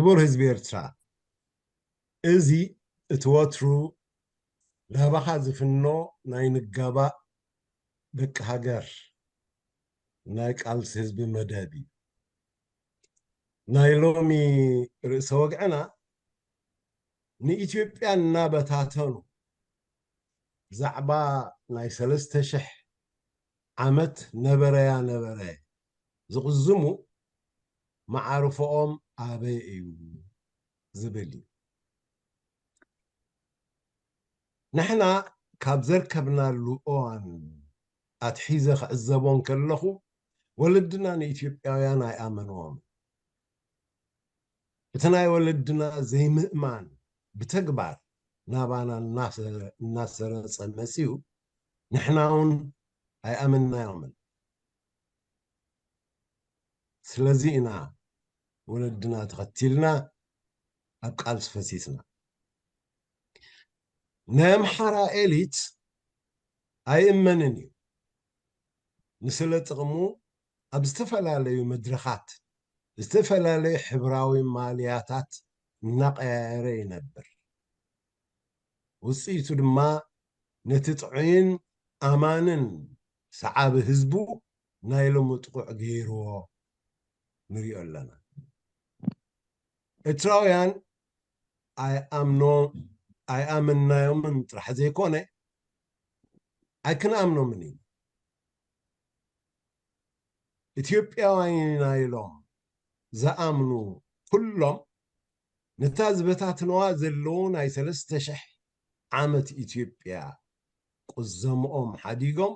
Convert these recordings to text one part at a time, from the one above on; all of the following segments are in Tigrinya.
ክቡር ህዝቢ ኤርትራ፣ እዚ እቲ ወትሩ ናባኻ ዝፍኖ ናይ ንጋባእ ደቂ ሃገር ናይ ቃልሲ ህዝቢ መደብ እዩ። ናይ ሎሚ ርእሰ ወግዕና ንኢትዮጵያ እናበታተኑ ብዛዕባ ናይ ሰለስተ ሽሕ ዓመት ነበረያ ነበረ ዝቕዝሙ መዓርፎኦም ኣበይ እዩ ዝብል እዩ። ንሕና ካብ ዘርከብናሉ እዋን ኣትሒዘ ክዕዘቦ እንከለኹ፣ ወለድና ንኢትዮጵያውያን ኣይኣመንዎም። እቲ ናይ ወለድና ዘይምእማን ብተግባር ናባና እናሰ-፣ እናሰረጸ መጺኡ፣ ንሕና እውን ኣይኣመንናዮምን። ስለዚ ኢና ወለድና ተኸቲልና ኣብ ቃልሲ ፈሲስና። ናይ ኣምሓራ ኤሊት ኣይእመንን እዩ። ንስለ ጥቕሙ ኣብ ዝተፈላለዩ መድረኻት ዝተፈላለዩ ሕብራዊ ማልያታት እናቐያየረ ይነብር። ውፅኢቱ ድማ ነቲ ጥዑይን ኣማንን ሰዓቢ ህዝቡ ናይ ሎሚ ጥቑዕ ገይርዎ ንሪኦ ኣለና። ኤርትራውያን ኣይኣምኖ-፣ ኣይኣመንናዮምን ጥራሕ ዘይኮነ ኣይክንኣምኖምን ኢና። ኢትዮጵያውያን ኢና ኢሎም ዝኣምኑ ኩሎም ነታ ዝበታትነዋ ዘለዉ ናይ ሰለስተ ሽሕ ዓመት ኢትዮጵያ ቁዘምኦም ሓዲጎም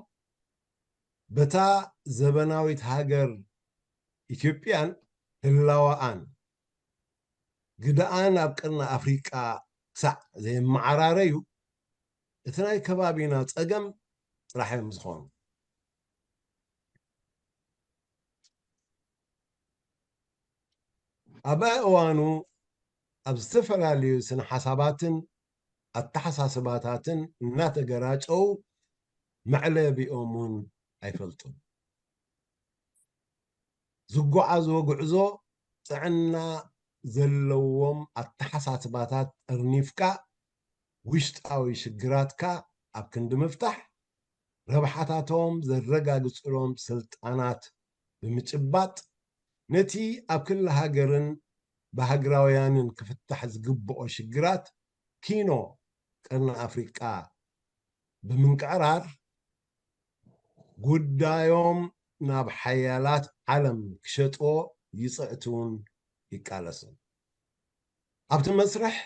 በታ ዘበናዊት ሃገር ኢትዮጵያን ህላወኣን ግደኣን ኣብ ቀርኒ ኣፍሪቃ ክሳዕ ዘየመዓራረዩ እቲ ናይ ከባቢና ጸገም ጥራሕ እዮም ዝኾኑ። ኣብ እዋኑ ኣብ ዝተፈላለዩ ስነ ሓሳባትን ኣተሓሳስባታትን እናተገራጨው መዕለቢኦም እውን ኣይፈልጡን። ዝጓዓዝዎ ጉዕዞ ጥዕና ዘለዎም ኣተሓሳስባታት ጠርኒፍካ ውሽጣዊ ሽግራትካ ኣብ ክንዲ ምፍታሕ ረብሓታቶም ዘረጋግፅሎም ስልጣናት ብምጭባጥ ነቲ ኣብ ክሊ ሃገርን ብሃገራውያንን ክፍታሕ ዝግብኦ ሽግራት ኪኖ ቀርኒ ኣፍሪቃ ብምንቅዕራር ጉዳዮም ናብ ሓያላት ዓለም ክሸጥዎ ይፅዕቱን ይቃለሱን። ኣብቲ መስርሕ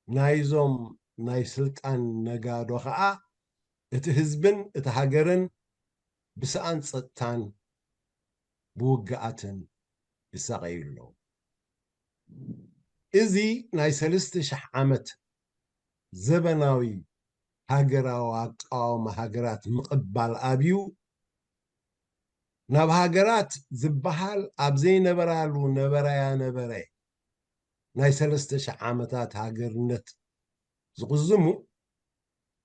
ናይዞም ናይ ስልጣን ነጋዶ ኸዓ እቲ ህዝብን እቲ ሃገርን ብሰኣን ጸጥታን ብውግኣትን ይሳቐዩ ኣለዉ። እዚ ናይ ሰለስተ ሽሕ ዓመት ዘበናዊ ሃገራዊ ኣቃዋማ ሃገራት ምቕባል ኣብዩ ናብ ሃገራት ዝበሃል ኣብ ዘይነበራሉ ነበራያ ነበረ ናይ ሰለስተ ሽሕ ዓመታት ሃገርነት ዝቕዝሙ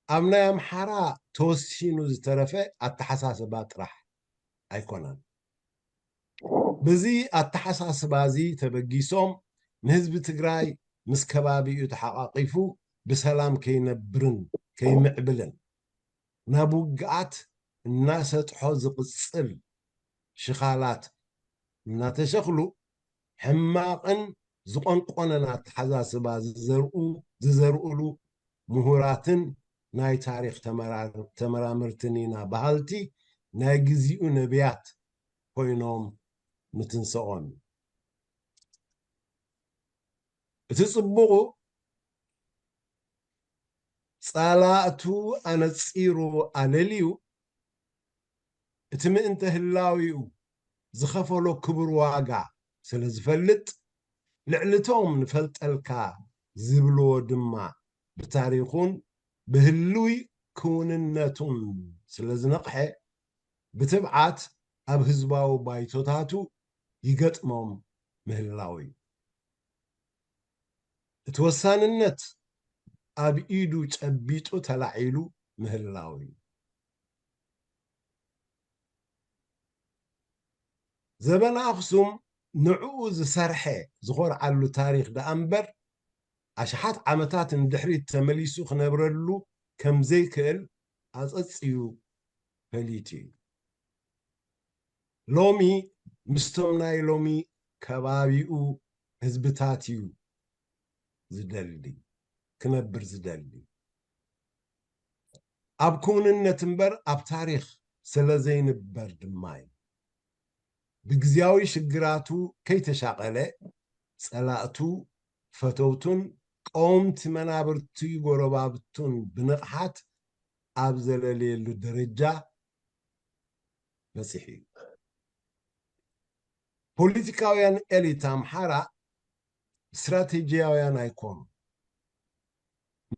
ኣብ ናይ ኣምሓራ ተወሲኑ ዝተረፈ ኣተሓሳስባ ጥራሕ ኣይኮነን። በዚ ኣተሓሳስባ እዚ ተበጊሶም ንህዝቢ ትግራይ ምስ ከባቢኡ ተሓቓቒፉ ብሰላም ከይነብርን ከይምዕብልን ናብ ውግኣት እናሰጥሖ ዝቕጽል ሽኻላት እናተሸኽሉ ሕማቕን ዝቖንቆነን ኣተሓሳስባ ዝዘርኡ-፣ ዝዘርኡሉ ምሁራትን ናይ ታሪኽ ተመራ-፣ ተመራመርትን ኢና በሃልቲ ናይ ግዚኡ ነቢያት ኮይኖም ምትንስኦም እዩ። እቲ ጽቡቑ ጸላእቱ ኣነጺሩ ኣለልዩ፣ እቲ ምእንተ ህላዊኡ ዝኸፈሎ ክቡር ዋጋ ስለ ዝፈልጥ፣ ልዕሊ እቶም ንፈልጠልካ ዝብልዎ ድማ ብታሪኹን ብህሉይ ክውንነቱን ስለ ዝነቕሐ፣ ብትብዓት ኣብ ህዝባዊ ባይቶታቱ ይገጥሞም ምህላው እዩ። እቲ ወሳንነት ኣብ ኢዱ ጨቢጡ ተላዒሉ ምህላው እዩ። ዘበን ኣኽሱም ንዕኡ ዝሰርሐ ዝኾርዓሉ ታሪኽ ደኣ እምበር ኣሽሓት ዓመታት ንድሕሪት ተመሊሱ ክነብረሉ ከም ዘይክእል ኣጸጽዩ ፈሊጡ እዩ። ሎሚ ምስቶም ናይ ሎሚ ከባቢኡ ህዝብታት እዩ ዝደሊ፣ ክነብር ዝደሊ። ኣብ ክውንነት እምበር ኣብ ታሪኽ ስለ ዘይንበር ድማ እዩ። ብግዝያዊ ሽግራቱ ከይተሻቐለ፣ ጸላእቱ፣ ፈተውቱን ቀወምቲ መናብርቲ ጎረባብቱን ብንቕሓት ኣብ ዘለልየሉ ደረጃ በጺሑ እዩ። ፖለቲካውያን ኤሊት ኣምሓራ ስትራቴጂያውያን ኣይኮኑ።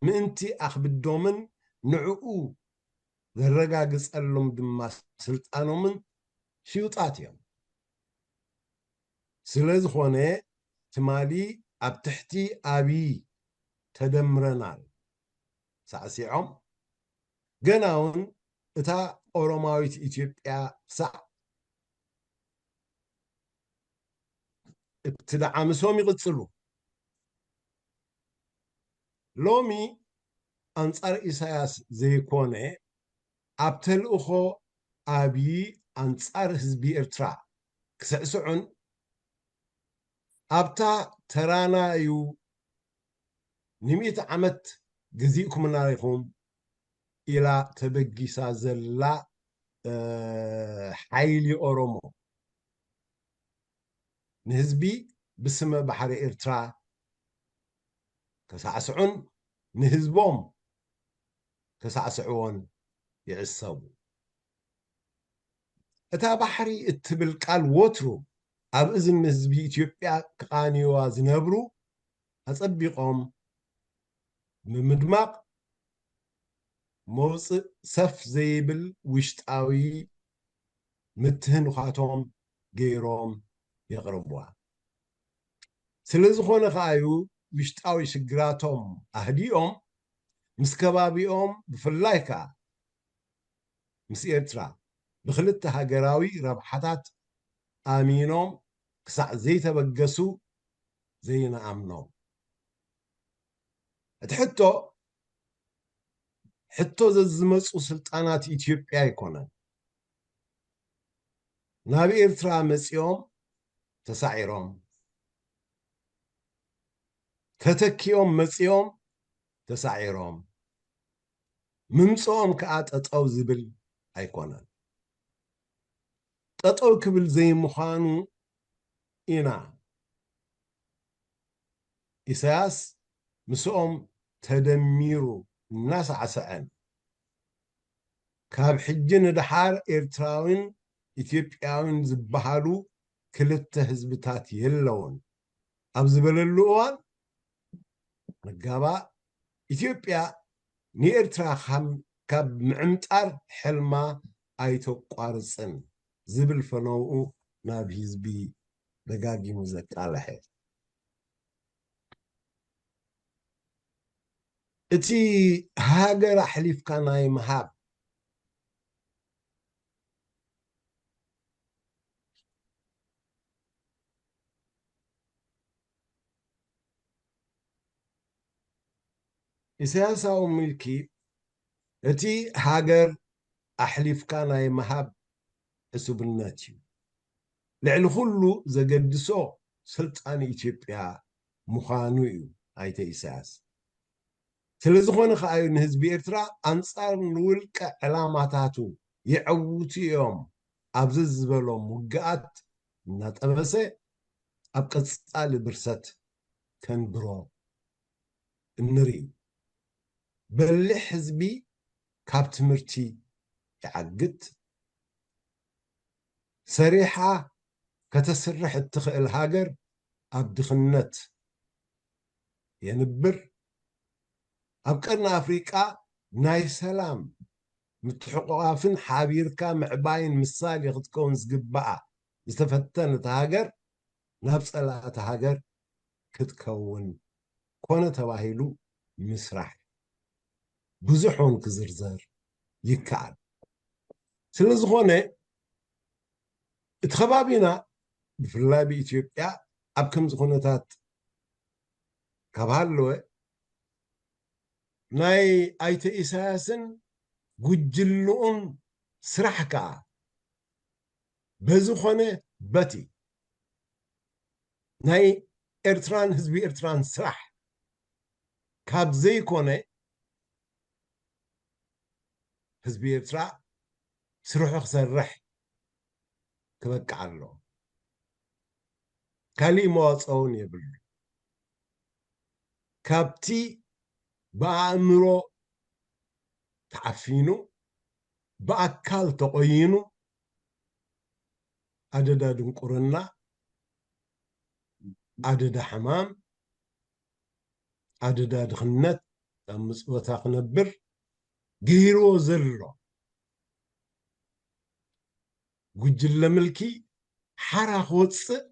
ምእንቲ ኣኽብዶምን ንዕኡ ዘረጋግጸሎም ድማ ስልጣኖምን ሽዩጣት እዮም። ስለ ዝኾነ ትማሊ ኣብ ትሕቲ ኣብይ ተደምረናል ሳዕሲዖም፣ ገና እውን እታ ኦሮማዊት ኢትዮጵያ ክሳዕ እትደዓምሶም ይቕጽሉ። ሎሚ ኣንጻር ኢሳያስ ዘይኮነ፣ ኣብ ተልእኾ ኣብዪ ኣንጻር ህዝቢ ኤርትራ ክስዕስዑን ኣብታ ተራና እዩ፣ ንሚእቲ ዓመት ገዚእኩምና ኢኹም ኢላ ተበጊሳ ዘላ፣ እ፣ ሓይሊ ኦሮሞ ንህዝቢ ብስመ ባሕሪ ኤርትራ ከሳዕስዑን ንህዝቦም ከሳዕስዕዎን ይዕሰቡ። እታ ባሕሪ እትብል ቃል ወትሩ ኣብ እዝኒ ህዝቢ ኢትዮጵያ ክቓንዩዋ ዝነብሩ ኣጸቢቖም ብምድማቕ፣ መውጽእ ሰፍ ዘይብል ውሽጣዊ ምትህንዃቶም ገይሮም የቕርብዋ። ስለ ዝኾነ ከኣዩ ውሽጣዊ ሽግራቶም ኣህዲኦም ምስ ከባቢኦም፣ ብፍላይ ከኣ ምስ ኤርትራ ብክልተ ሃገራዊ ረብሓታት ኣሚኖም ክሳዕ ዘይተበገሱ ዘይንኣምኖም። እቲ ሕቶ፣ ሕቶ ዘዝመጹ ስልጣናት ኢትዮጵያ ኣይኮነን። ናብ ኤርትራ መጺኦም ተሳዒሮም፣ ተተኪኦም መጺኦም ተሳዒሮም፣ ምምጽኦም ከኣ ጠጠው ዝብል ኣይኮነን። ጠጠው ክብል ዘይምዃኑ ኢና። ኢሳያስ ምስኦም ተደሚሩ እናሳዕሰዐን፣ ካብ ሕጂ ንደሓር ኤርትራዊን ኢትዮጵያዊን ዝበሃሉ ክልተ ህዝብታት የለውን ኣብ ዝበለሉ እዋን፣ ንጋባእ፣ ኢትዮጵያ ንኤርትራ ካብ፣ ካብ ምዕምጣር ሕልማ ኣይተቋርጽን ዝብል ፈነውኡ ናብ ህዝቢ ደጋጊሙ ዘቃለሐ። እቲ ሃገር ኣሕሊፍካ ናይ ምሃብ ኢሳያሳዊ ምልኪ እቲ ሃገር ኣሕሊፍካ ናይ ምሃብ ዕሱብነት እዩ። ልዕሊ ኩሉ ዘገድሶ ስልጣን ኢትዮጵያ ምዃኑ እዩ ኣይተ ኢሳያስ። ስለ ዝኾነ ከኣ እዩ ንህዝቢ ኤርትራ ኣንጻር ንውልቀ ዕላማታቱ የዕውቱ እዮም ኣብ ዘዝበሎም ውግኣት እናጠበሰ ኣብ ቀጻሊ ብርሰት ከንብሮ እንርኢ። በሊሕ ህዝቢ ካብ ትምህርቲ ይዓግት። ሰሪሓ ከተስርሕ እትኽእል ሃገር ኣብ ድኽነት የንብር። ኣብ ቀርኒ ኣፍሪቃ ናይ ሰላም ምትሕቑቓፍን ሓቢርካ ምዕባይን ምሳሌ ክትከውን ዝግብኣ ዝተፈተነት ሃገር ናብ ጸላእቲ ሃገር ክትከውን ኮነ ተባሂሉ ምስራሕ ብዙሕ እውን ክዝርዘር ይከኣል። ስለ ዝኾነ እቲ ከባቢና ብፍላይ ብኢትዮጵያ ኣብ ከምዚ ኩነታት ካብ ሃለወ፣ ናይ ኣይተ ኢሳያስን ጉጅልኡን ስራሕ ከኣ በዚ ኾነ በቲ ናይ ኤርትራን ህዝቢ ኤርትራን ስራሕ ካብ ዘይኮነ፣ ህዝቢ ኤርትራ ስርሑ ክሰርሕ ክበቅዕ ኣለዎ። ካሊእ መዋፅኦ እውን የብሉ። ካብቲ ብኣእምሮ ተዓፊኑ፣ ብኣካል ተቆይኑ፣ ኣደዳ ድንቁርና፣ ኣደዳ ሕማም፣ ኣደዳ ድኽነት፣ ኣብ ምጽወታ ክነብር ገይርዎ ዘሎ ጉጅለ ምልኪ ሓራ ክወጽእ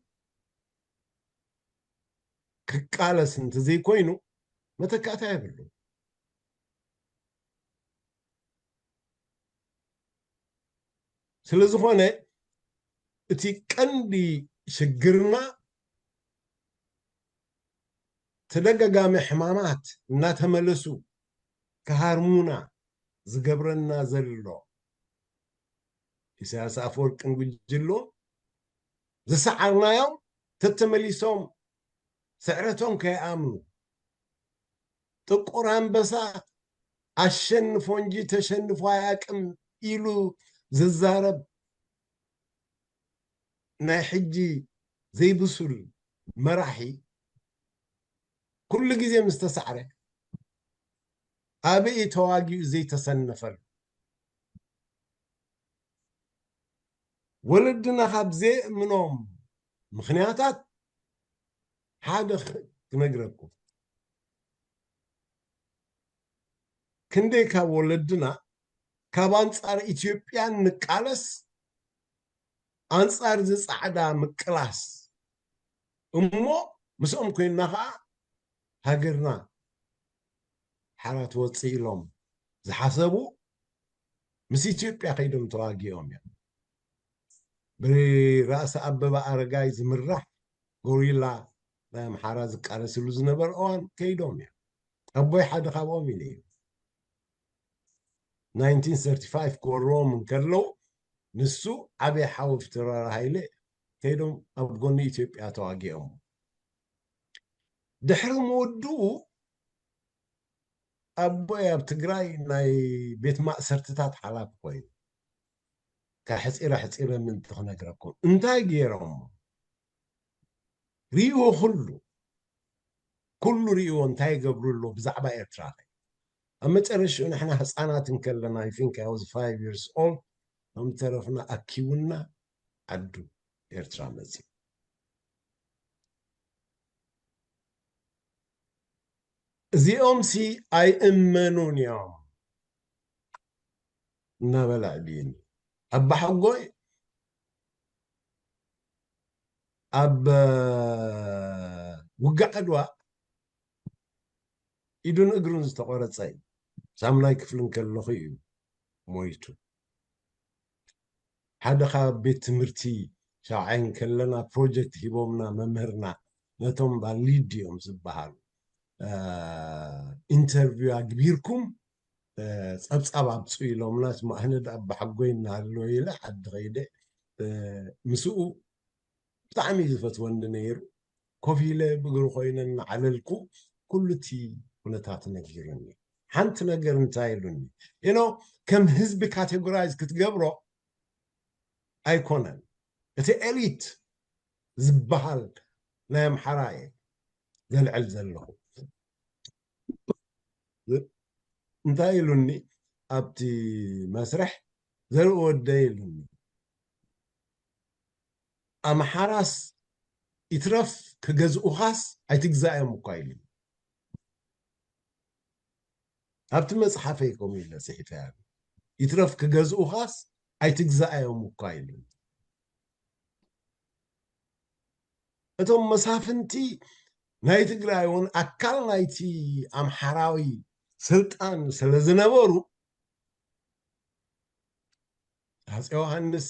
ክቃለስ እንተዘይኮይኑ መተካእታ የብሉ። ስለዝኾነ እቲ ቀንዲ ሽግርና ተደጋጋሚ ሕማማት እናተመለሱ ክሃርሙና ዝገብረና ዘሎ ኢሳያስ ኣፈወርቅን ጉጅሎ ዝሰዓርናዮም ተተመሊሶም ስዕረቶም ከይኣምኑ፣ ጥቁር ኣንበሳ ኣሸንፎ እንጂ ተሸንፎ ኣያቅም ኢሉ ዝዛረብ ናይ ሕጂ ዘይብሱል መራሒ፣ ኩሉ ግዜ ምስ ተሳዕረ ኣበይ ተዋጊኡ ዘይተሰነፈሉ? ወለድና ካብ ዘየእምኖም ምኽንያታት ሓደ ክ-፣ ክነግረኩም። ክንደይ ካብ ወለድና ካብ ኣንጻር ኢትዮጵያ ንቃለስ፣ ኣንጻር እዚ ጻዕዳ ምቅላስ እሞ ምስኦም ኮይንና ኸዓ ሃገርና ሓራ ትወጽእ ኢሎም ዝሓሰቡ ምስ ኢትዮጵያ ከይዶም ተዋጊኦም እዮም። ብራእሲ ኣበበ ኣረጋይ ዝምራሕ ጎሪላ ናይ ኣምሓራ ዝቃለስሉ ዝነበረ እዋን ከይዶም እዮም። ኣቦይ ሓደ ካብኦም ኢለ እዩ። ናይንቲን ሰርቲ ፋይቭ ክወርዎም እንከለዉ ንሱ ዓብዪ ሓወብ ተራራ ሃይለ ከይዶም ኣብ ጎኒ ኢትዮጵያ ተዋጊኦም። ድሕሪ ምውድኡ ኣቦይ ኣብ ትግራይ ናይ ቤት ማእሰርትታት ሓላፊ ኮይኑ፣ ከሕፂረ ሕፂረ ምእንቲ ክነግረኩም እንታይ ገይሮም ሪእዎ፣ ኩሉ ኩሉ ሪእዎ እንታይ ይገብሩ ኣለዉ ብዛዕባ ኤርትራ። ኣብ መጨረሽኡ ንሕና ህፃናት እንከለና፣ I think I was five years old፣ ከም ተረፍና ኣኪቡና ዓዱ ኤርትራ መፅዩ። እዚኦም ሲ ኣይእመኑን እዮም እናበለ ኣዕብዩኒ። ኣባሓጎይ ኣብ ውግእ ዓድዋ ኢዱን እግሩን ዝተቆረፀ እዩ። ሳሙናይ ክፍሊ እንከለኹ እዩ ሞይቱ። ሓደ ካብ ቤት ትምህርቲ ሻውዓይ እንከለና ፕሮጀክት ሂቦምና መምህርና፣ ነቶም ባሊድ እዮም ዝበሃሉ፣ ኢንተርቪው ኣግቢርኩም ጸብጻብ ኣምጽኡ ኢሎምና። ኣነ ደኣ ኣባሓጎይ እናሃለወ ኢለ ዓዲ ከይደ ምስኡ ብጣዕሚ እዩ ዝፈትወኒ ነይሩ። ኮፍ ኢለ ብእግሩ ኮይነ እናዓለልኩ ኩሉ እቲ ኩነታት ነጊሩኒ። ሓንቲ ነገር እንታይ ኢሉኒ፣ you know፣ ከም ህዝቢ ካቴጎራይዝ ክትገብሮ ኣይኮነን። እቲ ኤሊት ዝበሃል ናይ ኣምሓራ እየ ዘልዕል ዘለኹ። እንታይ ኢሉኒ ኣብቲ መስርሕ፣ ዘርኢ ወደይ ኢሉኒ፣ ኣምሓራስ ይትረፍ ክገዝኡኻስ ኣይትግዛእዮም እኳ ኢሉኒ። ኣብቲ መጽሓፈይ ከምኡ ኢለ ጽሒፈ፣ ይትረፍ ክገዝኡኻስ ኣይትግዛእዮም እኳ ኢሉኒ። እቶም መሳፍንቲ ናይ ትግራይ እውን ኣካል ናይቲ ኣምሓራዊ ስልጣን ስለ ዝነበሩ፣ ሃፀይ ዮሃንስ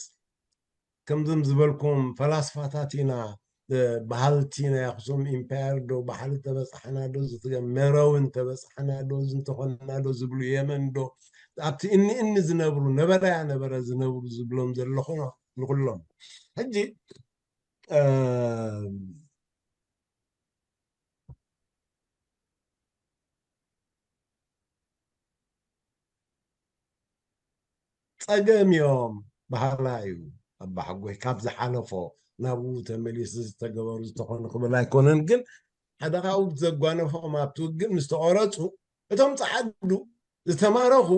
ከምዞም ዝበልኩም ፈላስፋታት ኢና፣ እ፣ በሃልቲ ናይ ኣኽሱም ኢምፓየር ዶ፣ ባሕሪ ተበጻሕና ዶ፣ ዝትገ-፣ መረው እንተበጻሕና ዶ፣ እዚ እንተኾንና ዶ ዝብሉ፣ የመን ዶ፣ ኣብቲ እኒ እኒ ዝነብሩ፣ ነበረ ያ ነበረ ዝነብሩ ዝብሎም ዘለኹ ንኹሎም። ሕጂ፣ እ፣ ጸገም እዮም በሃላ እዩ ኣባሓጎይ። ካብ ዝሓለፎ ናብኡ ተመሊሱ ዝተገበሩ ዝተኾኑ ክብል ኣይኮነን፣ ግን ሓደ ካብኡ ዘጓነፎም ኣብቲ ውግእ ምስ ተቖረጹ፣ እቶም ጸዓዱ ዝተማረኹ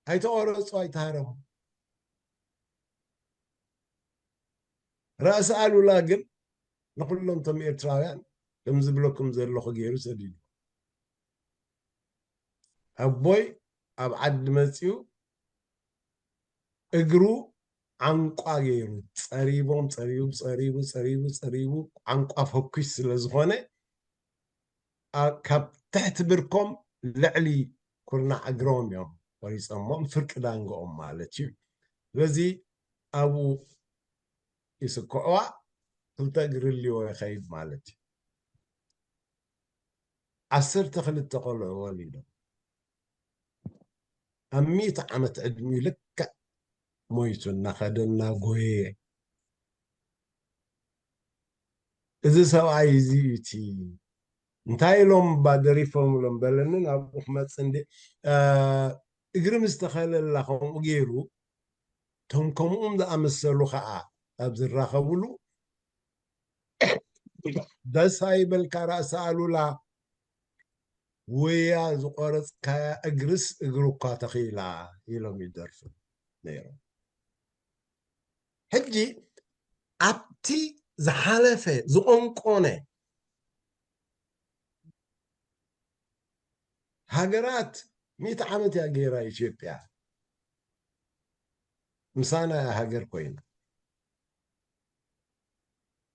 ኣይተቖረጹ፣ ኣይተሃረሙ። ራእሲ ኣሉላ ግን ንኹሎም እቶም ኤርትራውያን ከም ዝብለኩም ዘለኹ ገይሩ ሰዲዱ። ኣቦይ ኣብ ዓዲ መጺኡ እግሩ ዓንቋ ገይሩ ጸሪቦም፣ ጸሪቡ፣ ጸሪቡ፣ ጸሪቡ፣ ጸሪቡ፣ ዓንቋ ፈኲስ ስለ ዝኾነ፣ ኣ-፣ ካብ ትሕቲ ብርኮም ልዕሊ ኩርናዕ እግሮም እዮም ቆሪጾሞም፣ ፍርቂ ዳንግኦም ማለት እዩ። ስለዚ ኣብኡ ይስክዕዋ፣ ክልተ እግሪ ልዎ ይኸይድ ማለት እዩ። ዓሰርተ ክልተ ቆልዑ ወሊዶም። ኣብ ሚእቲ ዓመት ዕድሚኡ ልክዕ ሞይቱ፣ እናኸደ እናጎየ። እዚ ሰብኣይ እዚ እዩ እቲ፣ እንታይ ኢሎም እባ ደሪፎም ኢሎም በለኒ፣ ናብኡ ክመጽእ እንደ፣ እ፣ እግሪ ምስ ተኸለላ ከምኡ ገይሩ፣ እቶም ከምኡም ዝኣመሰሉ ኸኣ ኣብ ዝራኸብሉ፣ ደስ ኣይበልካ ራእሲ ኣሉላ፣ ውያ ዝቆረጽካያ እግርስ እግሪ እኳ ተኺላ ኢሎም ይደርፉ ነይሮም። ሕጂ ኣብቲ ዝሓለፈ ዝቆንቆነ ሃገራት ሚእቲ ዓመት እያ ገይራ ኢትዮጵያ። ምሳና እያ ሃገር ኮይና።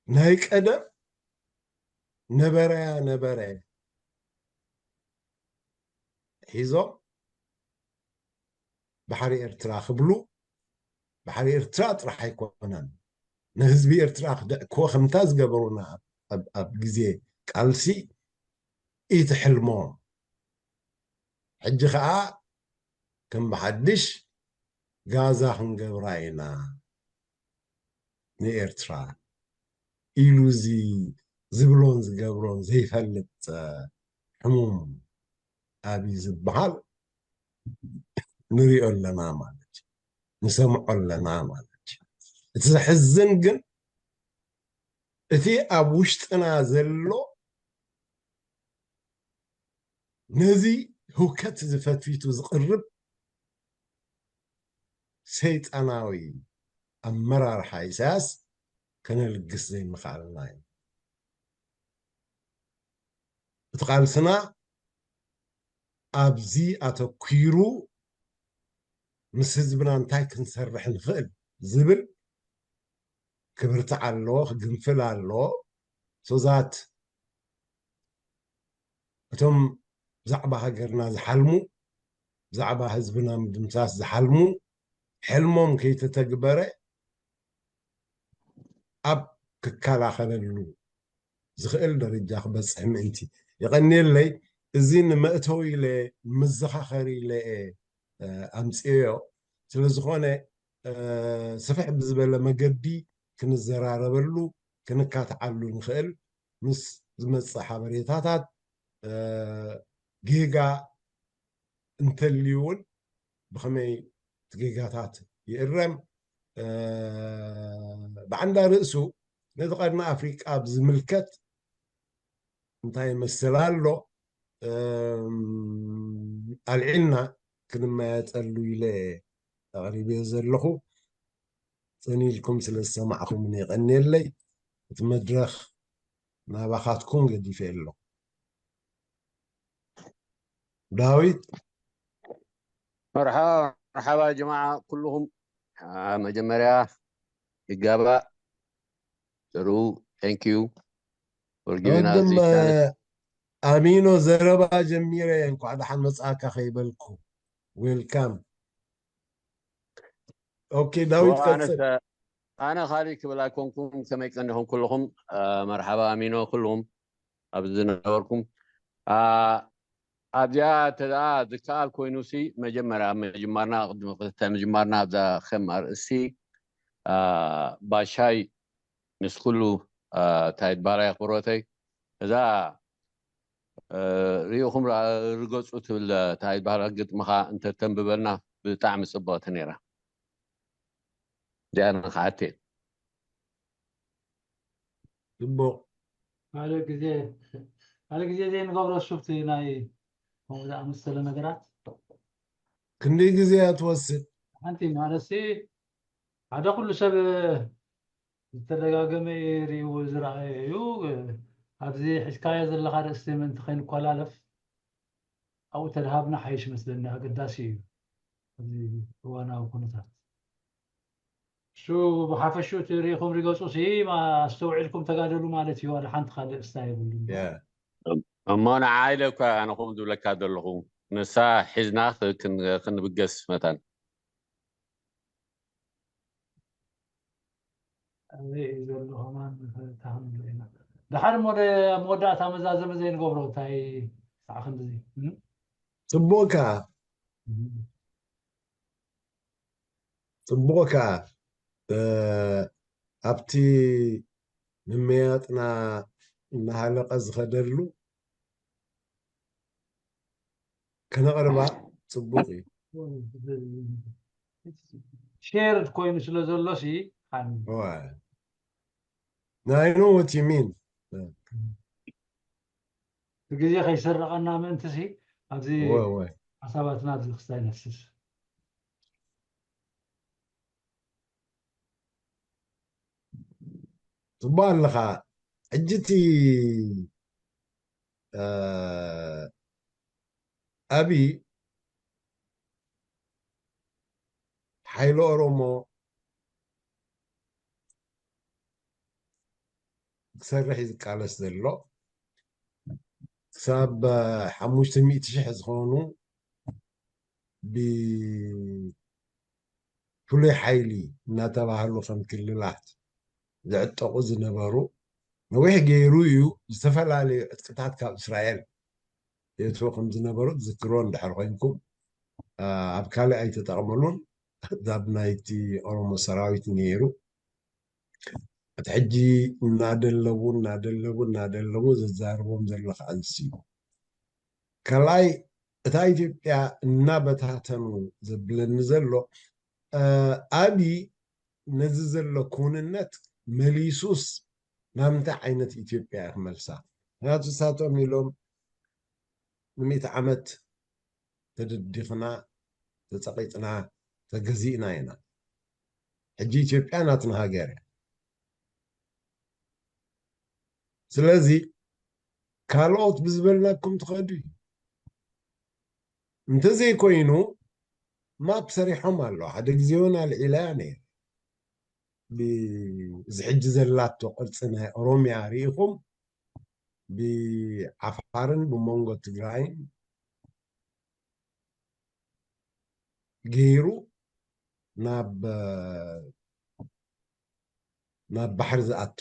ናይ ቀደም ነበረያ ነበረ ሒዞም ባሕሪ ኤርትራ ክብሉ፣ ባሕሪ ኤርትራ ጥራሕ ኣይኮነን፣ ንህዝቢ ኤርትራ ክድዕክዎ ከምታ ዝገበሩና ኣብ፣ ኣብ፣ ኣብ ግዜ ቃልሲ፣ እቲ ሕልሞም። ሕጂ ኸኣ ከም ብሓድሽ ጋዛ ክንገብራ ኢና ንኤርትራ ኢሉ እዚ ዝብሎን ዝገብሮን ዘይፈልጥ ሕሙም ኣብይ ዝበሃል ንሪኦ ኣለና ማለት እዩ። ንሰምዖ ኣለና ማለት እዩ። እቲ ዘሕዝን ግን እቲ ኣብ ውሽጥና ዘሎ ነዚ ህውከት እዚ ፈትፊቱ ዝቕርብ ሰይጣናዊ ኣመራርሓ ኢሳያስ ከነልግስ ዘይምኽኣልና እዩ። እቲ ቃልስና ኣብዚ ኣተኲሩ ምስ ህዝብና እንታይ ክንሰርሕ ንኽእል ዝብል ክብርትዕ ኣለዎ፣ ክግንፍል ኣለዎ። So that እቶም ብዛዕባ ሃገርና ዝሓልሙ፣ ብዛዕባ ህዝብና ምድምሳስ ዝሓልሙ፣ ሕልሞም ከይተተግበረ ኣብ ክከላኸለሉ ዝኽእል ደረጃ ክበጽሕ ምእንቲ። የቐንየለይ፣ እዚ ንመእተዊ ኢለ፣ ንመዘኻኸሪ ኢለ እየ፣ እ፣ ኣምጽኤዮ። ስለ ዝኾነ፣ እ፣ ስፍሕ ብዝበለ መገዲ ክንዘራረበሉ፣ ክንካትዓሉ ንኽእል። ምስ ዝመጽእ ሓበሬታታት፣ እ፣ ጌጋ እንተልዩ እውን ብኸመይ እቲ ጌጋታት ይእረም፣ እ፣ ብዓንዳ ርእሱ ነቲ ቀርኒ ኣፍሪቃ ብዝምልከት እንታይ ይመስል ኣሎ፣ እም፣ ኣልዒልና ክንመያየጠሉ ኢለ ኣቕሪበዮ ዘለኹ። ጽን ኢልኩም ስለ ዝሰማዕኹምኒ የቐንየለይ። እቲ መድረኽ ናባኻትኩም ገዲፈ ኣለኹ። ዳዊት። መርሓባ፣ መርሓባ ጅማዓ ኩልኹም። አ፣ መጀመርያ ይጋባእ ጥሩ፣ thank you for giving us ወንድም፣ this chance። ኣሚኖ፣ ዘረባ ጀሚረ እንኳዕ ደሓን መጻእካ ከይበልኩ፣ ዌልካም። ኦኬ፣ ዳዊት ኦ፣ ኣነስ ቀጽል። ኣነ ካልእ ክብል ኣይኮንኩም። ከመይ ቀኒኹም ኩልኹም? አ፣ መርሓባ ኣሚኖ፣ ኩልኹም ኣብዚ ዝነበርኩም። አ፣ ኣብዚኣ እንተ ደኣ ዝከኣል ኮይኑሲ፣ መጀመርያ ኣብ ምጅማርና፣ ቅድሚ ክልተ ምጅማርና፣ ኣብዛ ከም ኣርእስቲ፣ አ፣ ባሻይ ምስ ኩሉ፣ አ፣ እንታይ ይበሃል፣ ኣኽብሮተይ፣ እዛ፣ አ፣ ርኢኹም ርኣ-፣ ርገጹ ትብል፣ እንታይ ይበሃል፣ ግጥምኻ እንተ ተንብበልና ብጣዕሚ ጽብቕቲ ነይራ። እዚኣ ንኽሓት እየ። ጽቡቕ። ካልእ ግዜ ካልእ ግዜ ዘይንገብሮ ሹፍቲ ናይ ከምኡ ዝኣመሰለ ነገራት ክንደይ ግዜ እያ ትወስድ? ሓንቲ ማለትሲ ሓደ ኩሉ ሰብ ዝተደጋገመ እዩ ሪእዎ ዝረኣየ እዩ። ኣብዚ ሒዝካዮ ዘለኻ ርእስቲ ምእንቲ ከይንኮላለፍ ኣብኡ ተድሃብና ሓይሽ መስለኒ፣ ኣገዳሲ እዩ ኣብዚ እዋናዊ ኩነታት። እሱ ብሓፈሽኡ እቲ ርኢኹም ርገጹ ሲ ኣስተውዒልኩም ተጋደሉ ማለት እዩ። ዋላ ሓንቲ ካልእ እስታ የብሉን። Yeah. እሞ ንዓይ ኢለ እኳ ኣነ ከምኡ ዝብለካ ዘለኹ፣ ንሳ ሒዝና ክ-፣ ክን-፣ ክንብገስ መታን። ኣበይ እዩ ዘሎ ከማን ታህሉ ኢና። ደሓር እሞ ደ-፣ ኣብ መወዳእታ መዛዘሚ ዘይንገብሮ እንታይ ሳዕ ክንድዚ? እም? ጽቡቕካ። እም። ጽቡቕካ። እ፣ ኣብቲ ምምያጥና እናሃለቐ ዝኸደሉ ከነቕርባ ጽቡቕ እዩ። ሼርድ ኮይኑ ስለ ዘሎ ሲ ሓኒ። እዋ። I know what you mean. እቲ ግዜ ከይሰርቐና ምእንቲ ሲ ኣብዚ እወ፣ እወ። ሓሳባትና ኣብዚ ክስታይ ነፍስስ። ጽቡቕ ኣለኻ። ሕጂ እቲ፣ እ፣ ኣብይ ሓይሊ ኦሮሞ ክሰርሕ እዩ ዝቃለስ ዘሎ። ክሳብ ሓሙሽተ ሚእቲ ሽሕ ዝኾኑ ብፍሉይ ሓይሊ እናተባህሉ ከም ክልላት ዝዕጠቑ ዝነበሩ፣ ነዊሕ ገይሩ እዩ። ዝተፈላለዩ ዕጥቅታት ካብ እስራኤል የእትዎ ከም ዝነበሩ ትዝክርዎ እንድሕር ኮይንኩም፣ አ፣ ኣብ ካልእ ኣይተጠቕምሉን። ኣብ ናይቲ ኦሮሞ ሰራዊት ነይሩ። እቲ ሕጂ እናደለቡ፣ እናደለቡ፣ እናደለቡ ዘዛርቦም ዘሎ ከዓ ንሱ እዩ። ካልኣይ፣ እታ ኢትዮጵያ እናበታተኑ ዘብለኒ ዘሎ፣ አ፣ ኣብይ ነዚ ዘሎ ክውንነት መሊሱስ ናብ እንታይ ዓይነት ኢትዮጵያ እያ ክመልሳ? ምክንያቱ ንሳቶም ኢሎም ንሚእቲ ዓመት ተደዲኽና፣ ተጸቒጥና፣ ተገዚእና ኢና። ሕጂ ኢትዮጵያ ናትና ሃገር እያ። ስለዚ ካልኦት ብዝበልናኩም ትኸዱ እዩ። እንተዘይኮይኑ ማፕ ሰሪሖም ኣለዉ። ሓደ ግዜ እውን ኣልዒለያ ነይረ። ብ-፣ እዚ ሕጂ ዘላቶ ቅርጺ ናይ ኦሮሚያ ርኢኹም፣ ብዓፋርን ብመንጎ ትግራይን ገይሩ ናብ፣ ናብ ባሕሪ ዝኣቱ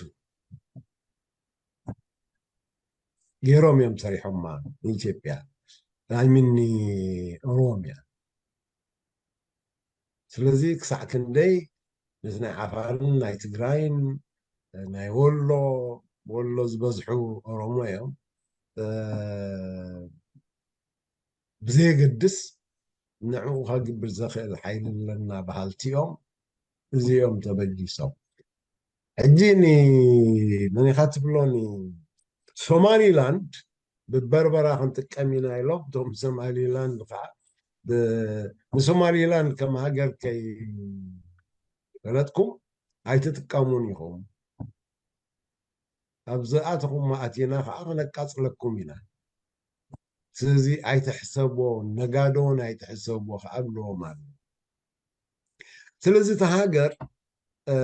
ገይሮም እዮም ሰሪሖማ ንኢትዮጵያ፣ I mean ንኦሮሚያ። ስለዚ ክሳዕ ክንደይ ነቲ ናይ ዓፋርን ናይ ትግራይን ናይ ወሎ፣ ወሎ ዝበዝሑ ኦሮሞ እዮም። እ፣ ብዘየገድስ ንዕኡ ከግብር ዘኽእል ሓይሊ ኣለና በሃልቲ እዮም። እዚኦም ተበጊሶም። ሕጂ ን-፣ መን ኢኻ ትብሎ፣ ን-፣ ሶማሊላንድ ብበርበራ ክንጥቀም ኢና ኢሎም፣ እቶም ሶማሊላንድ ከዓ ብ-፣ ንሶማሊላንድ ከም ሃገር ከይፈለጥኩም ኣይትጥቀሙን ኢኹም። ኣብ ዝኣተኹም ኣቲና ከዓ ክነቃጽለኩም ኢና። ስለዚ ኣይትሕሰቦ፣ ነጋዶ እውን ኣይትሕሰቦ ከዓ ብልዎም ኣሎ። ስለዚ እቲ ሃገር፣ እ፣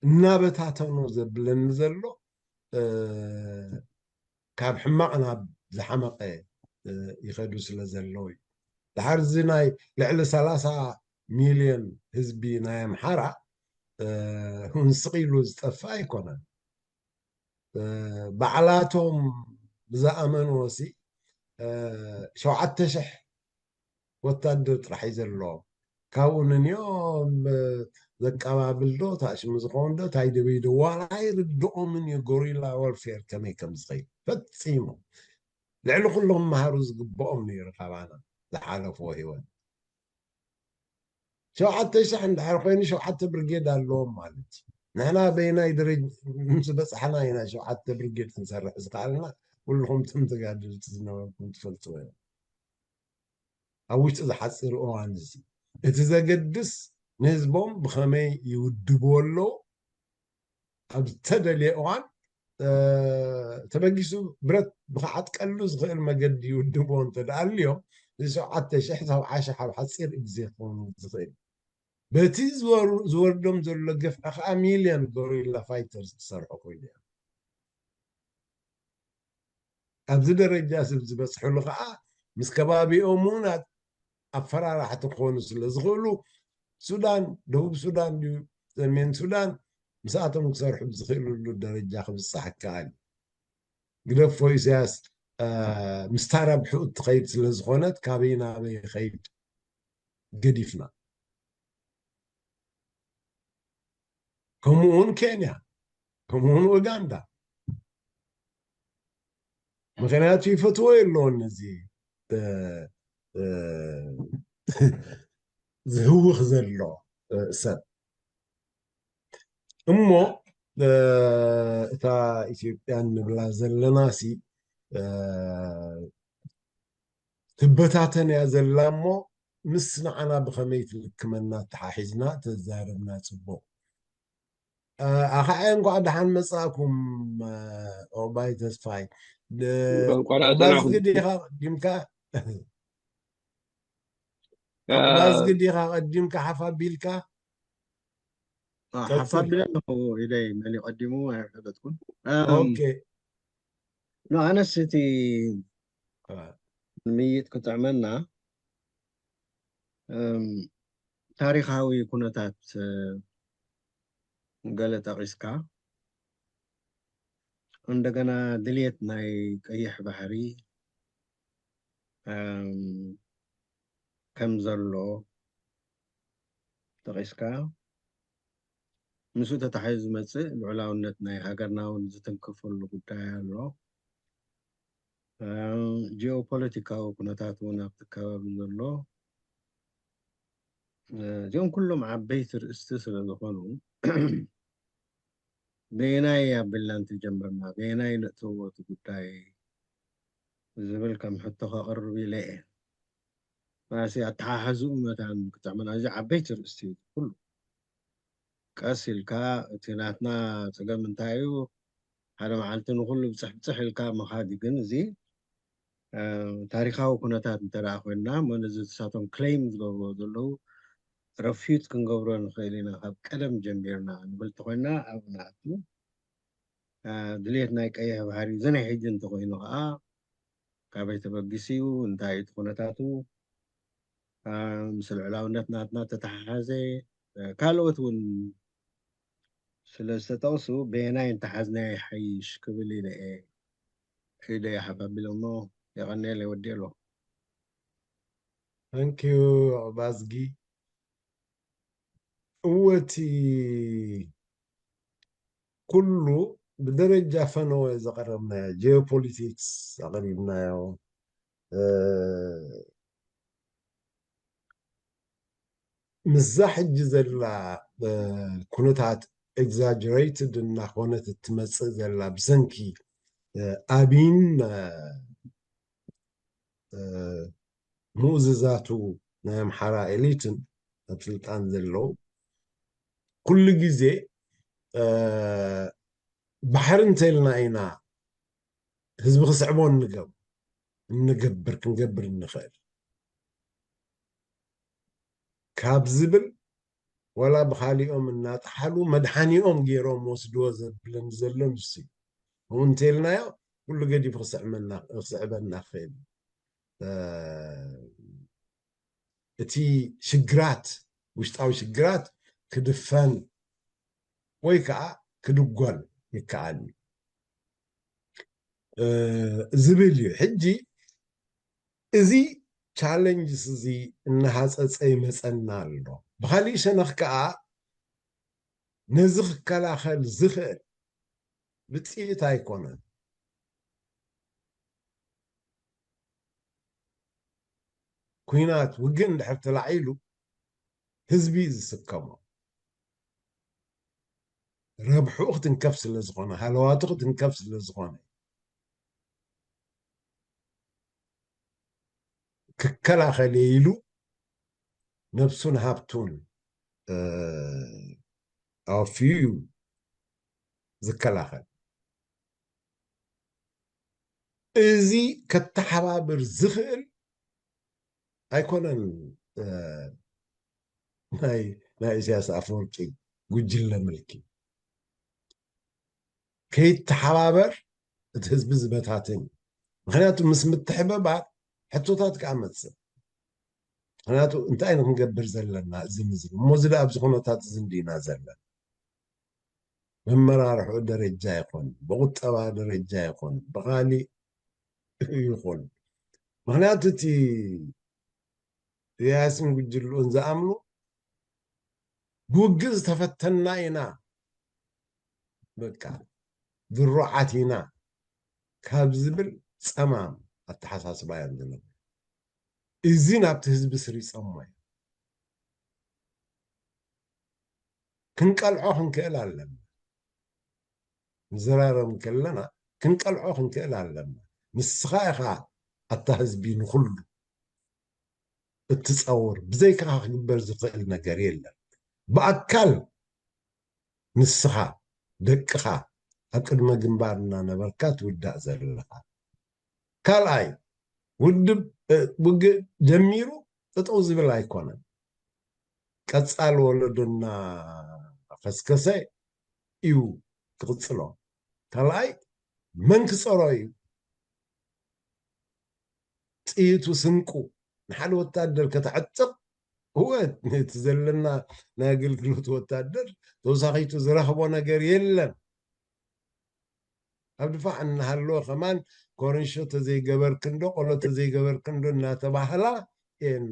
እናበታተኖ ዘብለኒ ዘሎ፣ እ፣ ካብ ሕማቕ ናብ ዝሓመቐ፣ እ፣ ይኸዱ ስለ ዘለዉ እዩ። ድሓር እዚ ናይ ልዕሊ ሰላሳ ሚልዮን ህዝቢ ናይ ኣምሓራ እ፣ እውን ስቕ ኢሉ ዝጠፍእ ኣይኮነን። እ፣ ባዕላቶም ብዝኣመንዎ ሲ፣ እ፣ ሸውዓተ ሽሕ ወታደር ጥራሕ እዩ ዘለዎም። ካብኡ ንንዮም፣ እ፣ ዘቀባብል ዶ፣ ታሽሙ ዝኸውን ዶ፣ እንታይ ደበይ ዶ፣ ዋላ ኣይርድኦምን እዩ ጎሪላ ዋርፌር ከመይ ከም ዝኸይድ ፈጺሙ። ልዕሊ ኩሎም መሃሩ ዝግብኦም ነይሩ ካባና ዝሓለፍዎ ህይወት። ሸውዓተ ሽሕ እንድሕር ኮይኑ ሸውዓተ ብርጌድ ኣለዎም ማለት እዩ። ንሕና በየናይ ደረጃ ምስ በጻሕና ኢና ሸውዓተ ብርጌድ ክንሰርሕ ዝኸኣልና? ኩልኹም እቶም ተጋደልቲ ዝነበርኩም ትፈልጥዎ እዮም። ኣብ ውሽጢ ዝሓጽር እዋን እዚ እቲ ዘገድስ ንህዝቦም ብኸመይ ይውድብዎ ኣለዉ፣ ኣብ ዝተደልየ እዋን፣ እ፣ ተበጊሱ ብረት ብክዓጥቀሉ ዝኽእል መገዲ ይውድብዎ እንተ ደኣ ኣልዮም፣ እዚ ሸውዓተ ሽሕ ሰብዓ ሽሕ ኣብ ሓጺር ግዜ ክኾኑ ዝኽእል። በቲ ዝወር-፣ ዝወርዶም ዘሎ ግፍዒ ከኣ ሚልዮን ጎሪላ ፋይተርስ ክሰርሑ ክኢሉ እዮም። ኣብዚ ደረጃ እዚ ዝበጽሕሉ ከኣ ምስ ከባቢኦም እውን ኣፈራራሕቲ ክኾኑ ስለ ዝኽእሉ፣ ሱዳን፣ ደቡብ ሱዳን ድዩ ሰሜን ሱዳን፣ ምስኣቶም ክሰርሑ ብዝኽእልሉ ደረጃ ክብጻሕ ይከኣል እዩ። ግደፎ ኢሳያስ፣ እ፣ ምስታ ረብሕኡ እትኸይድ ስለ ዝኾነት ካበይ ናበይ ይኸይድ ገዲፍና። ከምኡ እውን ኬንያ፣ ከምኡ እውን ኡጋንዳ። ምኽንያቱ ይፈትዎ የለዎን እዚ፣ እ፣ እ፣ ዝህውኽ ዘሎ፣ እ፣ ሰብ። እሞ፣ እ፣ እታ ኢትዮጵያ እንብላ ዘለናሲ፣ እ፣ ትበታተን እያ ዘላ እሞ፣ ምስ ንዓና ብኸመይ ትልክመና ተሓሒዝና ተዛረብና ጽቡቕ። እ፣ ኣኸዐ እንኳዕ ደሓን መጻእኩም፣ እ፣ ኦባይ ተስፋይ። ድ-፣ እንኳን ኦባዝጊ ኣጸናኹም። ዲኻ ቀዲምካ? እ፣ ኦባዝጊ ዲኻ ቀዲምካ ሓፍ ኣቢልካ? አ፣ ቀጽል። ሓፍ ኣቢለ ኣለኹ ኢደይ መን እዩ ቀዲሙ ኣይፈለጥኩን። እም፣ ኦኬ። ኖ፣ ኣነስ እቲ አ። ምይጥ ክጥዕመና፣ እም፣ ታሪኻዊ ኩነታት፣ እ፣ ገለ ጠቒስካ፣ እንደገና ድልየት ናይ ቀይሕ ባሕሪ፣ እም፣ ከም ዘሎ ጠቒስካ፣ ምስኡ ተታሒዙ ዝመጽእ ልዑላውነት ናይ ሃገርና እውን ዝትንክፈሉ ጉዳይ ኣሎ። እ፣ ጂኦፖለቲካዊ ኩነታት እውን ኣብቲ ከባቢ ዘሎ፣ እ፣ እዚኦም ኩሎም ዓበይቲ ርእስቲ ስለ ዝኾኑ፣ በየናይ ኣቢልና እንተጀመርና፣ በየናይ ነእትዎ እቲ ጉዳይ ዝብል ከም ሕቶ ከቕርብ ኢለ እየ። ምናልሲ ኣተሓሕዝኡ መታን ክጥዕመና፣ እዚ ዓበይቲ ርእስቲ እዩ ኩሉ። ቀስ ኢልካ እቲ ናትና ጸገም እንታይ እዩ፣ ሓደ መዓልቲ ንኹሉ ብጽሕ ብጽሕ ኢልካ ምኻድ እዩ። ግን እዚ፣ እ፣ ታሪኻዊ ኩነታት እንተ ደኣ ኮይንና፣ እሞ ነዚ ንሳቶም ክሌም ዝገብርዎ ዘለዉ ረፊዩት ክንገብሮ ንኽእል ኢና፣ ካብ ቀደም ጀሚርና ንብል እንተኾይንና ኣብኡ ንኣቱ። እ፣ ድልየት ናይ ቀይሕ ባሕሪ እዚ ናይ ሕጂ እንተኾይኑ ኸኣ፣ ካበይ ተበጊሱ እዩ፣ እንታይ እዩ እቲ ኩነታቱ፣ እ፣ ምስ ልዑላውነት ናትና ተተሓሓዘ፣ እ፣ ካልኦት እውን ስለ ዝተጠቕሱ፣ በየናይ እንተሓዝናዮ ይሓይሽ ክብል ኢለ እየ፣ ኢደ ይሓፍ ኣቢለ እሞ፣ የቐንየለይ፣ ወዲኤ ኣለኹ። Thank you፣ ኦባዝጊ። እወ፣ እቲ ኩሉ ብደረጃ ፈነወ ዘቕረብናዮ፣ ጂኦፖሊቲክስ ኣቕሪብናዮ፣ እ፣ ምስዛ ሕጂ ዘላ፣ እ፣ ኩነታት ኤግዛጀሬትድ እናኾነት እትመጽእ ዘላ ብሰንኪ፣ እ፣ ኣብይን፣ እ፣ እ፣ ምኡዝዛቱ ናይ ኣምሓራ ኤሊትን ኣብ ስልጣን ዘለዉ ኩሉ ግዜ፣ እ፣ ባሕሪ እንተኢልና ኢና ህዝቢ ክስዕቦ እንገብ-፣ እንገብር፣ ክንገብር እንኽእል ካብ ዝብል፣ ዋላ ብኻሊኦም እናጠሓሉ መድሓኒኦም ገይሮም ወስድዎ ዘብለኒ ዘሎ ንሱ እዩ። ከምኡ እንተኢልናዮ ኩሉ ገዲፉ ክስዕመና-፣ ክስዕበና ክኽእል እዩ። እ፣ እቲ ሽግራት፣ ውሽጣዊ ሽግራት ክድፈን፣ ወይ ከዓ ክድጎል ይከኣል እዩ ዝብል እዩ። ሕጂ እዚ ቻለንጅስ እዚ እናሃፀፀ ይመፀና ኣሎ። ብካሊእ ሸነኽ ከዓ ነዚ ክከላኸል ዝኽእል ብፅኢት ኣይኮነን። ኩናት ውግእ እንድሕር ተላዒሉ ህዝቢ እዩ ዝስከሞ። ረብሕኡ ክትንከፍ ስለ ዝኾነ፣ ሃለዋቱ ክትንከፍ ስለ ዝኾነ ክከላኸል ኢሉ ነብሱን ሃብቱን ኣወፍዩ እዩ ዝከላኸል። እዚ ከተሓባብር ዝኽእል ኣይኮነን። ናይ ኢሳያስ ኣፈወርቂ ጉጅለ ምልኪ ከይተሓባበር እቲ ህዝቢ ዝበታትን እዩ። ምክንያቱ ምስ ምትሕብባር ሕቶታት ከዓ መፅእ። ምክንያቱ እንታይ ንክንገብር ዘለና እዚ ንዝብል እሞ እዚ ኣብ ዝኩነታት እዚ እንዲና ዘለና መመራርሑ ደረጃ ይኹን ብቁጠባ ደረጃ ይኹን ብካሊእ ይኹን ምክንያቱ እቲ ኢሳያስን ጉጅልኡን ዝኣምኑ ብውግእ ዝተፈተና ኢና፣ በቃ ድሩዓት ኢና ካብ ዝብል ፀማም ኣተሓሳስባ እዮም ዝነብሩ። እዚ ናብቲ ህዝቢ ስሪፀሞ እዩ። ክንቀልዖ ክንክእል ኣለና። ንዘራረብ ከለና ክንቀልዖ ክንክእል ኣለና። ንስኻ ኢኻ ኣታ ህዝቢ ንኹሉ እትፀውር፣ ብዘይካኻ ክግበር ዝኽእል ነገር የለን። ብኣካል ንስኻ ደቅኻ ኣብ ቅድመ ግንባር እናነበርካ ትውዳእ ዘለኻ። ካልኣይ ውድብ ውግእ ጀሚሩ ጠጠው ዝብል ኣይኮነን። ቀፃል ወለዶ እናኸስከሰ እዩ ክቕፅሎ። ካልኣይ መን ክፀሮ እዩ? ጥይቱ ስንቁ ንሓደ ወታደር ከተዕጥቕ እወ እቲ ዘለና ናይ ኣገልግሎት ወታደር ተወሳኺቱ ዝረኽቦ ነገር የለን። ኣብ ድፋዕ እናሃለወ ከማን ኮረንሾ ተዘይገበርክንዶ ቆሎ ተዘይገበርክንዶ እናተባህላ እየን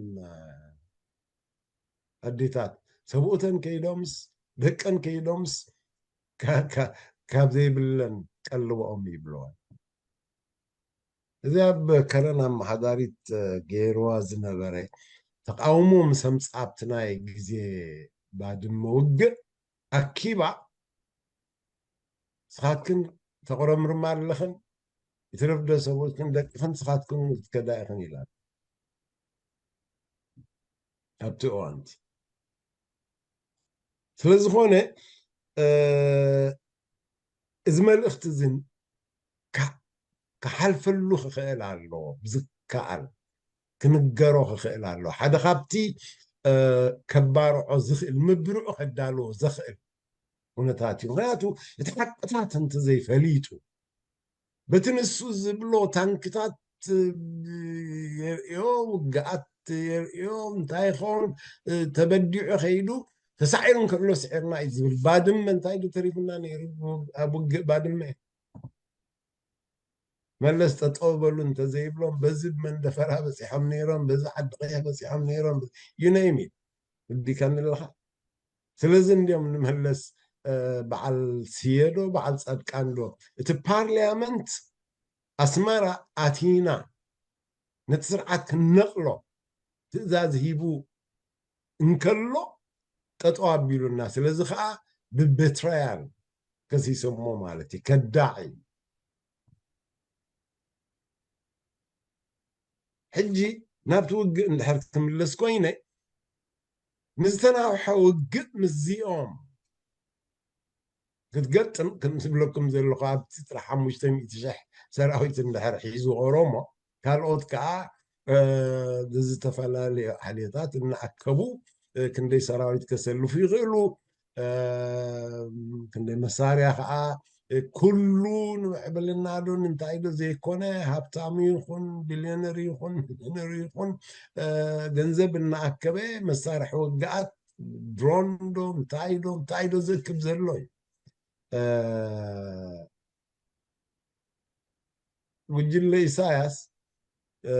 ኣዴታት ሰብኡተን ከይዶምስ ደቀን ከይዶምስ ካብ ዘይብለን ቀልበኦም ይብለዋል። እዚ ኣብ ከረን ኣመሓዳሪት ገይርዋ ዝነበረ ተቃውሞ ምስ ኣምፅኣ ኣብቲ ናይ ግዜ ባድመ ውግእ ኣኪባ ስኻትክን ተቑረምርማ ኣለኽን ይትረፍ ዶ ሰብኡትክን ደቅኽን ስኻትክን ክትከዳ ኢኽን ኢላ ኣብቲ እዋንቲ ስለ ዝኾነ እዚ መልእኽቲ እዝን ክሓልፈሉ ክኽእል ኣለዎ ብዝከኣል ክንገሮ ክኽእል ኣለዎ ሓደ ካብቲ ከባርዖ ዝኽእል ምብርዑ ከዳልዎ ዘኽእል ኩነታት እዩ ምክንያቱ እቲ ሓቅታት እንተዘይፈሊጡ በቲ ንሱ ዝብሎ ታንክታት የርእዮ ውግኣት የርእዮ እንታይ ይኸውን ተበዲዑ ከይዱ ተሳዒሩ እንከሎ ስዒርና እዩ ዝብል ባድመ እንታይ ዶ ተሪፉና ነይሩ ኣብ ውግእ ባድመ መለስ ጠጠው በሉ እንተዘይብሎም በዚ መንደፈራ በፂሖም ነይሮም በዚ ዓዲ ቀይሕ በፂሖም ነይሮም you name it ወዲካ ንለካ ስለዚ እንዲዮም ንመለስ በዓል ስየ ዶ በዓል ፃድቃን ዶ እቲ ፓርሊያመንት ኣስመራ ኣቲና ነቲ ስርዓት ክንነቕሎ ትእዛዝ ሂቡ እንከሎ ጠጠው ኣቢሉና ስለዚ ከዓ ብቤትራያል ከሲሶሞ ማለት እዩ ከዳዕ እዩ ሕጂ ናብቲ ውግእ እንድሕር ክትምለስ ኮይነ ንዝተናውሐ ውግእ ምስዚኦም ክትገጥም ከም ዝብለኩም ዘለኹ ኣብቲ ጥራሕ ሓሙሽተ ሚእቲ ሽሕ ሰራዊት እንድሕር ሒዙ ኦሮሞ ካልኦት ከዓ ብዝተፈላለዩ ሓይልታት እናኣከቡ ክንደይ ሰራዊት ከሰልፉ ይኽእሉ ክንደይ መሳርያ ከዓ ኩሉ ንምዕብልና ዶ እንታይ ዶ ዘይኮነ ሃብታሙ ይኹን ቢልዮነር ይኹን ሚልዮነር ይኹን ገንዘብ እናኣከበ መሳርሒ ውግኣት ድሮን ዶ እንታይ ዶ እንታይ ዶ ዘክብ ዘሎ እዩ እ፣ ጉጅለ ኢሳያስ፣ እ፣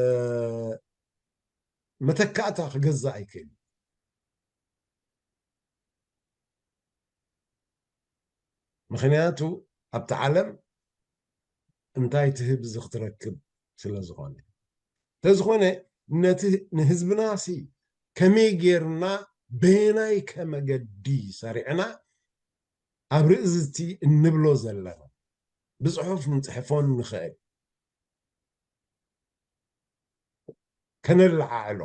መተካእታ ክገዝእ ኣይክእልን። ምኽንያቱ ኣብቲ ዓለም እንታይ ትህብ እዚ ክትረክብ ስለ ዝኾነ። እንተዝኾነ ነቲ ንህዝብና ሲ ከመይ ጌርና በየናይ ከመገዲ ሰሪዕና ኣብ ርእዚ እቲ እንብሎ ዘለና ብጽሑፍ ንጽሕፎን ንኽእል ከነለዓዕሎ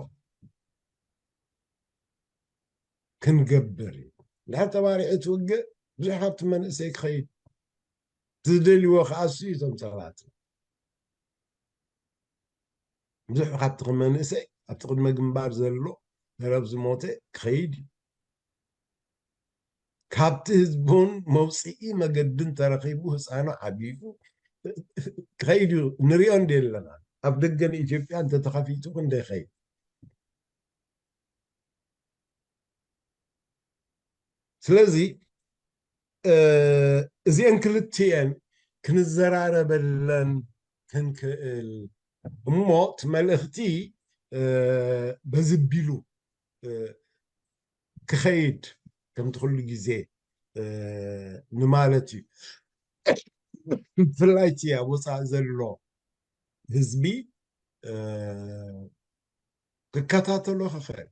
ክንገብር እዩ። እንድሕር ተባሪዑ እቲ ውግእ ብዙሕ ካብቲ መንእሰይ ክኸይድ ዝደልይዎ ከዓ እሱ እዩ። እዞም ሰባት ብዙሕ ካብቲ መንእሰይ ኣብቲ ቅድመ ግንባር ዘሎ ገረብ ዝሞተ ክኸይድ እዩ። ካብቲ ህዝቡን መውፅኢ መገድን ተረኺቡ ህፃኑ ዓቢዩ ክኸይድ እዩ። ንሪኦ እንደ ኣለና ኣብ ደገ ንኢትዮጵያ እንተተኸፊቱ ክንደ ይኸይድ። ስለዚ እ፣ እዚአን ክልቲአን ክንዘራረበለን ክንክእል እሞ እቲ መልእኽቲ እ፣ በዚ ቢሉ እ፣ ክኸይድ ከምቲ ኩሉ ግዜ እ፣ ንማለት እዩ። ብፍላይ እቲ ኣብ ወፃኢ ዘሎ ህዝቢ እ፣ ክከታተሎ ክኽእል፣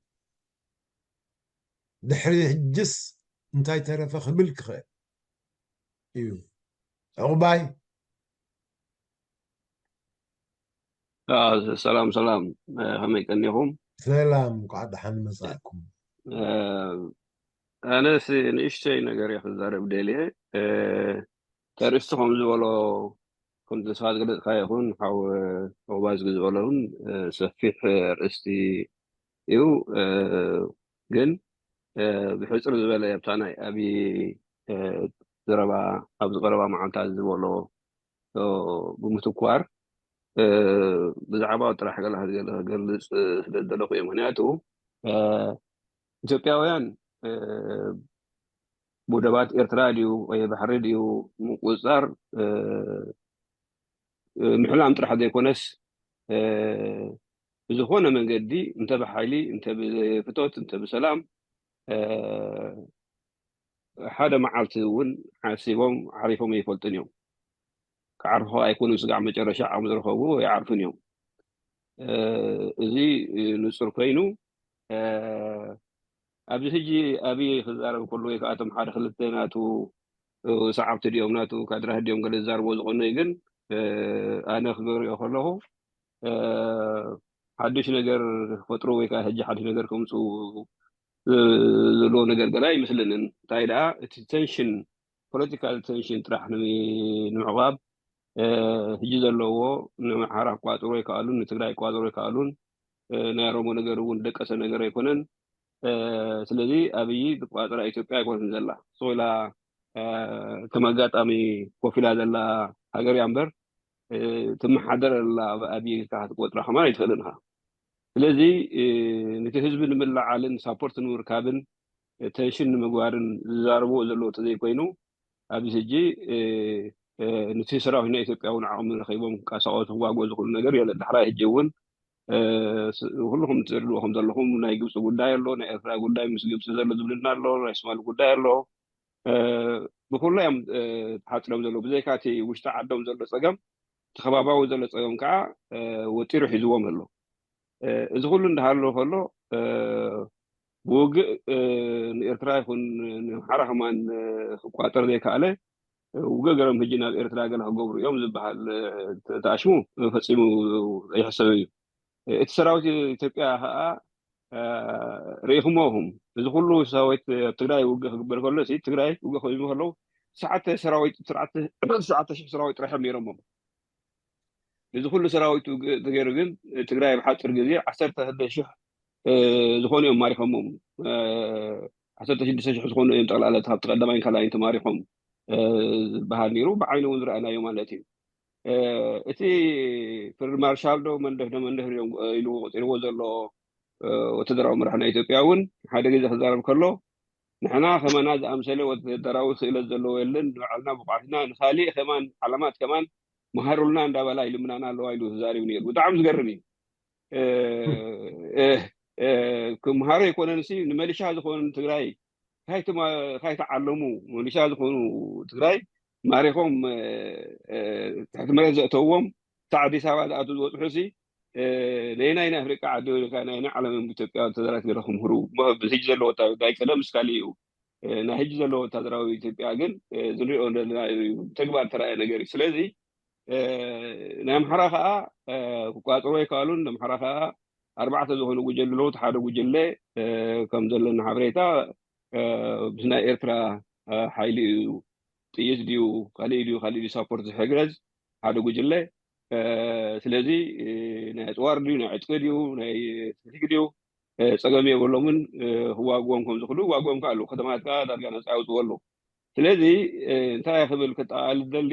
ድሕሪ ሕጅስ እንታይ ተረፈ ክብል ክኽእል እዩ። ዕቑባይ ሰላም ሰላም፣ ከመይ ቀኒኹም? ሰላም፣ እንኳዕ ደሓን መጻእኩም። ኣነስ ንእሽተይ ነገር እየ ክዛረብ ደልየ። ተርእስቲ ከም ዝበሎ ከም ተስፋ ዝገለጽካ ይኹን ሓው ኦባዝ ዝበሎ እውን ሰፊሕ ርእስቲ እዩ። ግን ብሕፅር ዝበለ ኣብታ ናይ ኣብይ ዘረባ ኣብዚ ቀረባ መዓልታት ዝበሎ ብምትኳር ብዛዕባ ጥራሕ ገለ ክገልፅ ስለ ዝደለኹ እዩ። ምክንያቱ ኢትዮጵያውያን ወደባት ኤርትራ ድዩ ወይ ባሕሪ ድዩ ምቁፅፃር ምሕላም ጥራሕ ዘይኮነስ ብዝኾነ መንገዲ እንተ ብሓይሊ እንተ ብፍቶት እንተ ብሰላም ሓደ መዓልቲ እውን ሓሲቦም ዓሪፎም ኣይፈልጡን እዮም። ክዓርፉ ኣይኮኑን ስጋዕ መጨረሻ ዓቕሚ ዝረኸቡ ኣይዓርፉን እዮም። እዚ ንፁር ኮይኑ ኣብዚ ሕጂ ኣብይ ክዛረብ ከሎ ወይ ከዓ እቶም ሓደ ክልተ ናቱ ሰዓብቲ ድዮም ናቱ ካድራት ድዮም ገለ ዝዛርቦ ዝቐነዩ ግን ኣነ ክገርዮ ከለኹ ሓድሽ ነገር ክፈጥሩ ወይ ከዓ ሕጂ ሓድሽ ነገር ከምፅኡ ዘለዎ ነገር ገና ኣይመስለንን። እንታይ ደኣ እቲ ቴንሽን ፖለቲካል ቴንሽን ጥራሕ ንምዕቓብ ሕጂ ዘለዎ ንኣምሓራ ክቋፅሮ ኣይከኣሉን፣ ንትግራይ ክቋፅሮ ኣይከኣሉን። ናይ ኦሮሞ ነገር እውን ደቀሰ ነገር ኣይኮነን። ስለዚ ኣብይ ዝቋፅራ ኢትዮጵያ ኣይኮነትን ዘላ ስቕ ኢላ ከም ኣጋጣሚ ኮፍ ኢላ ዘላ ሃገር እያ እምበር ትመሓደር ኣላ ብኣብይ ኢልካ ክትቆፅራ ከማን ኣይትኽእልን ኢኻ። ስለዚ ነቲ ህዝቢ ንምልዓልን ሳፖርት ንምርካብን ቴንሽን ንምግባርን ዝዛረብዎ ዘለዉ ተዘይኮይኑ ኣብዚ ሕጂ ነቲ ሰራዊት ናይ ኢትዮጵያ እውን ዓቕሚ ረኺቦም ክንቀሳቀሱ ክዋግኡ ዝኽእሉ ነገር የለን። ዳሕራይ ሕጂ እውን ኩልኹም ትርድኡ ከም ዘለኹም ናይ ግብፂ ጉዳይ ኣሎ፣ ናይ ኤርትራ ጉዳይ ምስ ግብፂ ዘሎ ዝምድና ኣሎ፣ ናይ ሶማሊ ጉዳይ ኣሎ። ብኩሉ እዮም ተሓፂሮም ዘለዉ። ብዘይካ እቲ ውሽጢ ዓዶም ዘሎ ፀገም፣ እቲ ከባባዊ ዘሎ ፀገም ከዓ ወጢሩ ሒዝዎም ኣሎ። እዚ ኩሉ እንዳሃለወ ከሎ ብውግእ ንኤርትራ ይኹን ንኣምሓራ ከማን ክቋጠር ዘይከኣለ ውግእ ገይሮም ሕጂ ናብ ኤርትራ ገለ ክገብሩ እዮም ዝበሃል ተኣሽሙ ፈፂሙ ኣይሕሰብን እዩ። እቲ ሰራዊት ኢትዮጵያ ከዓ ርኢኹምዎ ኢኹም። እዚ ኩሉ ሰራዊት ኣብ ትግራይ ውግእ ክግበር ከሎ ትግራይ ውግእ ክህዝሙ ከለዉ ትሽዓተ ሰራዊት ትሽዓተ ሽሕ ሰራዊት ጥራሕ እዮም ነይሮሞም። እዚ ኩሉ ሰራዊት ውግእ ተገይሩ ግን ትግራይ ኣብ ሓፂር ግዜ ዓሰርተ ክልተ ሽሕ ዝኾኑ እዮም ማሪኾሞም። ዓሰርተ ሽዱሽተ ሽሕ ዝኾኑ እዮም ጠቕላላ ካብቲ ቀዳማይን ካልኣይን ተማሪኾም ዝበሃል ነይሩ። ብዓይኒ እውን ዝረኣናዮ ማለት እዩ። እቲ ፊልድ ማርሻል ዶ መንደፍ ዶ መንደፍ ኢሉ ቆፂርዎ ዘሎ ወተደራዊ መራሕ ናይ ኢትዮጵያ እውን ሓደ ግዜ ክዛረብ ከሎ ንሕና ከማና ዝኣምሰለ ወተደራዊ ክእለት ዘለዎ የለን፣ ንባዕልና ብቑዓትና ንኻሊእ ከማን ዓለማት ከማን መሃሩልና እንዳበላ ይልምናና ኣለዋ ኢሉ ተዛሪቡ ነይሩ። ብጣዕሚ ዝገርም እዩ። ክምሃሮ ኣይኮነን ሲ ንመሊሻ ዝኾኑ ትግራይ ካይተዓለሙ መሊሻ ዝኾኑ ትግራይ ማሪኾም ትሕቲ መሬት ዘእተዎም ክሳዕ ኣዲስ ኣበባ ዝኣቱ ዝበፅሑ ሲ ነይናይ ናይ ኣፍሪቃ ዓዲ ወይካ ናይ ናይ ዓለም ኢትዮጵያ ተዘራት ገለ ክምህሩ ብሕጂ ዘለዎ ወታደራዊ ቀደም ስካሊ እዩ። ናይ ሕጂ ዘለዎ ወታደራዊ ኢትዮጵያ ግን ዝንሪኦ ዘለና ተግባር ተራየ ነገር እዩ። ስለዚ ናይ ኣምሓራ ከዓ ክቋፅሮ ይከኣሉን ኣምሓራ ከዓ ኣርባዕተ ዝኾኑ ጉጀለ ኣለዉ። ሓደ ጉጀለ ከም ዘለና ሓበሬታ ምስ ናይ ኤርትራ ሓይሊ እዩ ጥይት ድዩ ካልእ ድዩ ካልእ ድዩ ሳፖርት ዝሕግረዝ ሓደ ጉጅለ። ስለዚ ናይ ኣፅዋር ድዩ ናይ ዕጥቂ ድዩ ናይ ቴክኒክ ድዩ ፀገም የብሎምን። ክዋግዎም ከም ዝኽእሉ ክዋግዎም ከኣሉ ከተማታት ከዓ ዳርጋ ነፃ ያውፅዎ ኣለዉ። ስለዚ እንታይ ክብል ክጠቃልል ደሊ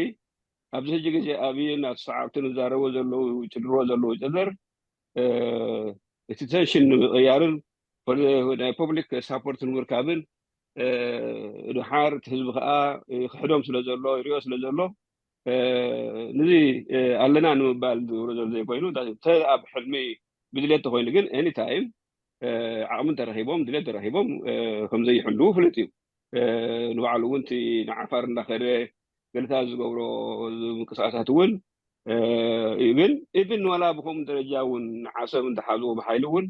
ኣብዚ ሕጂ ግዜ ኣብይ እናተሰዓብቲ ንዛረቦ ዘለዉ ይጭድርዎ ዘለዉ ጭድር እቲ ተንሽን ንምቕያርን ናይ ፐብሊክ ሳፖርት ንምርካብን ድሓር እቲ ህዝቢ ከዓ ክሕዶም ስለ ዘሎ ይሪኦ ስለ ዘሎ ንዚ ኣለና ንምባል ዝብሎ ዘሎ ዘይኮይኑ እንተ ኣብ ሕልሚ ብድሌት ተኮይኑ ግን ኤኒታይም ዓቕሚ እንተረኪቦም ድሌት ተረኪቦም ከምዘይሕልዉ ፍሉጥ እዩ። ንባዕሉ እውን እቲ ንዓፋር እንዳኸደ ገለታት ዝገብሮ ምንቅስቃሳት እውን ኢብን ኢብን ዋላ ብከምኡ ደረጃ እውን ንዓሰብ እንተሓዝዎ ብሓይሊ እውን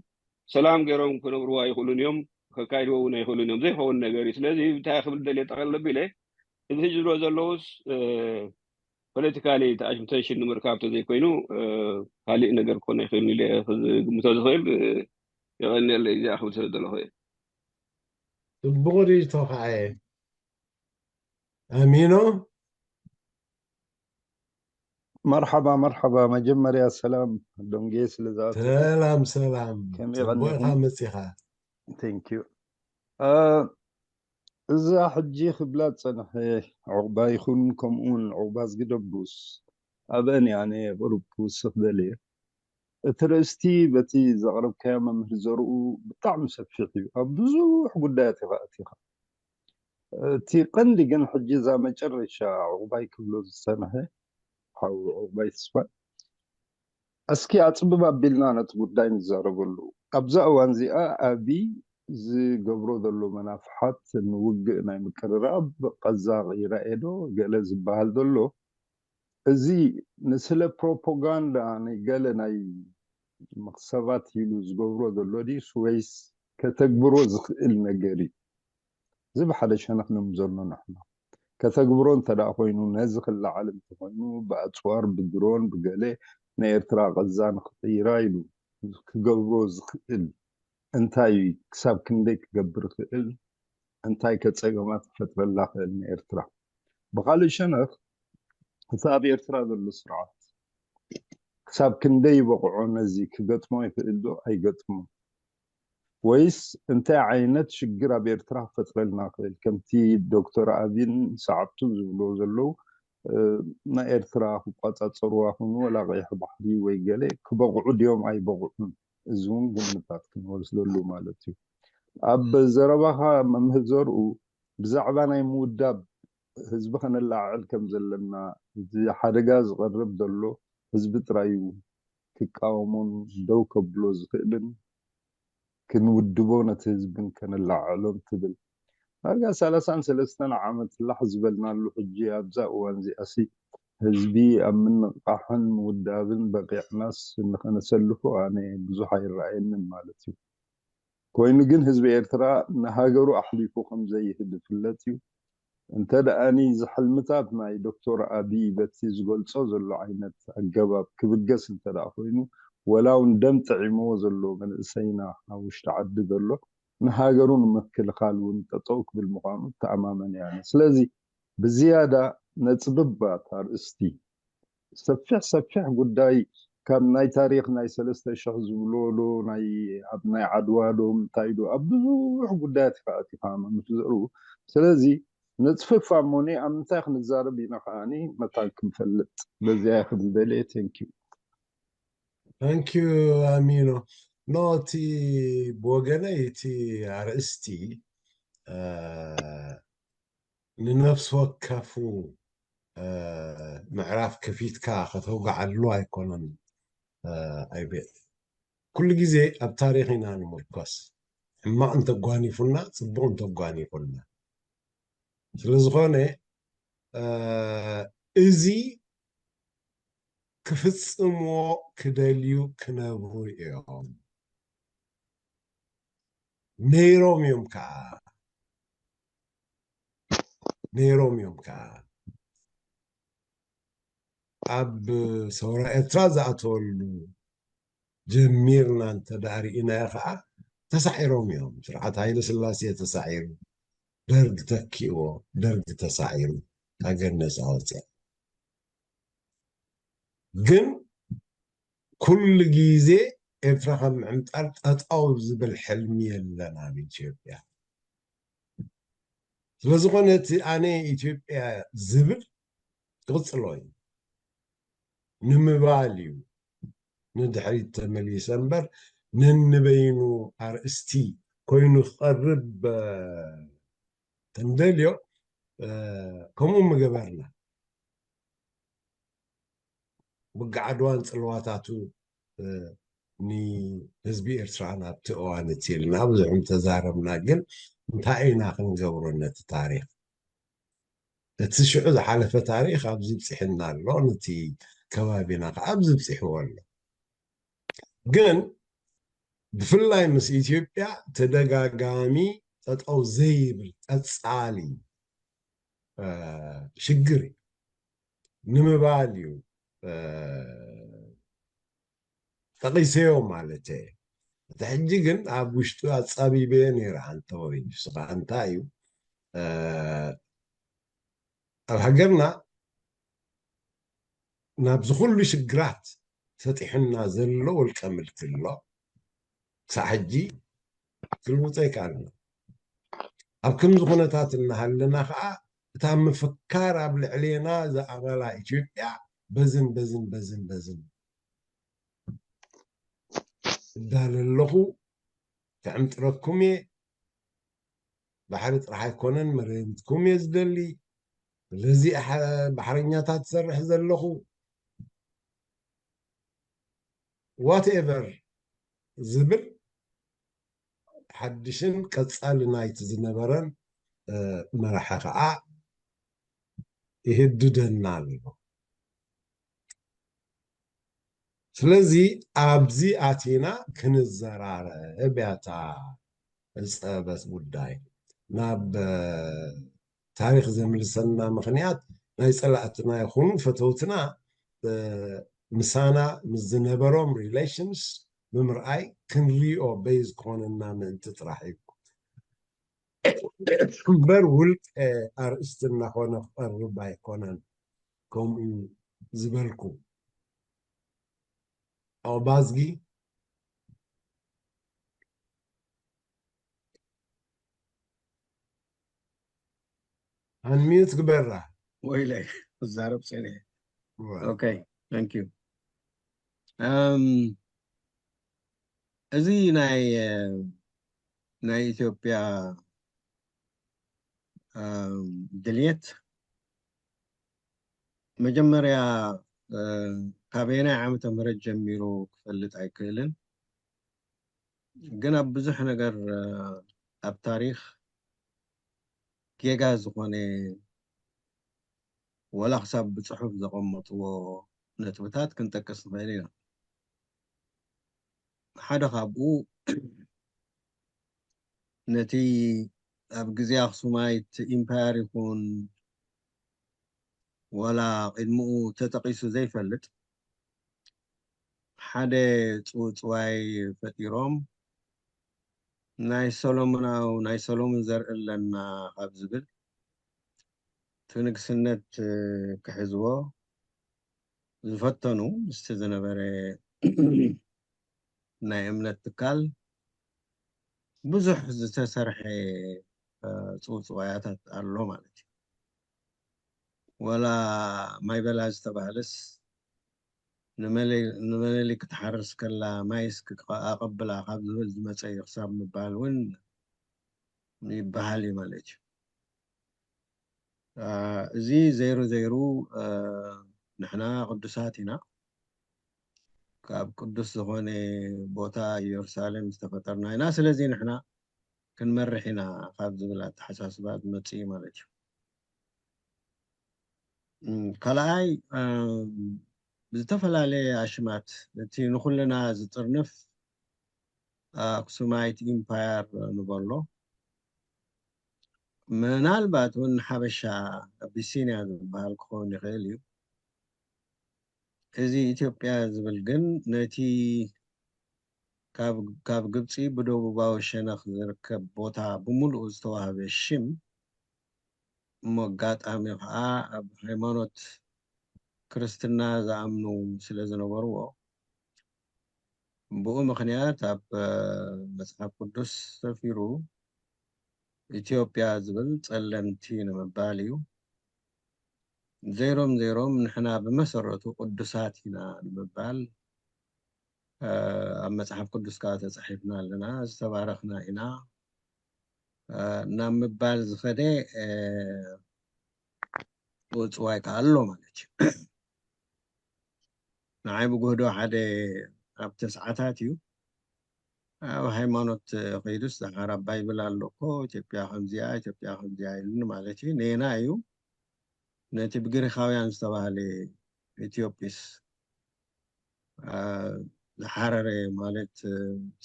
ሰላም ገይሮም ክነብርዋ ይኽእሉን እዮም፣ ከካይድዎ እውን ኣይኽእሉን እዮም። ዘይኸውን ነገር እዩ። ስለዚ እንታይ ክብል ደልየ ጠቐል ኣቢለ እዚ ሕጂ ዝብሎ ዘለውስ ፖለቲካሊ ተኣሽምተንሽን ንምርካብ ተዘይኮይኑ ካሊእ ነገር ክኾነ ይኽእል ኢለ ክግምቶ ዝኽእል የቐንየለ እዚኣ ክብል ስለ ዘለኹ እየ። ጽቡቕ ርእይቶ ከዓ እየ። ኣሚኖ መርሓባ መርሓባ። መጀመርያ ሰላም ዶንጌ ስለ ዝኣተኹ። ሰላም ሰላም። ከመይ ጽቡቕ ኢኻ ቀኒኹም? መጺኻ። Thank you። እ፣ እዛ ሕጂ ክብላ ዝጸንሐ ዑቕባ ይኹን ከምኡውን ዑቕባ ዝግደቡስ ኣበን እያ ኣነ ቁሩብ ክውስኽ ደልየ። እቲ ርእስቲ በቲ ዘቕረብካዮ መምህር ዘርኡ ብጣዕሚ ሰፊሕ እዩ። ኣብ ብዙሕ ጉዳያት ኢኻ ኣቲኻ። እቲ ቀንዲ ግን ሕጂ እዛ መጨረሻ ዑቕባይ ክብሎ ዝጸንሐ ሓው ዑቕባይ ተስፋ እስኪ ኣጽብብ ኣቢልና ነቲ ጉዳይ ንዛረበሉ። ኣብዛ እዋን እዚኣ ኣቢ ዝገብሮ ዘሎ መናፍሓት ንውግእ ናይ ምቅርራብ ቀዛ ይረኣየ ዶ ገለ ዝበሃል ዘሎ እዚ ንስለ ፕሮፓጋንዳ ንገለ ናይ መኽሰባት ኢሉ ዝገብሮ ዘሎ ድዩስ ወይስ ከተግብሮ ዝኽእል ነገር እዩ? እዚ ብሓደ ሸነኽ ንምዘሎ ንሕና ከተግብሮ እንተ ደኣ ኮይኑ ነዚ ክለዓል እንተኾይኑ ብኣፅዋር ብድሮን ብገለ ንኤርትራ ቐዛ ንኽቕይራ ኢሉ ክገብሮ ዝኽእል እንታይ ክሳብ ክንደይ ክገብር ይኽእል? እንታይ ከ ጸገማት ክፈጥረላ ክእል ንኤርትራ? ብኻልእ ሸነኽ እቲ ኣብ ኤርትራ ዘሎ ስርዓት ክሳብ ክንደይ ይበቕዖ ነዚ ክገጥሞ ይኽእል ዶ ኣይገጥሞ? ወይስ እንታይ ዓይነት ሽግር ኣብ ኤርትራ ክፈጥረልና ክእል? ከምቲ ዶክተር ኣብይን ሰዓብቱን ዝብልዎ ዘለዉ ናይ ኤርትራ ክቋጻጸርዋ ክኑ ወላ ቀይሕ ባሕሪ ወይ ገለ ክበቕዑ ድዮም ኣይበቕዑን? እዚ እውን ግምታት ክንወስደሉ ማለት እዩ። ኣብ ዘረባኻ መምህር ዘርኡ ብዛዕባ ናይ ምውዳብ ህዝቢ ከነላዕል ከም ዘለና እዚ ሓደጋ ዝቐርብ ዘሎ ህዝቢ ጥራይ እዩ ክቃወሞን ደው ከብሎ ዝኽእልን ክንውድቦ ነቲ ህዝብን ከነላዕሎን ትብል ዳርጋ ሰላሳን ሰለስተን ዓመት ላሕ ዝበልናሉ ሕጂ ኣብዛ እዋን እዚኣሲ ህዝቢ ኣብ ምንቕቃሕን ምውዳብን በቂዕናስ ንኸነሰልፎ ኣነ ብዙሕ ኣይረኣየንን ማለት እዩ። ኮይኑ ግን ህዝቢ ኤርትራ ንሃገሩ ኣሕሊፉ ከም ዘይህብ ይፍለጥ እዩ። እንተ ደኣኒ እዚ ሕልምታት ናይ ዶክተር ኣብይ በቲ ዝገልጾ ዘሎ ዓይነት ኣገባብ ክብገስ እንተ ደኣ ኮይኑ ወላ እውን ደም ጥዒምዎ ዘሎ መንእሰይና ኣብ ውሽጢ ዓዲ ዘሎ ንሃገሩ ንምክልኻል እውን ጠጠው ክብል ምዃኑ ተኣማመን እያ። ስለዚ ብዝያዳ ነጽብባት ኣርእስቲ ሰፊሕ ሰፊሕ ጉዳይ ካብ ናይ ታሪክ ናይ ሰለስተ ሽሕ ዝብልዎ ዶ ናይ ኣብ ናይ ዓድዋ ዶ እንታይ ዶ ኣብ ብዙሕ ጉዳያት ኢኻ ኣቲኻ መምህር ዘርኡ። ስለዚ ነፅፍፍ ኣሞኒ ኣብ ምንታይ ክንዛረብ ኢና ከዓኒ መታን ክንፈልጥ በዚያ ክብል ደልየ። Thank you። Thank you ኣሚኖ። ኖ እቲ ብወገነይ እቲ ኣርእስቲ እ፣ ንነፍሲ ወከፉ፣ እ፣ ምዕራፍ ከፊትካ ከተውግዓሉ ኣይኮነን። እ፣ ኣይቤ-፣ ኩሉ ግዜ ኣብ ታሪኽ ኢና ንምርኮስ። ሕማቕ እንተጓኒፉና፣ ጽቡቕ እንተጓኒፉና። ስለ ዝኾነ፣ እ፣ እዚ ክፍጽምዎ ክደልዩ ክነብሩ እዮም። ነይሮም እዮም ከዓ። ነይሮም እዮም ከዓ። ኣብ ሰውራ ኤርትራ ዝኣተወሉ ጀሚርና እንተ ደኣ ርኢናዮ ከዓ፣ ተሳዒሮም እዮም። ስርዓት ሃይለ ስላሴ ተሳዒሩ፣ ደርግ ተኪእዎ፣ ደርግ ተሳዒሩ፣ ሃገር ነጻ ወፅያ። ግን ኩሉ ግዜ ኤርትራ ካብ ምዕምጣር ጠጠው ዝብል ሕልሚ የለን ኣብ ኢትዮጵያ። ስለ ዝኾነ እቲ ኣነ ኢትዮጵያ ዝብል ክቕጽሎ እዩ። ንምባል እዩ። ንድሕሪት ተመሊሰ እምበር፣ ነንበይኑ ኣርእስቲ ኮይኑ ክቐርብ፣ እ፣ ተንደልዮ፣ እ፣ ከምኡ ምገበርና። ውግእ ዓድዋን ጽልዋታቱ፣ እ፣ ንህዝቢ ኤርትራ ናብቲ እዋን እቲ ኢልና ብዙሕ ተዛረብና። ግን እንታይ ኢና ክንገብሮ ነቲ ታሪኽ? እቲ ሽዑ ዝሓለፈ ታሪኽ ኣብዚ ብጽሕና ኣሎ፣ ነቲ ከባቢና ከኣ ኣብዚ ብጽሕዎ ኣሎ። ግን ብፍላይ ምስ ኢትዮጵያ ተደጋጋሚ ጠጠው ዘይብል ቀጻሊ፣ እ፣ ሽግር እዩ። ንምባል እዩ፣ እ፣ ጠቒሰዮ ማለት እየ። እቲ ሕጂ ግን ኣብ ውሽጡ ኣጻቢበዮ ነይረ፣ ኣንተ ወይ ንስኻ እንታይ እዩ፣ እ፣ ኣብ ሃገርና ናብዚ ኩሉ ሽግራት ሰጢሑና ዘሎ ውልቀ ምልኪ ኣሎ። ክሳዕ ሕጂ ክልውጦ ኣይከኣልና። ኣብ ከምዚ ኩነታት እናሃለና ከዓ እታ ምፍካር ኣብ ልዕሌና ዝኣመላ ኢትዮጵያ በዝን በዝን በዝን በዝን እዳለ ኣለኹ፣ ክዕምጥረኩም እየ። ባሕሪ ጥራሕ ኣይኮነን፣ መሬትኩም እየ ዝደሊ። ስለዚ ኣሕ-፣ ባሕረኛታት ዝሰርሕ ዘለኹ፣ ዋትኤቨር ዝብል ሓድሽን ቀጻሊ ናይቲ ዝነበረን፣ እ፣ መራሒ ኸዓ ይህድደና ኣሎ። ስለዚ ኣብዚ ኣቲና ክንዘራረብ እያ እታ ዝጸበስ ጉዳይ። ናብ፣ እ፣ ታሪኽ ዘምልሰና ምኽንያት ናይ ጸላእትና ይኹኑ ፈተውትና፣ እ፣ ምሳና ምስ ዝነበሮም ሪሌሽንስ ብምርኣይ ክንሪኦ በይዝ ክኾነና ምእንቲ ጥራሕ እዩ። እምበር ውልቀ ኣርእስቲ እናኾነ ክቐርብ ኣይኮነን። ከምኡ ዝበልኩ። ኣባዝጊ ኣንሚዩት ግበራ። ወይለይ፣ ክዛረብ ጸኒሐ። ዋ። ኦኬ፣ ታንክ ዩ። እም፣ እዚ ናይ፣ ናይ ኢትዮጵያ፣ እም፣ ድልየት መጀመርያ፣ እ፣ ካበየናይ ዓመተ ምህረት ጀሚሩ ክፈልጥ ኣይክእልን። ግን ኣብ ብዙሕ ነገር፣ እ፣ ኣብ ታሪኽ ጌጋ ዝኾነ፣ ወላ ክሳብ ብጽሑፍ ዘቐመጥዎ ነጥብታት ክንጠቅስ ንኽእል ኢና። ሓደ ካብኡ፣ ነቲ ኣብ ግዜ ኣኽሱማይት ኢምፓየር ይኹን፣ ወላ ቅድሚኡ ተጠቒሱ ዘይፈልጥ ሓደ ጽውጽዋይ ፈጢሮም፣ ናይ ሰሎሞናዊ፣ ናይ ሰሎሞን ዘርኢ ኣለና ካብ ዝብል፣ እቲ ንግስነት ክሕዝዎ ዝፈተኑ፣ ምስቲ ዝነበረ ናይ እምነት ትካል ብዙሕ ዝተሰርሐ፣ እ፣ ጽውጽዋያታት ኣሎ ማለት እዩ። ወላ ማይ በላ ዝተባህለስ፣ ንመለ-፣ ንመለሊ ክትሓርስ ከላ ማይ እስኪ ኣቐብላ ካብ ዝብል ዝመጸ እዩ ክሳብ ምባል እውን ይበሃል እዩ ማለት እዩ። እዚ ዘይሩ ዘይሩ ንሕና ቅዱሳት ኢና፣ ካብ ቅዱስ ዝኾነ ቦታ ኢየሩሳሌም ዝተፈጠርና ኢና። ስለዚ ንሕና ክንመርሕ ኢና ካብ ዝብል ኣተሓሳስባ ዝመጽእ እዩ ማለት እዩ። ካልኣይ ብዝተፈላለየ ኣሽማት እቲ ንኩልና ዝጥርንፍ ኣክሱማይት ኢምፓየር ንበሎ፣ ምናልባት እውን ሓበሻ ኣቢሲንያ ዝበሃል ክኸውን ይኽእል እዩ። እዚ ኢትዮጵያ ዝብል ግን ነቲ ካብ ግብፂ ብደቡባዊ ሸነኽ ዝርከብ ቦታ ብምሉኡ ዝተዋህበ ሽም እሞ ኣጋጣሚ ከዓ ኣብ ሃይማኖት ክርስትና ዝኣምኑ ስለ ዝነበርዎ ብኡ ምኽንያት ኣብ መፅሓፍ ቅዱስ ሰፊሩ ኢትዮጵያ ዝብል ጸለምቲ ንምባል እዩ። ዘይሮም ዘይሮም ንሕና ብመሰረቱ ቅዱሳት ኢና ንምባል ኣብ መጽሓፍ ቅዱስ ከዓ ተጻሒፍና ኣለና፣ ዝተባረኽና ኢና ናብ ምባል ዝኸደ ውፅዋይ ከዓ ኣሎ ማለት እዩ። ንዓይ ብጉህዶ ሓደ ኣብ ተስዓታት እዩ ኣብ ሃይማኖት ከይዱስ ዝሓራ ባይብል ኣሎ እኮ ኢትዮጵያ ከምዚኣ ኢትዮጵያ ከምዚኣ ኢሉኒ ማለት እዩ። ኔና እዩ ነቲ ብግሪኻውያን ዝተባህለ ኢትዮጵስ ዝሓረረ ማለት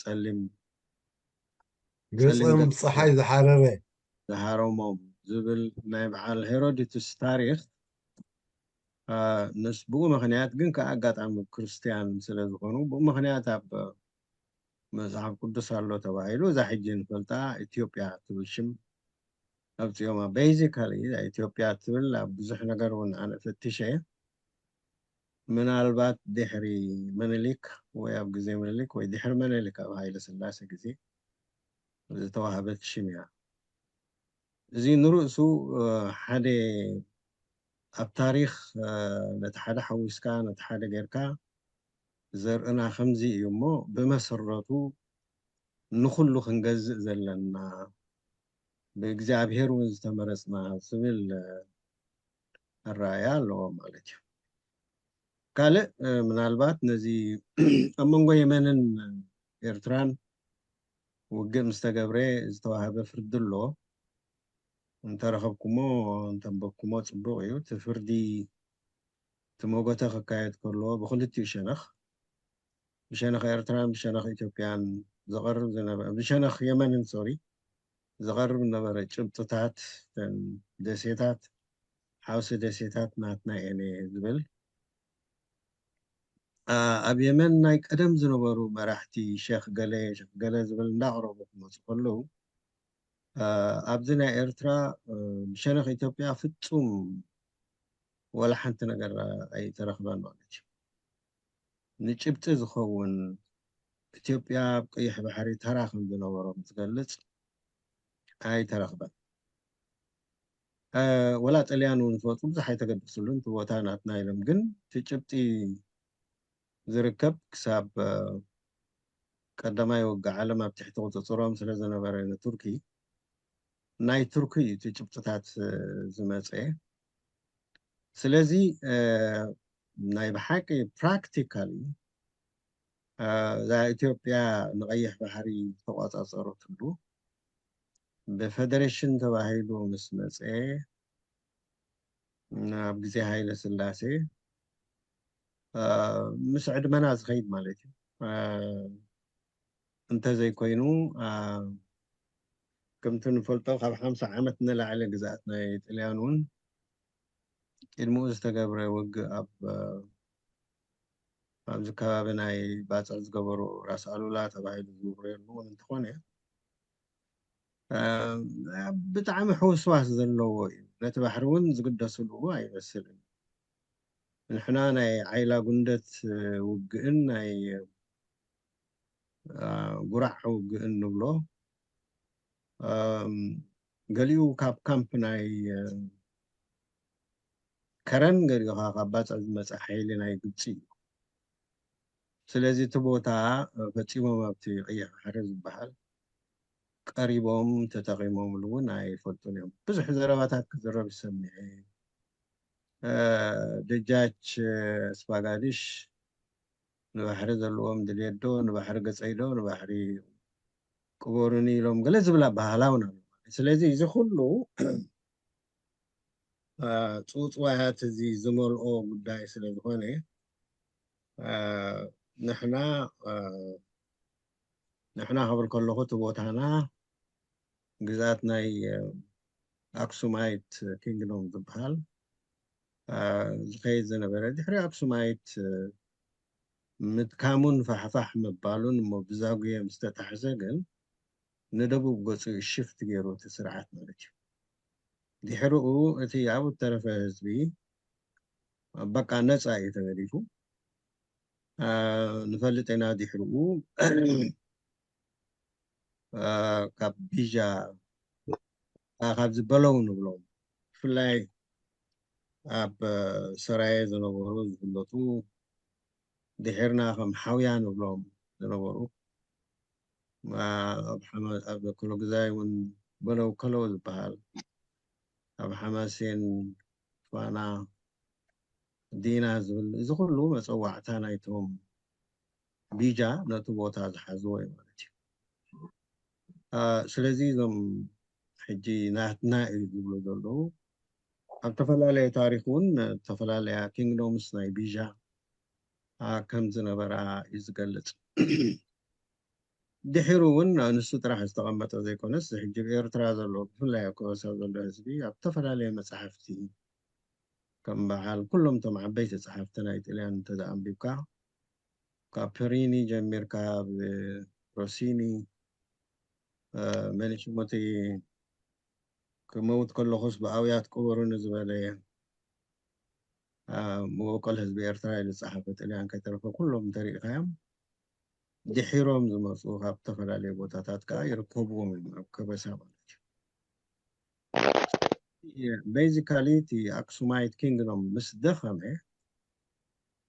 ጸሊም ገጾም ፀሓይ ዝሓረረ ዝሃረሞም ዝብል ናይ በዓል ሄሮዲቱስ ታሪክ ንስ ብኡ ምክንያት ግን ከዓ ኣጋጣሚ ክርስትያን ስለ ዝኾኑ ብኡ ምክንያት ኣብ መፅሓፍ ቅዱስ ኣሎ ተባሂሉ እዛ ሕጂ ንፈልጣ ኢትዮጵያ ትብል ሽም ኣውፅኦማ። ቤዚካሊ ኢትዮጵያ ትብል ኣብ ብዙሕ ነገር እውን ኣነ ፈትሸ ምናልባት ድሕሪ ምኒልክ ወይ ኣብ ግዜ ምኒልክ ወይ ድሕሪ ምኒልክ ኣብ ሃይለ ስላሴ ግዜ ዝተዋህበት ሽም እያ። እዚ ንርእሱ ሓደ ኣብ ታሪኽ ነቲ ሓደ ሓዊስካ ነቲ ሓደ ጌርካ ዘርእና ከምዚ እዩ እሞ ብመሰረቱ ንኹሉ ክንገዝእ ዘለና ብእግዚኣብሔር እውን ዝተመረፅና ዝብል ኣረኣያ ኣለዎ ማለት እዩ። ካልእ ምናልባት ነዚ ኣብ መንጎ የመንን ኤርትራን ውግእ ምስ ተገብረ ዝተዋህበ ፍርዲ ኣሎ። እንተረኸብኩሞ እንተንበብኩሞ ፅቡቕ እዩ። እቲ ፍርዲ እቲ መጎተ ክካየድ ከሎ ብክልቲኡ ሸነኽ ብሸነኽ ኤርትራን ብሸነኽ ኢትዮጵያን ዝቐርብ ዝነበረ ብሸነኽ የመንን ሶሪ ዝቐርብ ነበረ ጭብጥታት ደሴታት ሓውሲ ደሴታት ናትና እየን ዝብል ኣብ የመን ናይ ቀደም ዝነበሩ መራሕቲ ሸክ ገለ ሸክ ገለ ዝብል እንዳቕረቡ ክመፁ ከለዉ ኣብዚ ናይ ኤርትራ ብሸነኽ ኢትዮጵያ ፍፁም ወላ ሓንቲ ነገር ኣይተረኽበን ማለት እዩ። ንጭብጢ ዝኸውን ኢትዮጵያ ኣብ ቀይሕ ባሕሪ ተራ ከም ዝነበሮም ዝገልፅ ኣይተረኽበን። ወላ ጥልያን እውን ዝወፁ ብዙሕ ኣይተገደስሉን እቲ ቦታ ናትና ኢሎም ግን እቲ ጭብጢ ዝርከብ ክሳብ ቀዳማይ ውግእ ዓለም ኣብ ትሕቲ ቁፅፅሮም ስለ ዝነበረ ንቱርኪ ናይ ቱርኪ እዩ እቲ ጭብጥታት ዝመፀ። ስለዚ ናይ ብሓቂ ፕራክቲካሊ እዛ ኢትዮጵያ ንቐይሕ ባሕሪ ዝተቋፃፀረትሉ ብፌደሬሽን ተባሂሉ ምስ መፀ ኣብ ግዜ ሃይለ ስላሴ ምስ ዕድመና ዝኸይድ ማለት እዩ። እንተዘይኮይኑ ከምቲ ንፈልጦ ካብ ሓምሳ ዓመት ንላዕሊ ግዝኣት ናይ ጥልያን እውን ቅድሚኡ ዝተገብረ ውግእ ኣብ ኣብዚ ከባቢ ናይ ባፅዕ ዝገበሩ ራስ ኣሉላ ተባሂሉ ዝውረየሉ እውን እንተኾነ ብጣዕሚ ሕውስዋስ ዘለዎ እዩ። ነቲ ባሕሪ እውን ዝግደስሉ ኣይመስልን። ንሕና ናይ ዓይላ ጉንደት ውግእን ናይ ጉራዕ ውግእን ንብሎ ገሊኡ ካብ ካምፕ ናይ ከረን ገሊኡ ከዓ ካብ ባፅዕ ዝመፀ ሓይሊ ናይ ግብፂ እዩ። ስለዚ እቲ ቦታ ፈፂሞም ኣብቲ ቀይሕ ባሕሪ ዝበሃል ቀሪቦም ተጠቒሞምሉ እውን ኣይፈልጡን እዮም። ብዙሕ ዘረባታት ክዝረብ ሰሚዐ። ደጃች ስባጋዲሽ ንባሕሪ ዘለዎም ድልየት ዶ፣ ንባሕሪ ገጸይ ዶ፣ ንባሕሪ ቅበሩኒ ኢሎም ገለ ዝብል ኣበሃህላ እውን ኣሎ። ስለዚ እዚ ኩሉ ጽውጽዋያት እዚ ዝመልኦ ጉዳይ ስለ ዝኾነ ንሕና ንሕና ክብል ከለኹ እቲ ቦታና ግዝኣት ናይ ኣክሱማይት ኪንግዶም ዝበሃል ዝኸይድ ዝነበረ፣ ድሕሪ ኣክሱማይት ምድካሙን ፋሕፋሕ ምባሉን እሞ ብዛጉየ ምስ ተታሕዘ ግን ንደቡብ ገጹ ሽፍት ገይሩ እቲ ስርዓት ማለት እዩ። ድሕሪኡ እቲ ኣብኡ እተረፈ ህዝቢ በቃ ነጻ እዩ ተገዲፉ። ንፈልጥ ኢና ድሕሪኡ ካብ ቢጃ ካብዚ በለው ንብሎም ብፍላይ ኣብ ሰራየ ዝነበሩ ዝፍለጡ ድሒርና ከም ሓውያ ንብሎም ዝነበሩ ኣብ ክሎ ግዛይ እውን በለው ከለው ዝበሃል ኣብ ሓማሴን ፋና ዲና ዝብል እዚ ኩሉ መፀዋዕታ ናይቶም ቢጃ ነቲ ቦታ ዝሓዝዎ እዩ ማለት እዩ። ስለዚ እዞም ሕጂ ናትና እዩ ዝብሉ ዘለዉ ኣብ ዝተፈላለየ ታሪክ እውን ዝተፈላለያ ኪንግዶምስ ናይ ቢጃ ከም ዝነበራ እዩ ዝገልጽ። ድሒሩ እውን ንሱ ጥራሕ ዝተቐመጠ ዘይኮነስ ሕጂ ብኤርትራ ዘሎ ብፍላይ ኣብ ከበሳ ዘሎ ህዝቢ ኣብ ዝተፈላለየ መፅሓፍቲ ከም በዓል ኩሎም እቶም ዓበይቲ ጸሓፍቲ ናይ ጥልያን እንተ ኣንቢብካ ካብ ፐሪኒ ጀሚርካ ብሮሲኒ መን ሽሙ እቲ ክመውት ከለኹስ ብኣውያት ቅበሩኒ ዝበለ መበቆል ህዝቢ ኤርትራ ኢሉ ዝጸሓፈ ጥልያን ከይተረፈ ኩሎም እንተሪእካዮም ድሒሮም ዝመፁ ካብ ዝተፈላለዩ ቦታታት ከዓ ይርከብዎም እዮም ኣብ ከበሳ ማለት እዩ። ቤዚካሊ እቲ ኣክሱማይት ኪንግዶም ምስ ደኸመ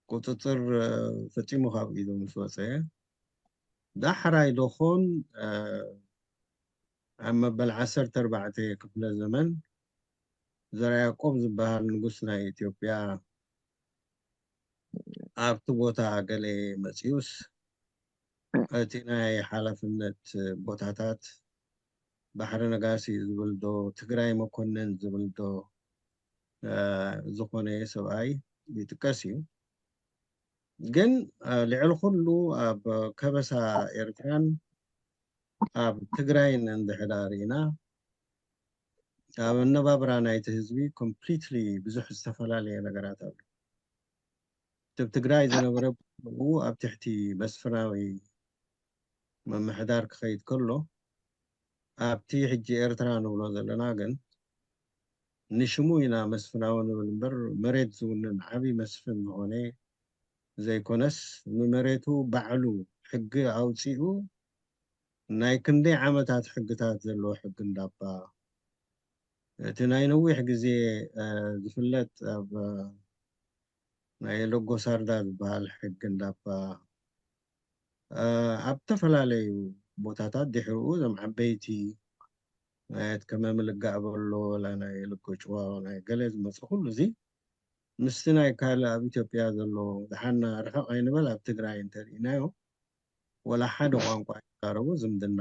ቁፅፅር ፈፂሙ ካብ ኢዱ ምስ ወፀ ዳሕራይ ደኾን ኣብ መበል ዓሰርተ ኣርባዕተ ክፍለ ዘመን ዘርዓ ያዕቆብ ዝበሃል ንጉስ ናይ ኢትዮጵያ ኣብቲ ቦታ ገለ መፅዩስ እቲ ናይ ሓላፍነት ቦታታት ባሕሪ ነጋሲ ዝብል ዶ ትግራይ መኮንን ዝብል ዶ ዝኾነ ሰብኣይ ይጥቀስ እዩ። ግን ልዕሊ ኩሉ ኣብ ከበሳ ኤርትራን ኣብ ትግራይን እንድሕዳ ርኢና ኣብ ኣነባብራ ናይቲ ህዝቢ ኮምፕሊትሊ ብዙሕ ዝተፈላለየ ነገራት ኣሎ። ኣብ ትግራይ ዝነበረ ብኡ ኣብ ትሕቲ መስፍናዊ ምምሕዳር ክኸይድ ከሎ ኣብቲ ሕጂ ኤርትራ ንብሎ ዘለና ግን ንሽሙ ኢና መስፍናዊ ንብል እምበር መሬት ዝውንን ዓብዪ መስፍን ዝኾነ ዘይኮነስ ንመሬቱ ባዕሉ ሕጊ ኣውፂኡ ናይ ክንደይ ዓመታት ሕግታት ዘለዎ ሕጊ እንዳባ እቲ ናይ ነዊሕ ግዜ ዝፍለጥ ኣብ ናይ ሎጎሳርዳ ዝበሃል ሕጊ እንዳባ ኣብ ዝተፈላለዩ ቦታታት ድሕሪኡ እዞም ዓበይቲ ናይ ከመ ምልጋእ በሎ ወላ ናይ ልጎ ጭዋ ናይ ገለ ዝመፁ ኩሉ እዚ ምስቲ ናይ ካልእ ኣብ ኢትዮጵያ ዘሎ ዝሓና ርሕቕ ኣይንበል ኣብ ትግራይ እንተርኢናዮ ወላ ሓደ ቋንቋ ይዛረቡ ዝምድና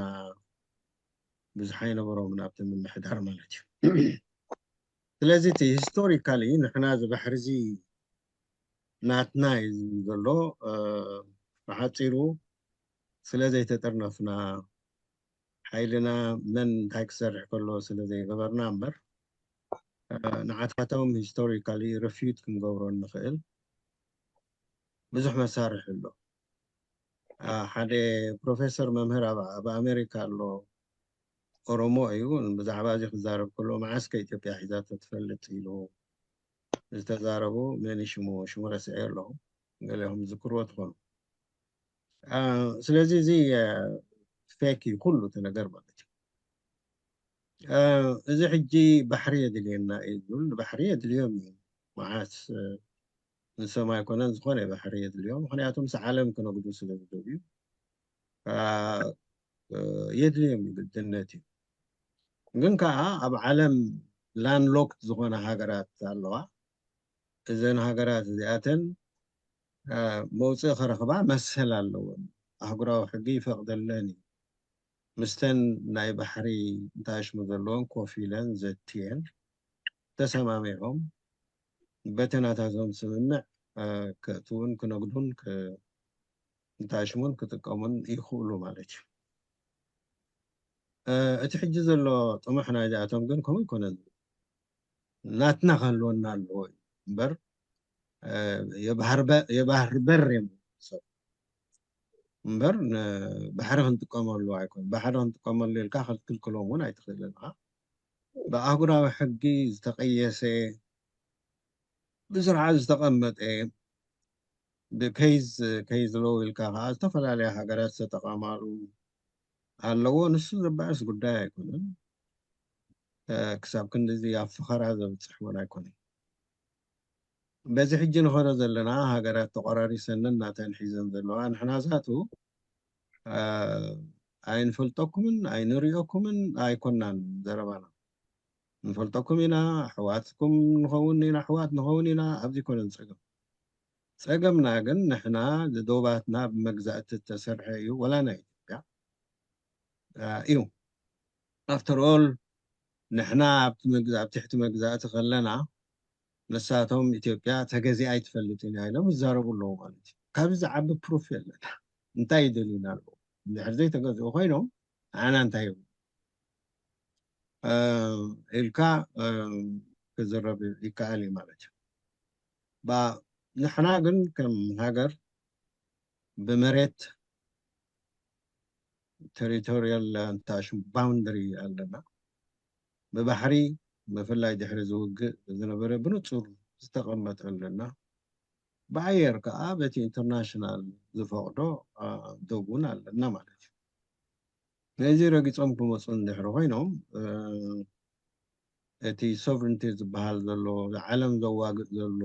ብዙሕ ኣይነበሮምን ኣብቲ ምምሕዳር ማለት እዩ። ስለዚ እቲ ሂስቶሪካሊ ንሕና እዚ ባሕሪ እዚ ናትና እዩ ዝብል ዘሎ ብሓፂሩ ስለ ዘይተጠርነፍና ሓይልና መን እንታይ ክሰርሕ ከሎ ስለ ዘይገበርና እምበር ንዓታቶም ሂስቶሪካሊ ረፊዩት ክንገብሮ እንኽእል ብዙሕ መሳርሒ ኣሎ። ሓደ ፕሮፌሰር መምህር ኣብ ኣሜሪካ ኣሎ ኦሮሞ እዩ። ብዛዕባ እዚ ክዛረብ ከሎ መዓስ ከ ኢትዮጵያ ሒዛቶ ትፈልጥ ኢሉ ዝተዛረቡ መን ሽሙ ሽሙ ረስዐ ኣለኹ ገሊኹም ዝክርዎ ትኾኑ። ስለዚ እዚ ፌክ እዩ ኩሉ እቲ ነገር ማለት እዩ። እዚ ሕጂ ባሕሪ የድልየና እዩ ዝብል ባሕሪ የድልዮም እዩ። መዓስ ንሶም ኣይኮነን ዝኾነ ባሕሪ የድልዮም ምክንያቱ ምስ ዓለም ክነግዱ ስለ ዝደልዩ የድልዮም እዩ፣ ግድነት እዩ። ግን ከዓ ኣብ ዓለም ላንድሎክድ ዝኾነ ሃገራት ኣለዋ። እዘን ሃገራት እዚኣተን መውፅኢ ከረኽባ መሰል ኣለወን። ኣህጉራዊ ሕጊ ይፈቕደለን እዩ። ምስተን ናይ ባሕሪ እንታሽሙ ዘለወን ኮፍ ኢለን ዘትየን ተሰማሚዖም በተናታቶም ስምምዕ ከእትውን ክነግዱን እንታሽሙን ክጥቀሙን ይኽእሉ ማለት እዩ። እቲ ሕጂ ዘሎ ጥሙሕ ናይዚኣቶም ግን ከምኡ ይኮነን። ናትና ክህልወና ኣለዎ እዩ እምበር የባህር በር እዮም ሰብ እምበር ባሕሪ ክንጥቀመሉ ኣይኮን። ባሕሪ ክንጥቀመሉ ኢልካ ክትክልክሎም እውን ኣይትኽእልን ኢኻ። ብኣህጉራዊ ሕጊ ዝተቐየሰ ብስርዓት ዝተቐመጠ ብኬዝ ኬዝ ሎው ኢልካ ከዓ ዝተፈላለያ ሃገራት ዝተጠቐማሉ ኣለዎ። ንሱ ዘባእስ ጉዳይ ኣይኮነን። ክሳብ ክንድዚ ኣብ ፈኸራ ዘብፅሕ እውን ኣይኮነን። በዚ ሕጂ ንኸዶ ዘለና ሃገራት ተቆራሪሰንን ናተን ሒዘን ዘለዋ ንሕና ዛቱ ኣይንፈልጠኩምን ኣይንሪኦኩምን ኣይኮናን ዘረባና። ንፈልጠኩም ኢና፣ ኣሕዋትኩም ንኸውን ኢና፣ ኣሕዋት ንኸውን ኢና። ኣብዚ ኮነ ጸገም። ጸገምና ግን ንሕና ንዶባትና ብመግዛእቲ እተሰርሐ እዩ፣ ወላ ናይ ኢትዮጵያ እዩ። ኣፍተር ኦል ንሕና ኣብቲ መግዛ ኣብ ትሕቲ መግዛእቲ ከለና ንሳቶም ኢትዮጵያ ተገዚኣ ኣይትፈልጥን እያ ኢሎም ይዛረቡ ኣለዉ ማለት እዩ። ካብዚ ዝዓቢ ፕሩፍ የለን። እንታይ ይደልዩና ኣለዉ? እንድሕር ዘይተገዝኡ ኮይኖም ንዓና እንታይ ይብሉ ኢልካ ክዝረብ ይከኣል እዩ ማለት እዩ። ንሕና ግን ከም ሃገር ብመሬት ቴሪቶሪያል እንታሽም ባውንደሪ ኣለና። ብባሕሪ ብፍላይ ድሕሪ ዝውግእ ዝነበረ ብንጹር ዝተቐመጠ ኣለና። ብኣየር ከዓ በቲ ኢንተርናሽናል ዝፈቕዶ ዶብ እውን ኣለና ማለት እዩ። ነዚ ረጊጾም ክመፁ እንድሕሪ ኮይኖም እቲ ሶቨሪንቲ ዝበሃል ዘሎ ዓለም ዘዋግእ ዘሎ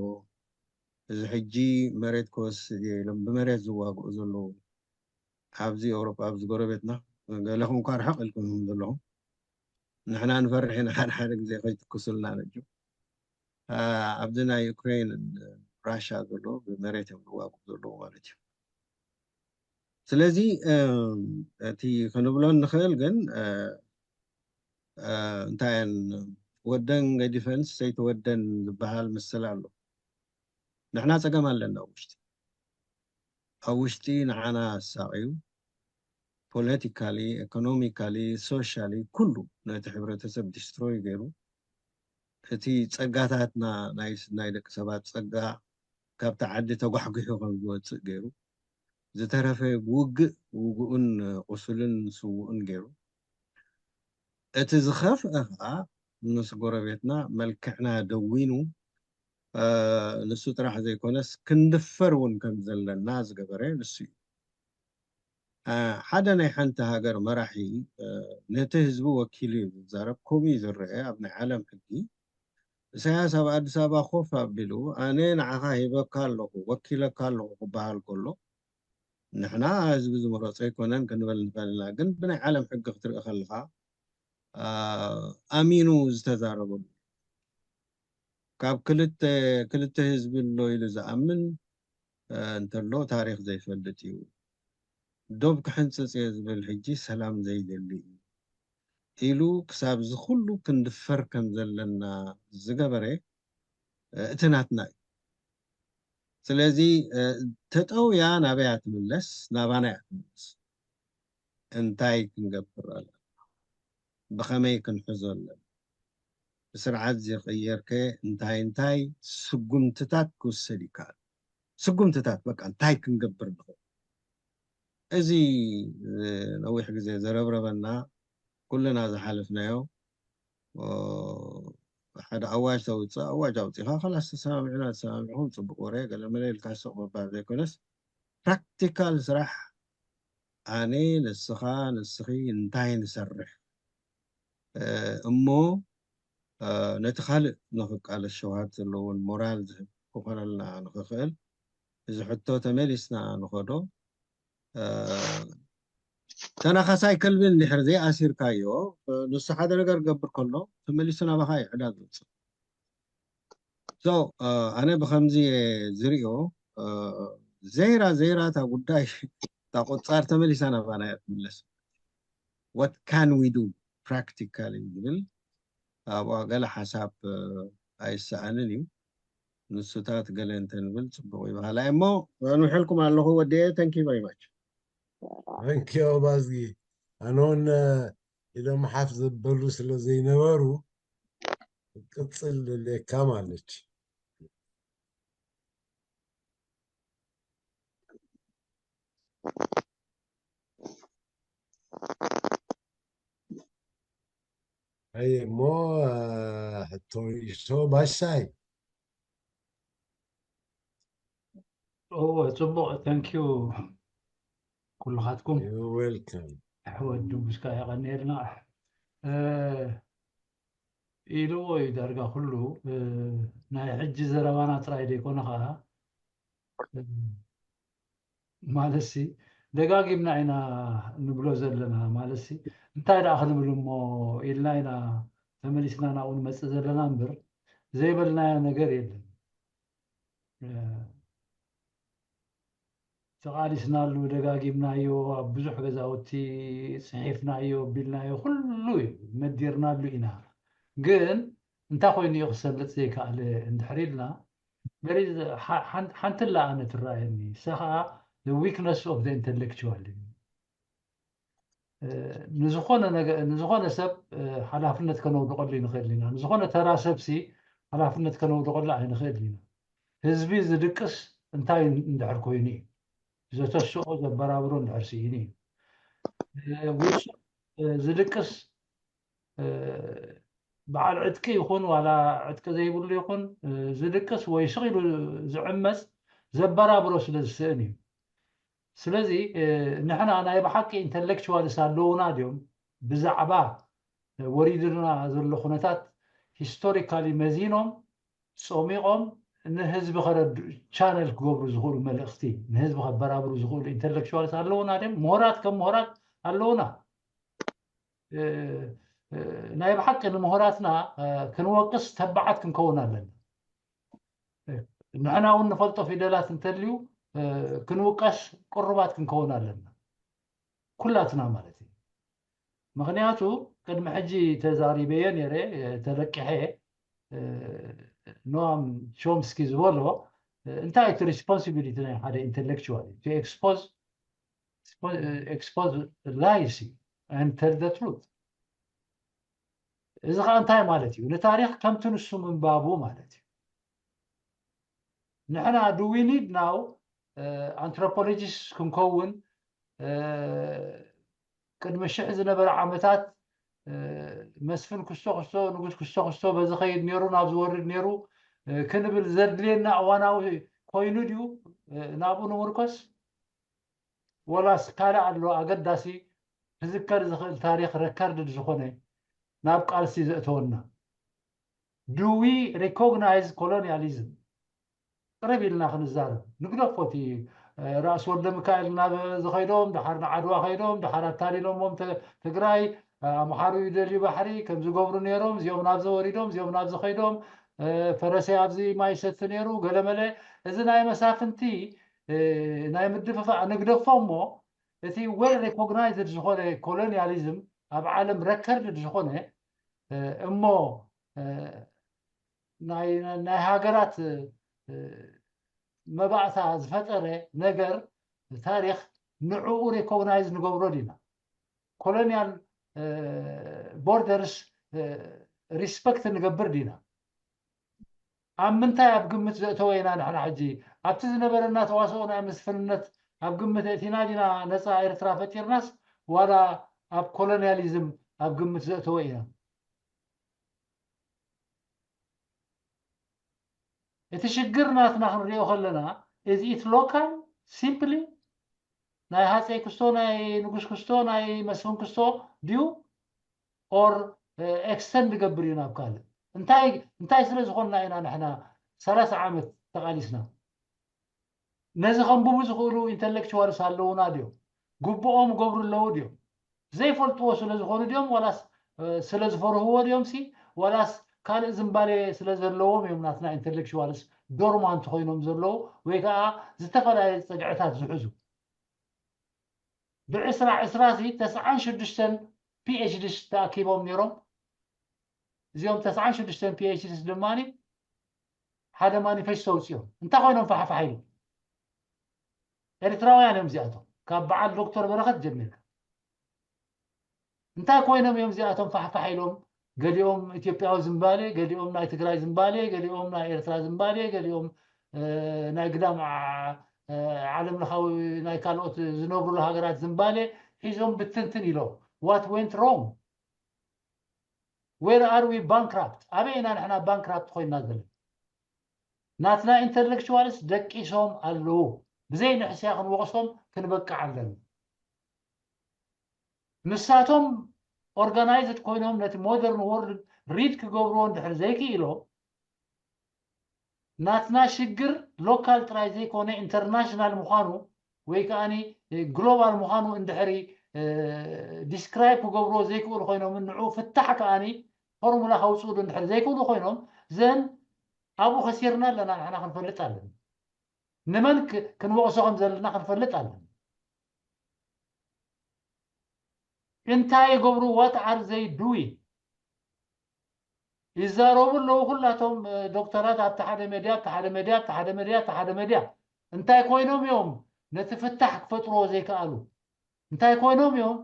እዚ ሕጂ መሬት ክወስድ እየ ኢሎም ብመሬት ዝዋግኡ ዘለዉ ኣብዚ ኤውሮጳ ኣብዚ ጎረቤትና ገለኹም እኳ ርሕቕ ኢልኩም ዘለኹም ንሕና ንፈርሕ ኢና ሓደ ሓደ ግዜ ከይትኩሱልና ነጁ ኣብዚ ናይ ዩክሬን ራሻ ዘሎ ብመሬት እዮም ዝዋግኡ ዘለዉ ማለት እዩ። ስለዚ እቲ ክንብሎ እንኽእል ግን እንታይ ወደን ገዲፈንስ ሰይተወደን ዝበሃል ምስል ኣሎ። ንሕና ጸገም ኣለና ኣብ ውሽጢ ኣብ ውሽጢ ንዓና ኣሳቕዩ ፖለቲካሊ፣ ኢኮኖሚካሊ፣ ሶሻሊ ኩሉ ነቲ ሕብረተሰብ ዲስትሮይ ገይሩ እቲ ጸጋታትና ናይ ደቂ ሰባት ጸጋ ካብቲ ዓዲ ተጓሕጒሑ ከም ዝወፅእ ገይሩ ዝተረፈ ብውግእ ውግኡን ቁስልን ስውኡን ገይሩ እቲ ዝኸፍአ ከዓ ምስ ጎረቤትና መልክዕና ደዊኑ ንሱ ጥራሕ ዘይኮነስ ክንድፈር እውን ከም ዘለና ዝገበረ ንሱ እዩ። ሓደ ናይ ሓንቲ ሃገር መራሒ ነቲ ህዝቢ ወኪሉ እዩ ዝዛረብ። ከምኡ እዩ ዝረአ ኣብ ናይ ዓለም ሕጊ። ኢሳያስ ኣብ ኣዲስ ኣበባ ኮፍ ኣቢሉ ኣነ ንዓኻ ሂበካ ኣለኹ፣ ወኪለካ ኣለኹ ክበሃል ከሎ ንሕና ህዝቢ ዝመረፆ ኣይኮነን ክንበል ንኽእል ኢና። ግን ብናይ ዓለም ሕጊ ክትርኢ ከለኻ ኣሚኑ ዝተዛረበሉ ካብ ክልተ ክልተ ህዝቢ ኣሎ ኢሉ ዝኣምን እንተሎ ታሪኽ ዘይፈልጥ እዩ። ዶብ ክሕንፅፅ እየ ዝብል ሕጂ ሰላም ዘይደሊ እዩ ኢሉ ክሳብ ዝኩሉ ክንድፈር ከም ዘለና ዝገበረ እቲ ናትና እዩ። ስለዚ ተጠውያ ናበይ እያ ትምለስ? ናባና እያ ትምለስ። እንታይ ክንገብር ኣለና? ብኸመይ ክንሕዞ ኣለና? ብስርዓት ዝቕየርከ እንታይ እንታይ ስጉምትታት ክውሰድ ይከኣል? ስጉምትታት በቃ እንታይ ክንገብር ንኽእል? እዚ ነዊሕ ግዜ ዘረብረበና ኩልና ዝሓለፍናዮ ሓደ ኣዋጅ ተውፅእ ኣዋጅ ኣውፂኻ ከላስ ተሰማሚዕና ተሰማሚዕኹም ፅቡቅ ወረ ገለ መለ ኢልካ ስቕ ምባል ዘይኮነስ ፕራክቲካል ስራሕ ኣነ ንስኻ ንስኺ እንታይ ንሰርሕ እሞ ነቲ ካልእ ንኽቃለስ ሸውሃት ዘለውን ሞራል ዝህብ ክኾነልና ንኽኽእል እዚ ሕቶ ተመሊስና ንኸዶ ተናኻሳይ ከልቢ እንድሕር ዘይኣሲርካዮ፣ ንሱ ሓደ ነገር ክገብር ከሎ ተመሊሱ ናባኻ እዩ ዕዳ ዝወፅእ። So ኣነ ብከምዚ ዝሪኦ፣ ዘይራ ዘይራ እታ ጉዳይ፣ እታ ቁፃር ተመሊሳ ናባና እያ ትምለስ። What can we do practically ዝብል ኣብኣ ገለ ሓሳብ ኣይሰኣንን እዩ። ንሱታት ገለ እንተንብል ፅቡቅ ይበሃላ እሞ፣ ኣንውሐልኩም ኣለኹ ወዲኤ። Thank you very much። Thank you ኣባዝጊ። ኣነ እውን ኢሎም ሓፍ ዘበሉ ስለ ዘይነበሩ ቅፅል ልልካ ማለች። ኣይ እሞ ሕቶ ሪሶ ባሻይ። እወ፣ ፅቡቕ። Thank you ኩልኻትኩም። You're welcome። ኣሕዋት ድጉስካ የቐንየልና። ኢልዎ እዩ ዳርጋ ኩሉ። ናይ ሕጂ ዘረባና ጥራይ ዘይኮነ ከዓ ማለት ሲ ደጋጊምና ኢና ንብሎ ዘለና። ማለት ሲ እንታይ ደኣ ክንብል እሞ ኢልና ኢና ተመሊስና ናብኡ ንመፅእ ዘለና እምበር ዘይበልናዮ ነገር የለን። ተቓሊስናሉ፣ ደጋጊምናዮ፣ ኣብ ብዙሕ ገዛውቲ ፅሒፍናዮ፣ ኣቢልናዮ፣ ኩሉ እዩ መዲርናሉ ኢና። ግን እንታይ ኮይኑ እዩ ክሰልጥ ዘይከኣለ እንድሕር ኢልና፣ ሓንቲ ኣለኣነ ትረኣየኒ። እሳ ከዓ weakness of the intellectual እዩ። ንዝኾነ ሰብ ሓላፍነት ከነውድቐሉ ይንኽእል ኢና። ንዝኾነ ተራ ሰብሲ ሓላፍነት ከነውድቐሉ ኣይንኽእል ኢና። ህዝቢ ዝድቅስ እንታይ እንድሕር ኮይኑ እዩ፣ ዘተስኦ ዘበራብሮ እንድሕር ስኢኑ እዩ። ዝድቅስ በዓል ዕጥቂ ይኹን ዋላ ዕጥቂ ዘይብሉ ይኹን ዝድቅስ ወይ ስቕ ኢሉ ዝዕመፅ ዘበራብሮ ስለ ዝስእን እዩ። ስለዚ ንሕና ናይ ብሓቂ intellectuals ኣለውና ድዮም ብዛዕባ ወሪድና ዘሎ ኩነታት historically መዚኖም ፆሚቖም ንህዝቢ ከረድኡ channel ክገብሩ ዝኽእሉ መልእኽቲ ንህዝቢ ከበራብሩ ዝኽእሉ intellectuals ኣለውና ድዮም? ምሁራት ከም ምሁራት ኣለውና። ናይ ብሓቂ ንምሁራትና ክንወቅስ ተባዓት ክንከውን ኣለና። ንሕና እውን ንፈልጦ ፊደላት እንተልዩ ክንውቀስ ቅሩባት ክንከውን ኣለና፣ ኩላትና ማለት እዩ። ምክንያቱ ቅድሚ ሕጂ ተዛሪበዮ ነይረ፣ ተለቂሐ፣ ኖም ቾምስኪ ዝበሎ እንታይ እቲ responsibility ናይ ሓደ intellectual to expose expose lies and tell the truth። እዚ ከዓ እንታይ ማለት እዩ? ንታሪክ ከምቲ ንሱ ምንባቡ ማለት እዩ። ንሕና do we need now anthropologists ክንከውን? ቅድሚ ሽሕ ዝነበረ ዓመታት መስፍን ክስቶ ክስቶ ንጉስ ክስቶ ክስቶ በዚ ከይድ ነይሩ ናብ ዝወርድ ነይሩ ክንብል ዘድልየና እዋናዊ ኮይኑ ድዩ ናብኡ ንምርኮስ? ወላስ ካልእ ኣሎ ኣገዳሲ ክዝከር ዝኽእል ታሪኽ recorded ዝኾነ ናብ ቃልሲ ዘእተወና? Do we recognize colonialism? ቅርብ ኢልና ክንዛረብ ንግደፎ። እቲ ራእሲ ወልደ ሚካኤል ናብ ዝኸይዶም፣ ድሓር ንዓድዋ ከይዶም፣ ድሓር ኣታሊሎሞም ትግራይ ኣምሓሩ ይደልዩ ባሕሪ ከም ዝገብሩ ነይሮም፣ እዚኦም ናብዚ ወሪዶም፣ እዚኦም ናብዚ ከይዶም፣ ፈረሰይ ኣብዚ ማይ ይሰቲ ነይሩ፣ ገለመለ። እዚ ናይ መሳፍንቲ ናይ ምድፍፋእ ንግደፎ እሞ እቲ well recognized ዝኾነ colonialism ኣብ ዓለም recorded ዝኾነ እሞ ናይ ሃገራት መባእታ ዝፈጠረ ነገር ታሪኽ ንዕኡ recognize ንገብሮ ዲና? Colonial borders respect ንገብር ዲና? ኣብ ምንታይ ኣብ ግምት ዘእተወ ኢና ንሕና ሕጂ ኣብቲ ዝነበረና ተዋስኦ ናይ ምስፍንነት ኣብ ግምት እቲና ዲና ነፃ ኤርትራ ፈጢርናስ ዋላ ኣብ colonialism ኣብ ግምት ዘእተወ ኢና? እቲ ሽግር ናትና ክንሪኦ ከለና is it local simply ናይ ሃፀይ ክስቶ ናይ ንጉስ ክስቶ ናይ መስፍን ክስቶ ድዩ or extend ንገብር እዩ ናብ ካልእ? እንታይ እንታይ ስለ ዝኾንና ኢና ንሕና ሰላሳ ዓመት ተቓሊስና? ነዚ ከንብቡ ዝኽእሉ intellectuals ኣለውና ድዮም? ግቡኦም ገብሩ ኣለዉ ድዮም? ዘይፈልጥዎ ስለ ዝኾኑ ድዮም? ዋላስ ስለ ዝፈርህዎ ድዮም ሲ? ዋላስ ካልእ ዝምባሌ ስለ ዘለዎም እዮም? ናትና ኢንተሌክቹዋልስ ዶርማንት ኮይኖም ዘለዉ ወይ ከዓ ዝተፈላለየ ፀግዕታት ዝሕዙ? ብዕስራ ዕስራ ሲ ተስዓን ሽዱሽተን ፒኤችዲስ ተኣኪቦም ነይሮም። እዚኦም ተስዓን ሽዱሽተን ፒኤችዲስ ድማ ሓደ ማኒፌስቶ ኣውፅኦም። እንታይ ኮይኖም ፋሕፋሕ ኢሉ? ኤርትራውያን እዮም እዚኣቶም። ካብ በዓል ዶክተር በረኸት ጀሚርካ እንታይ ኮይኖም እዮም እዚኣቶም ፋሕፋሕ ኢሎም? ገሊኦም ኢትዮጵያዊ ዝምባሌ፣ ገሊኦም ናይ ትግራይ ዝምባሌ፣ ገሊኦም ናይ ኤርትራ ዝምባሌ፣ ገሊኦም ናይ ግዳም ዓለም ለኻዊ ናይ ካልኦት ዝነብሩሉ ሃገራት ዝምባሌ ሒዞም ብትንትን ኢሎም። What went wrong? Where are we bankrupt? ኣበይ ኢና ንሕና ባንክራፕት ኮይና ዘለና? ናትና ኢንተሌክቹዋልስ ደቂሶም ኣለዉ። ብዘይ ንሕስያ ክንወቕሶም ክንበቅዕ ኣለና። ንሳቶም ኦርጋናይዝድ ኮይኖም ነቲ ሞደርን ወርልድ ሪድ ክገብርዎ እንድሕር ዘይክኢሎም ናትና ሽግር ሎካል ጥራይ ዘይኮነ ኢንተርናሽናል ምዃኑ ወይ ከዓኒ ግሎባል ምዃኑ እንድሕሪ ዲስክራይብ ክገብርዎ ዘይክእሉ ኮይኖም ንዑ ፍታሕ ከዓኒ ፎርሙላ ከውፅእሉ እንድሕር ዘይክእሉ ኮይኖም ዘን ኣብኡ ከሲርና ኣለና ንሕና ክንፈልጥ ኣለና። ንመን ክንወቕሶ ከም ዘለና ክንፈልጥ ኣለና። እንታይ ይገብሩ? What are they doing? ይዛረቡ ኣለዉ ኩላቶም ዶክተራት ኣብቲ ሓደ መድያ ኣብቲ ሓደ መድያ ኣብቲ ሓደ መድያ ኣብቲ ሓደ መድያ እንታይ ኮይኖም እዮም ነቲ ፍታሕ ክፈጥርዎ ዘይከኣሉ? እንታይ ኮይኖም እዮም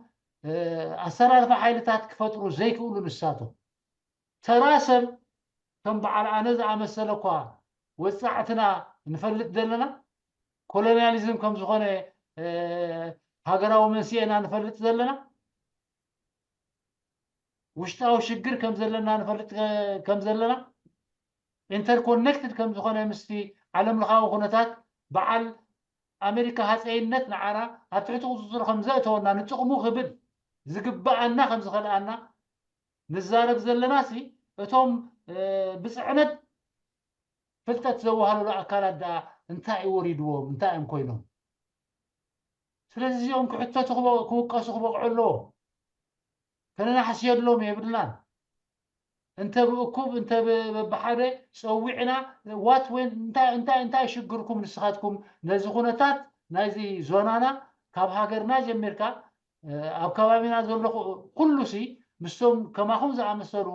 ኣሰላልፋ ሓይልታት ክፈጥሩ ዘይክእሉ ንሳቶም? ተራ ሰብ ከም በዓል ኣነ ዝኣመሰለ እኳ ወፃዕትና ንፈልጥ ዘለና ኮሎኒያሊዝም ከም ዝኾነ ሃገራዊ መንስኤና ንፈልጥ ዘለና ውሽጣዊ ሽግር ከም ዘለና ንፈልጥ ከም ዘለና ኢንተርኮኔክትድ ከም ዝኾነ ምስቲ ዓለም ለኻዊ ኩነታት በዓል ኣሜሪካ ሃፀይነት ንዓና ኣብ ትሕቲ ቁፅፅር ከም ዘእተወና ንጥቕሙ ክብል ዝግበኣና ከም ዝኸልኣና ንዛረብ ዘለና ሲ እቶም ብፅዕነት ፍልጠት ዘዋሃለሉ ኣካላት ደኣ እንታይ እዩ ወሪድዎም እንታይ እዮም ኮይኖም ስለዚ እዚኦም ክሕተቱ ክውቀሱ ክበቕዑ ኣለዎም ከነናሕስየሎም የብልናን እንተ ብእኩብ እንተ በብሓደ ፀዊዕና ዋት ወን እንታይ እንታይ እንታይ ሽግርኩም ንስኻትኩም ነዚ ኩነታት ናይዚ ዞናና ካብ ሃገርና ጀሚርካ ኣብ ከባቢና ዘሎ ኩሉ ሲ ምስቶም ከማኹም ዝኣመሰሉ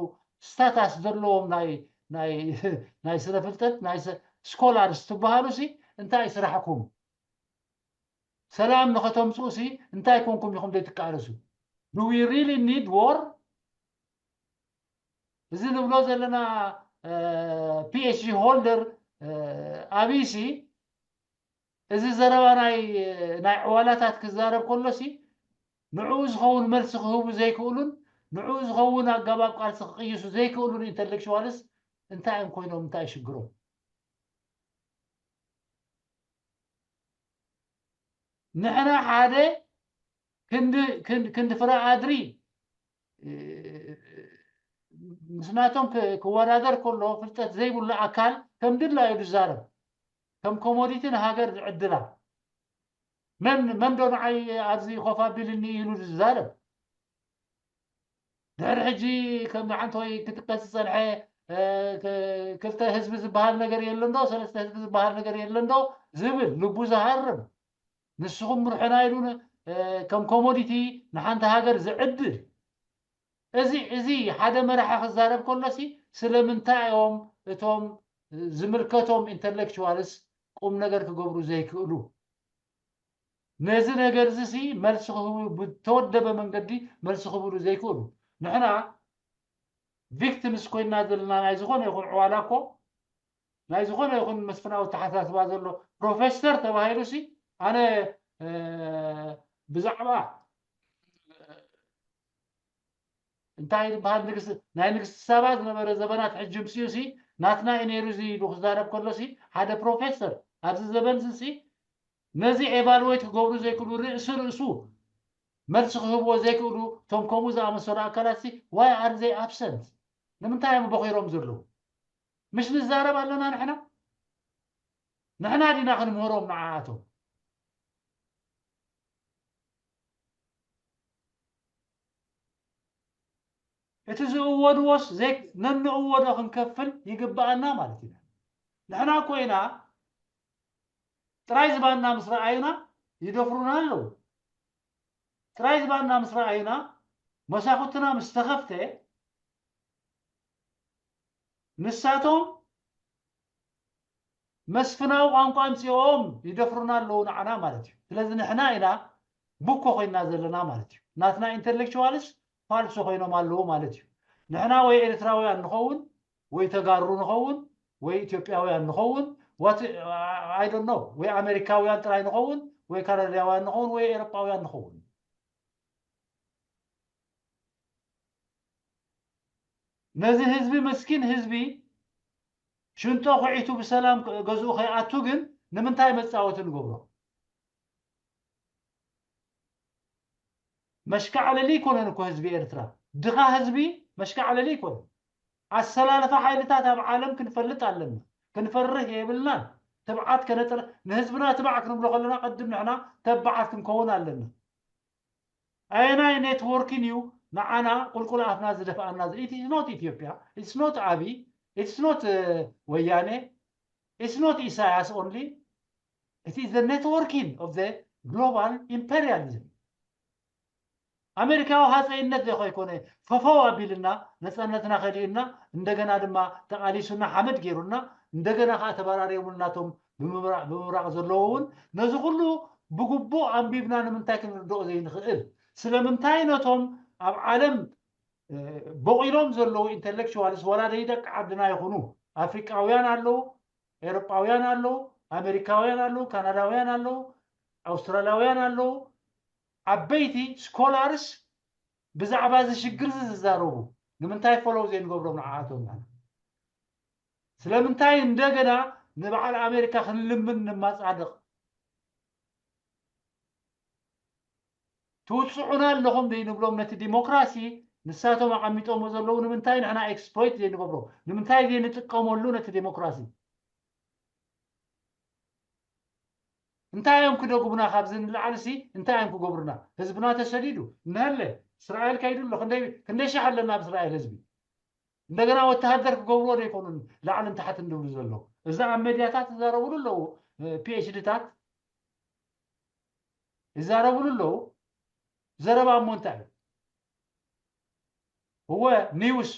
ስታታስ ዘለዎም ናይ ናይ ናይ ስነ ፍልጠት ናይ ስኮላርስ ትበሃሉ ሲ እንታይ ስራሕኩም ሰላም ንኸተምፅኡ ሲ እንታይ ኮንኩም ኢኹም ዘይትቃለሱ do we really need war እዚ ንብሎ ዘለና ፒኤችዲ ሆልደር ኣብይ ሲ እዚ ዘረባ ናይ ናይ ዕዋላታት ክዛረብ ከሎ ሲ ንዕኡ ዝኸውን መልሲ ክህቡ ዘይክእሉን ንዕኡ ዝኸውን ኣገባብ ቃልሲ ክቅይሱ ዘይክእሉን ኢንተሌክቹዋልስ እንታይ እዮም ኮይኖም እንታይ ሽግሮም ንሕና ሓደ ክንዲ ፍረ ኣድሪ ምስናቶም ክወዳደር ከሎ ፍልጠት ዘይብሉ ኣካል ከም ድላዩ ዝዛረብ ከም ኮሞዲቲ ንሃገር ዝዕድላ መን መን ዶ ንዓይ ኣብዚ ኮፍ ኣቢልኒ ኢሉ ዝዛረብ ድሕሪ ሕጂ ከም ዓንተወይ ክጥቀስ ዝፀንሐ ክልተ ህዝቢ ዝበሃል ነገር የለን ዶ ሰለስተ ህዝቢ ዝበሃል ነገር የለን ዶ ዝብል ልቡ ዝሃርም ንስኹም ምርሑና ኢሉ ከም ኮሞዲቲ ንሓንቲ ሃገር ዝዕድል እዚ እዚ ሓደ መራሒ ክዛረብ ከሎሲ ስለምንታይ እዮም እቶም ዝምልከቶም ኢንተሌክቹዋልስ ቁም ነገር ክገብሩ ዘይክእሉ ነዚ ነገር እዚ ሲ መልሲ ክህቡ ብተወደበ መንገዲ መልሲ ክህብሉ ዘይክእሉ ንሕና ቪክቲምስ ኮይና ዘለና ናይ ዝኾነ ይኹን ዕዋላ እኮ ናይ ዝኾነ ይኹን መስፍናዊ ተሓሳስባ ዘሎ ፕሮፌሰር ተባሂሉ ሲ ኣነ ብዛዕባ እንታይ ዝበሃል ንግስ ናይ ንግስቲ ሳባ ዝነበረ ዘበናት ሕጂ ምስኡ ሲ ናትና እዩ ነይሩ እዚ ኢሉ ክዛረብ ከሎ ሲ ሓደ ፕሮፌሰር ኣብዚ ዘበን እዚ ሲ ነዚ ኤቫሉዌት ክገብሩ ዘይክእሉ ርእሲ ርእሱ መልሲ ክህብዎ ዘይክእሉ እቶም ከምኡ ዝኣመሰሉ ኣካላት ሲ ዋይ ኣር ዘይ ኣብሰንት ንምንታይ እዮም በኺሮም ዘለዉ ምሽ ንዛረብ ኣለና ንሕና ንሕና ዲና ክንምህሮም ንዓኣቶም እቲ ዝእወድዎስ ነንእወዶ ክንከፍል ይግብኣና ማለት ኢና። ንሕና እኮ ኢና ጥራይ ዝባና ምስ ረኣዩና ይደፍሩና ኣለዉ። ጥራይ ዝባና ምስ ረኣዩና መሳኹትና ምስ ተኸፍተ ንሳቶም መስፍናዊ ቋንቋ ኣምፂኦም ይደፍሩና ኣለዉ ንዓና ማለት እዩ። ስለዚ ንሕና ኢና ቡኮ ኮይና ዘለና ማለት እዩ። ናትና ኢንተሌክቹዋልስ ፋልሶ ኮይኖም ኣለዉ ማለት እዩ። ንሕና ወይ ኤርትራውያን ንኸውን ወይ ተጋሩ ንኸውን ወይ ኢትዮጵያውያን ንኸውን what I don't know ወይ ኣሜሪካውያን ጥራይ ንኸውን ወይ ካናዳውያን ንኸውን ወይ ኤሮጳውያን ንኸውን ነዚ ህዝቢ ምስኪን ህዝቢ ሽንጦ ኩዒቱ ብሰላም ገዝኡ ከይኣቱ ግን ንምንታይ መፃወቲ ንገብሮ? መሽካዕለሊ ኣይኮነን እኮ ህዝቢ ኤርትራ። ድኻ ህዝቢ መሽካዕለሊ ኣይኮነን። ኣሰላልፋ ሓይልታት ኣብ ዓለም ክንፈልጥ ኣለና። ክንፈርህ የብልናን። ትብዓት ከነጥር ንህዝብና ትባዕ ክንብሎ ከለና ቅድም ንሕና ተባዓት ክንከውን ኣለና። ኣየናይ ኔትወርኪን እዩ ንዓና ቁልቁል ኣፍና ዝደፍኣና? It is not ኢትዮጵያ፣ it's not ኣቢ፣ it's not ወያኔ፣ it's not ኢሳያስ only, it is the networking of the global imperialism። ኣሜሪካዊ ሃፀይነት ዶ ከይኮነ ፈፈው ኣቢልና ነፃነትና ከሊኡና እንደገና ድማ ተቓሊሱና ሓመድ ገይሩና እንደገና ከዓ ተበራሪዮምልናቶም ብምብራቕ ዘለዉ እውን ነዚ ኩሉ ብግቡእ ኣንቢብና ንምንታይ ክንርድኦ ዘይንኽእል? ስለምንታይ ነቶም ኣብ ዓለም በቂሎም ዘለዉ ኢንተሌክቹዋልስ ዋላ ደይ ደቂ ዓድና ይኹኑ ኣፍሪቃውያን ኣለዉ፣ ኤሮጳውያን ኣለዉ፣ ኣሜሪካውያን ኣለዉ፣ ካናዳውያን ኣለዉ፣ ኣውስትራልያውያን ኣለዉ፣ ዓበይቲ ስኮላርስ ብዛዕባ እዚ ሽግር እዚ ዝዛረቡ ንምንታይ ፎሎው ዘይንገብሮም ንዓኣቶም ንሕና? ስለምንታይ እንደገና ንበዓል ኣሜሪካ ክንልምን ንማፃደቕ? ትውፅዑና ኣለኹም ዘይንብሎም ነቲ ዲሞክራሲ ንሳቶም ኣቐሚጦሞ ዘለዉ ንምንታይ ንሕና ኤክስፕሎይት ዘይንገብሮ? ንምንታይ ዘይንጥቀመሉ ነቲ ዲሞክራሲ? እንታይ እዮም ክደግሙና ካብዚ ንላዕሊ ሲ እንታይ እዮም ክገብሩና? ህዝብና ተሰዲዱ እነሀለ እስራኤል ከይዱ ኣሎ ክንደይ ክንደይ ሽሕ ኣለና ኣብ እስራኤል ህዝቢ እንደገና ወተሃደር ክገብርዎ ዘይኮኑን ላዕልን ታሕትን ዝብሉ ዘለዉ እዚ ኣብ መድያታት ዝዛረብሉ ኣለዉ ፒኤችዲታት ይዛረብሉ ኣለዉ ዘረባ እሞ እንታይ እዩ እወ ኒውስ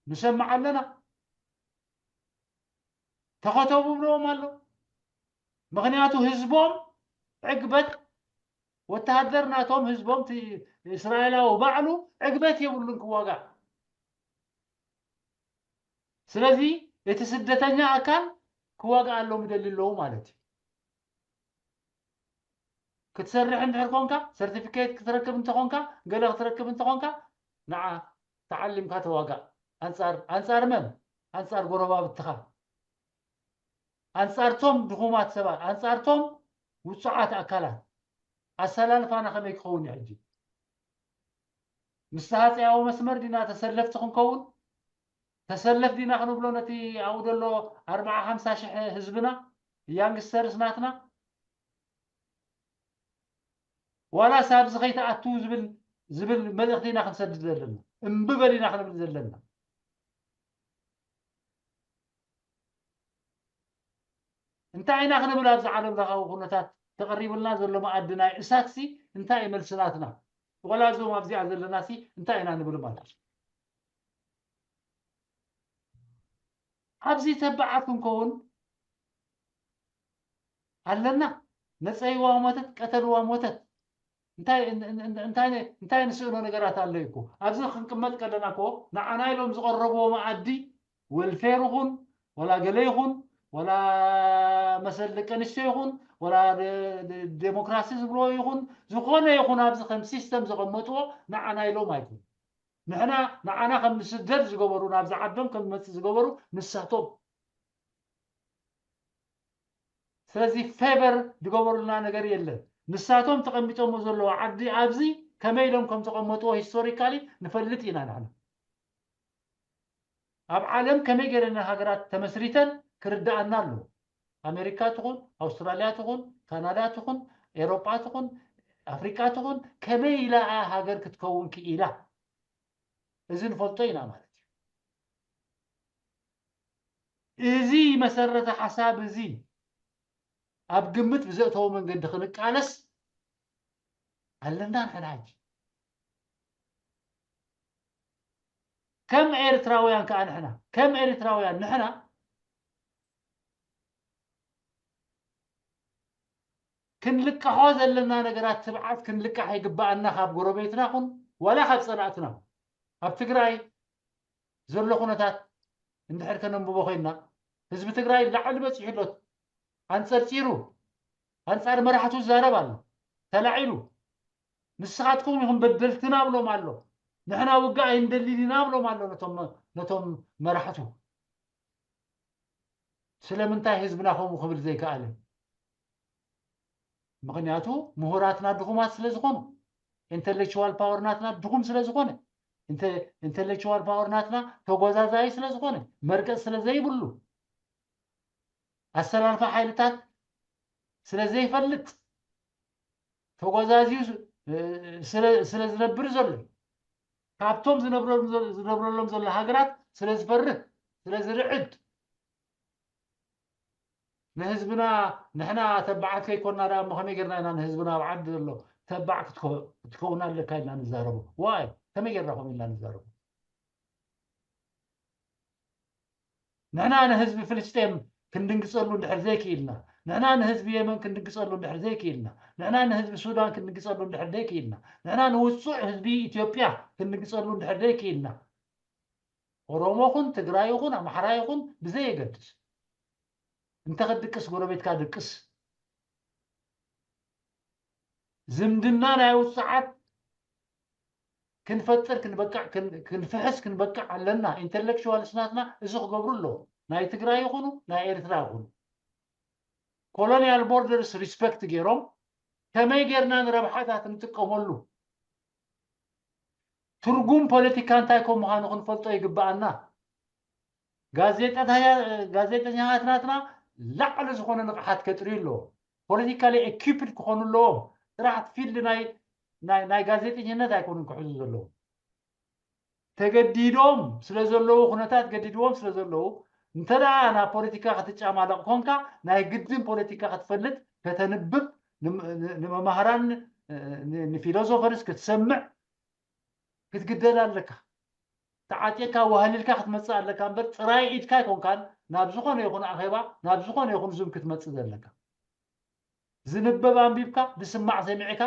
ንሰምዕ ኣለና ተኸተቡ ብለዎም ኣሎ ምኽንያቱ ህዝቦም ዕግበት ወተሃደር ናቶም ህዝቦም እስራኤላዊ ባዕሉ ዕግበት የብሉን ክዋጋእ ስለዚ እቲ ስደተኛ ኣካል ክዋጋእ ኣሎም ይደሊ ኣለዉ ማለት እዩ ክትሰርሕ እንድሕር ኮንካ ሰርቲፊኬት ክትረክብ እንተኾንካ ገለ ክትረክብ እንተኾንካ ንዓ ተዓሊምካ ተዋጋእ ኣንፃር ኣንፃር መን ኣንፃር ጎረባብትኻ ኣንፃርቶም ድኹማት ሰባት ኣንፃርቶም ውፁዓት ኣካላት ኣሰላልፋና ከመይ ክኸውን እዩ ሕጂ ምስ ሃፀያዊ መስመር ዲና ተሰለፍቲ ክንከውን ተሰለፍ ዲና ክንብሎ ነቲ ኣብኡ ዘሎ ኣርባዓ ሓምሳ ሽሕ ህዝብና ያንግስተርስ ናትና ዋላስ ኣብዚ ከይትኣትዉ ዝብል ዝብል መልእኽቲ ኢና ክንሰድድ ዘለና እምቢ በል ኢና ክንብል ዘለና እንታይ ኢና ክንብል ኣብዚ ዓለም ለኻዊ ኩነታት ተቐሪቡልና ዘሎ መኣዲ ናይ እሳት ሲ እንታይ እዩ መልስናትና ዋላ እዞም ኣብዚኣ ዘለና ሲ እንታይ ኢና ንብል ማለት ኣብዚ ተባዓት ክንከውን ኣለና ነፀይዋ ሞተት ቀተልዋ ሞተት እንታይ እንታይ ንስእኖ ነገራት ኣሎ እኮ ኣብዚ ክንቅመጥ ከለና እኮ ንዓና ኢሎም ዝቐረብዎ መኣዲ ወልፌር ይኹን ወላ ገለ ይኹን ወላ መሰል ደቂ ኣንስትዮ ይኹን ወላ ዴሞክራሲ ዝብልዎ ይኹን ዝኾነ ይኹን ኣብዚ ከም ሲስተም ዘቐመጥዎ ንዓና ኢሎም ኣይኮን ንሕና ንዓና ከም ንስደድ ዝገበሩ ናብዚ ዓዶም ከም ንመፅእ ዝገበሩ ንሳቶም ስለዚ ፌቨር ዝገበሩልና ነገር የለን ንሳቶም ተቐሚጦሞ ዘለዉ ዓዲ ኣብዚ ከመይ ኢሎም ከም ተቐመጥዎ ሂስቶሪካሊ ንፈልጥ ኢና ንሕና ኣብ ዓለም ከመይ ገይረን ሃገራት ተመስሪተን ክርዳኣና ኣለዎ ኣሜሪካ ትኹን ኣውስትራልያ ትኹን ካናዳ ትኹን ኤሮጳ ትኹን ኣፍሪቃ ትኹን ከመይ ኢላ ሃገር ክትከውን ክኢላ እዚ ንፈልጦ ኢና ማለት እዩ። እዚ መሰረተ ሓሳብ እዚ ኣብ ግምት ብዘእተዎ መንገዲ ክንቃለስ ኣለና። ንሕና ሕጂ ከም ኤርትራውያን ከዓ ንሕና ከም ኤርትራውያን ንሕና ክንልቅሖ ዘለና ነገራት ትብዓት ክንልቃሕ ይግበኣና፣ ካብ ጎረቤትና ኹን ዋላ ካብ ጸላእትና። ኣብ ትግራይ ዘሎ ኩነታት እንድሕር ከነንብቦ ኮይንና፣ ህዝቢ ትግራይ ላዕሊ በፂሑ ኣሎ። ኣንፀርፂሩ ኣንፃር መራሕቱ ዝዛረብ ኣሎ፣ ተላዒሉ። ንስኻትኩም ኢኹም በደልትና ብሎም ኣሎ። ንሕና ውግእ ኣይንደልን ኢና ብሎም ኣሎ ነቶም መራሕቱ። ስለምንታይ ህዝብና ከምኡ ክብል ዘይከኣለ? ምኽንያቱ ምሁራትና ድኹማት ስለ ዝኾኑ፣ ኢንተሌክቹዋል ፓወር ናትና ድኹም ስለ ዝኾነ፣ ኢንተሌክቹዋል ፓወር ናትና ተጓዛዛይ ስለ ዝኾነ፣ መርገጽ ስለ ዘይብሉ፣ ኣሰላልፋ ሓይልታት ስለ ዘይፈልጥ፣ ተጓዛዝዩ ስለ ዝነብር ዘሎ፣ ካብቶም ዝነብረሎም ዘሎ ሃገራት ስለ ዝፈርህ፣ ስለ ዝርዕድ፣ ንህዝብና ንሕና ተባዓት ከይኮና ደኣ እሞ ከመይ ጌርና ኢና ንህዝብና ኣብ ዓዲ ዘሎ ተባዕ ክትከውን ኣለካ ኢልና ንዛረቦ? ዋይ ከመይ ጌርና ከምኡ ኢልና ንዛረቦ? ንሕና ንህዝቢ ፍልስጤም ክንድንግጸሉ እንድሕር ዘይክኢልና፣ ንሕና ንህዝቢ የመን ክንድንግጸሉ እንድሕር ዘይክኢልና፣ ንሕና ንህዝቢ ሱዳን ክንድንግጸሉ እንድሕር ዘይክኢልና፣ ንሕና ንውጹዕ ህዝቢ ኢትዮጵያ ክንድንግጸሉ እንድሕር ዘይክኢልና፣ ኦሮሞ ኹን ትግራይ ኹን ኣምሓራ ይኹን ብዘየገድስ፣ እንተ ክትድቅስ ጎረቤትካ ድቅስ። ዝምድና ናይ ውፅዓት ክንፈጥር ክንበቅዕ ክንፍሕስ ክንበቅዕ ኣለና። ኢንተሌክቹዋልስ ናትና እዚ ክገብሩ ኣለዎ። ናይ ትግራይ ይኹኑ ናይ ኤርትራ ይኹኑ ኮሎኒያል ቦርደርስ ሪስፔክት ገይሮም ከመይ ጌርና ንረብሓታት ንጥቀመሉ ትርጉም ፖለቲካ እንታይ ከም ምዃኑ ክንፈልጦ ይግብኣና። ጋዜጠኛታት ናትና ላዕሊ ዝኾነ ንቕሓት ከጥርዩ ኣለዎም። ፖለቲካሊ ኤኪፕድ ክኾኑ ኣለዎም። ጥራሕ ፊልድ ናይ ናይ ናይ ጋዜጠኝነት ኣይኮኑን ክሕዙ ዘለዎም። ተገዲዶም ስለ ዘለዉ፣ ኩነታት ገዲድዎም ስለ ዘለዉ፣ እንተ ደኣ ናብ ፖለቲካ ክትጫማለቕ ኮንካ፣ ናይ ግድን ፖለቲካ ክትፈልጥ፣ ከተንብብ፣ ንመማህራን ንፊሎሶፈርስ ክትሰምዕ ክትግደድ ኣለካ። ተዓጢቕካ ዋህሊልካ ክትመጽእ ኣለካ እምበር ጥራይ ኢድካ ኣይኮንካን ናብ ዝኾነ ይኹን ኣኼባ ናብ ዝኾነ ይኹን ዙም ክትመጽእ ዘለካ። ዝንበብ ኣንቢብካ ዝስማዕ ሰሚዕካ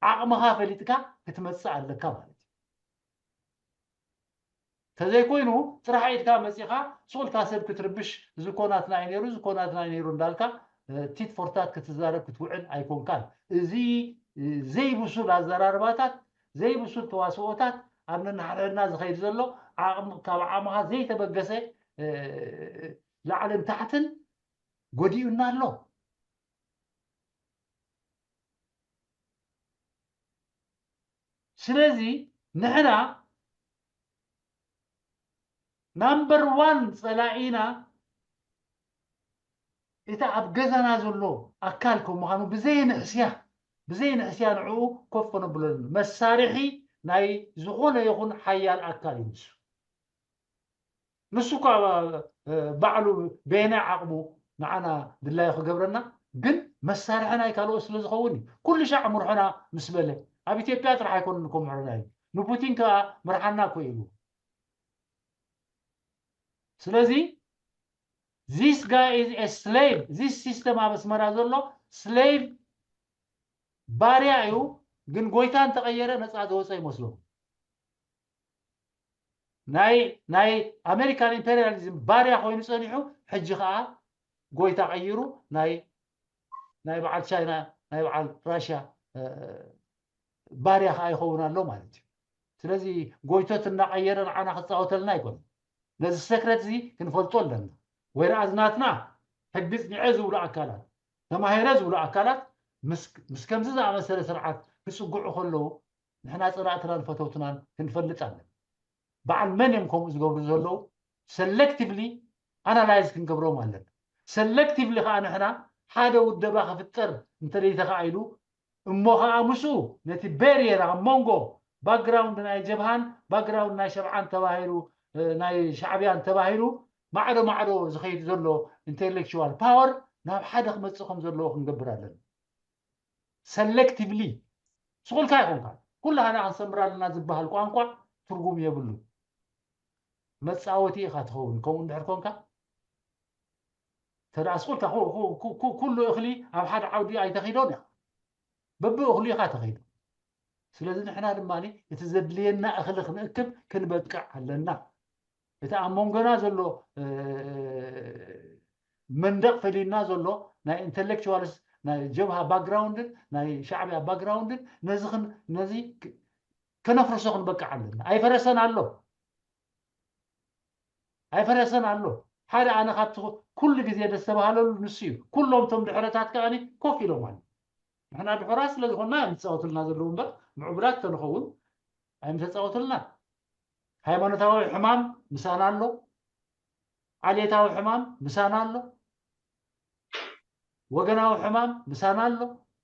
ዓቕምኻ ፈሊጥካ ክትመጽእ ኣለካ ማለት እዩ። ተዘይኮይኑ ጥራሕ ኢድካ መጺኻ ሱቕ ኢልካ ሰብ ክትርብሽ እዚ እኮ ናትና እዩ ነይሩ እዚ እኮ ናትና እዩ ነይሩ እንዳልካ ቲት ፎርታት ክትዛረብ ክትውዕል ኣይኮንካን። እዚ ዘይብሱል ኣዘራርባታት ዘይብሱል ተዋስኦታት ኣብ ነንሓድሕድና ዝኸይድ ዘሎ ዓቕሚ ካብ ዓቕምኻ ዘይተበገሰ ላዕልን ታሕትን ጎዲኡና ኣሎ። ስለዚ ንሕና ናምበር ዋን ጸላኢና እቲ ኣብ ገዛና ዘሎ ኣካል ከም ምዃኑ ብዘይንሕስያ ብዘይንሕስያ ንዕኡ ኮፍ ከነብለሉ መሳርሒ ናይ ዝኾነ ይኹን ሓያል ኣካል እዩ ንሱ። ንሱ እኳ ባዕሉ በየናይ ዓቕሙ ንዓና ድላዩ ክገብረና ግን መሳርሒ ናይ ካልኦት ስለ ዝኸውን እዩ። ኩሉ ሻዕ ምርሖና ምስ በለ ኣብ ኢትዮጵያ ጥራሕ ኣይኮነን እኮ ምሕረና እዩ። ንፑቲን ከኣ ምርሓና እኮ ኢሉ። ስለዚ this guy is a slave። እዚ ሲስተም ኣብ ኣስመራ ዘሎ ስሌቭ ባርያ እዩ። ግን ጎይታ እንተቐየረ ነፃ ዝወፀ ይመስሎ። ናይ ናይ ኣሜሪካን ኢምፔሪያሊዝም ባርያ ኮይኑ ፀኒሑ ሕጂ ከዓ ጎይታ ቀይሩ ናይ ናይ በዓል ቻይና ናይ በዓል ራሽያ ባርያ ከዓ ይኸውን ኣሎ ማለት እዩ። ስለዚ ጎይቶት እናቀየረ ንዓና ክፃወተልና ኣይኮነ። ነዚ ሰክረት እዚ ክንፈልጦ ኣለና። ወይረኣዝ ናትና ሕጊ ፅኒዐ ዝብሉ ኣካላት ተማሂረ ዝብሉ ኣካላት ምስ ከምዚ ዝኣመሰለ ስርዓት ክፅግዑ ከለዉ ንሕና ፀላእትናን ፈተውትናን ክንፈልጥ ኣለና። በዓል መን እዮም ከምኡ ዝገብሩ ዘለዉ ሰሌክቲቭሊ ኣናላይዝ ክንገብሮም ኣለና። ሰሌክቲቭሊ ከዓ ንሕና ሓደ ውደባ ክፍጠር እንተደይተኻኢሉ እሞ ከዓ ምስኡ ነቲ ቤርየር ኣብ መንጎ ባክግራውንድ ናይ ጀብሃን ባክግራውንድ ናይ ሸብዓን ተባሂሉ ናይ ሻዕብያን ተባሂሉ ማዕዶ ማዕዶ ዝኸይድ ዘሎ ኢንቴሌክቹዋል ፓወር ናብ ሓደ ክመፅእ ከም ዘለዎ ክንገብር ኣለና። ሰሌክቲቭሊ ስቑልካ ይኾንካ ኩላህና ክንሰምር ኣለና ዝበሃል ቋንቋ ትርጉም የብሉ። መፃወቲ ኢኻ ትኸውን። ከምኡ እንድሕር ኮንካ ተደኣ ስቑልካ ኩሉ እኽሊ ኣብ ሓደ ዓውዲ ኣይተኺዶን ኢኻ። በብእኽሉ ኢኻ ተኺዶ። ስለዚ ንሕና ድማ እቲ ዘድልየና እኽሊ ክንእክብ ክንበቅዕ ኣለና። እቲ ኣብ መንጎና ዘሎ መንደቕ ፈሊዩና ዘሎ ናይ ኢንተሌክቹዋልስ ናይ ጀብሃ ባክግራውንድን ናይ ሻዕብያ ባክግራውንድን ነዚ ነዚ ከነፍርሶ ክንበቅዕ ኣለና። ኣይፈረሰን ኣሎ ኣይፈረሰን ኣሎ። ሓደ ኣነ ካብቲ ኩሉ ግዜ ደስ ተባሃለሉ ንሱ እዩ። ኩሎም እቶም ድሕረታት ከኣ ኮፍ ኢሎም ኣሎ። ንሕና ድሑራት ስለ ዝኾንና እዮም ዝፃወቱልና ዘለዉ እምበር ምዕቡላት ተንኸውን ኣይምተፃወቱልና። ሃይማኖታዊ ሕማም ምሳና ኣሎ። ዓሌታዊ ሕማም ምሳና ኣሎ። ወገናዊ ሕማም ምሳና ኣሎ።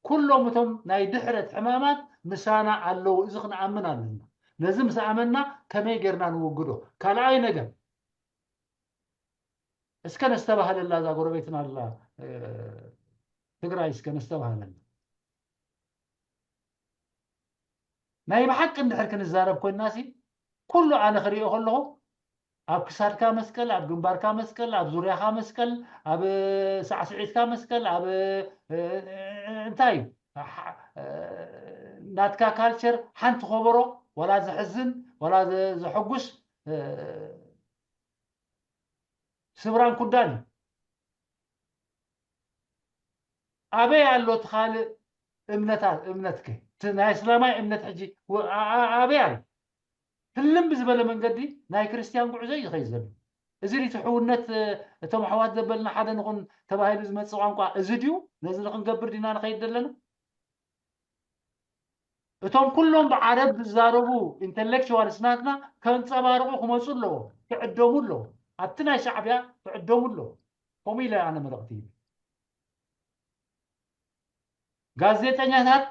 ኩሎም እቶም ናይ ድሕረት ሕማማት ምሳና ኣለዉ። እዚ ክንኣምን ኣለና። ነዚ ምስ ኣመንና ከመይ ጌርና ንውግዶ? ካልኣይ ነገር እስከ ነስተባህለላ እዛ ጎረቤትና ኣላ ትግራይ እስከ ነስተባህለላ። ናይ ብሓቂ እንድሕር ክንዛረብ ኮይንና ሲ ኩሉ ኣነ ክሪኦ ከለኹ ኣብ ክሳድካ መስቀል ኣብ ግንባርካ መስቀል ኣብ ዙርያኻ መስቀል ኣብ ሳዕስዒትካ መስቀል ኣብ እንታይ እዩ ናትካ ካልቸር ሓንቲ ከበሮ ዋላ ዘሕዝን ዋላ ዘሐጉስ ስብራን ኩዳን እዩ። ኣበይ ኣሎ እቲ ካልእ እምነታት እምነትከ እቲ ናይ እስላማይ እምነት ሕጂ ኣበይ ኣሎ? ህልም ብዝበለ መንገዲ ናይ ክርስትያን ጉዕዞ እዩ ዝኸይድ ዘሎ። እዚ ሪቲ ሕውነት እቶም ኣሕዋት ዘበልና ሓደ ንኹን ተባሂሉ ዝመፅእ ቋንቋ እዚ ድዩ? ነዚ ንክንገብር ዲና ንኸይድ ዘለና? እቶም ኩሎም ብዓረብ ዝዛረቡ ኢንተሌክቹዋልስ ናትና ከንፀባርቑ ክመፁ ኣለዎም፣ ክዕደሙ ኣለዎም። ኣብቲ ናይ ሻዕብያ ክዕደሙ ኣለዎም። ከምኡ ኢለ ኣነ መልእኽቲ ይብል። ጋዜጠኛታት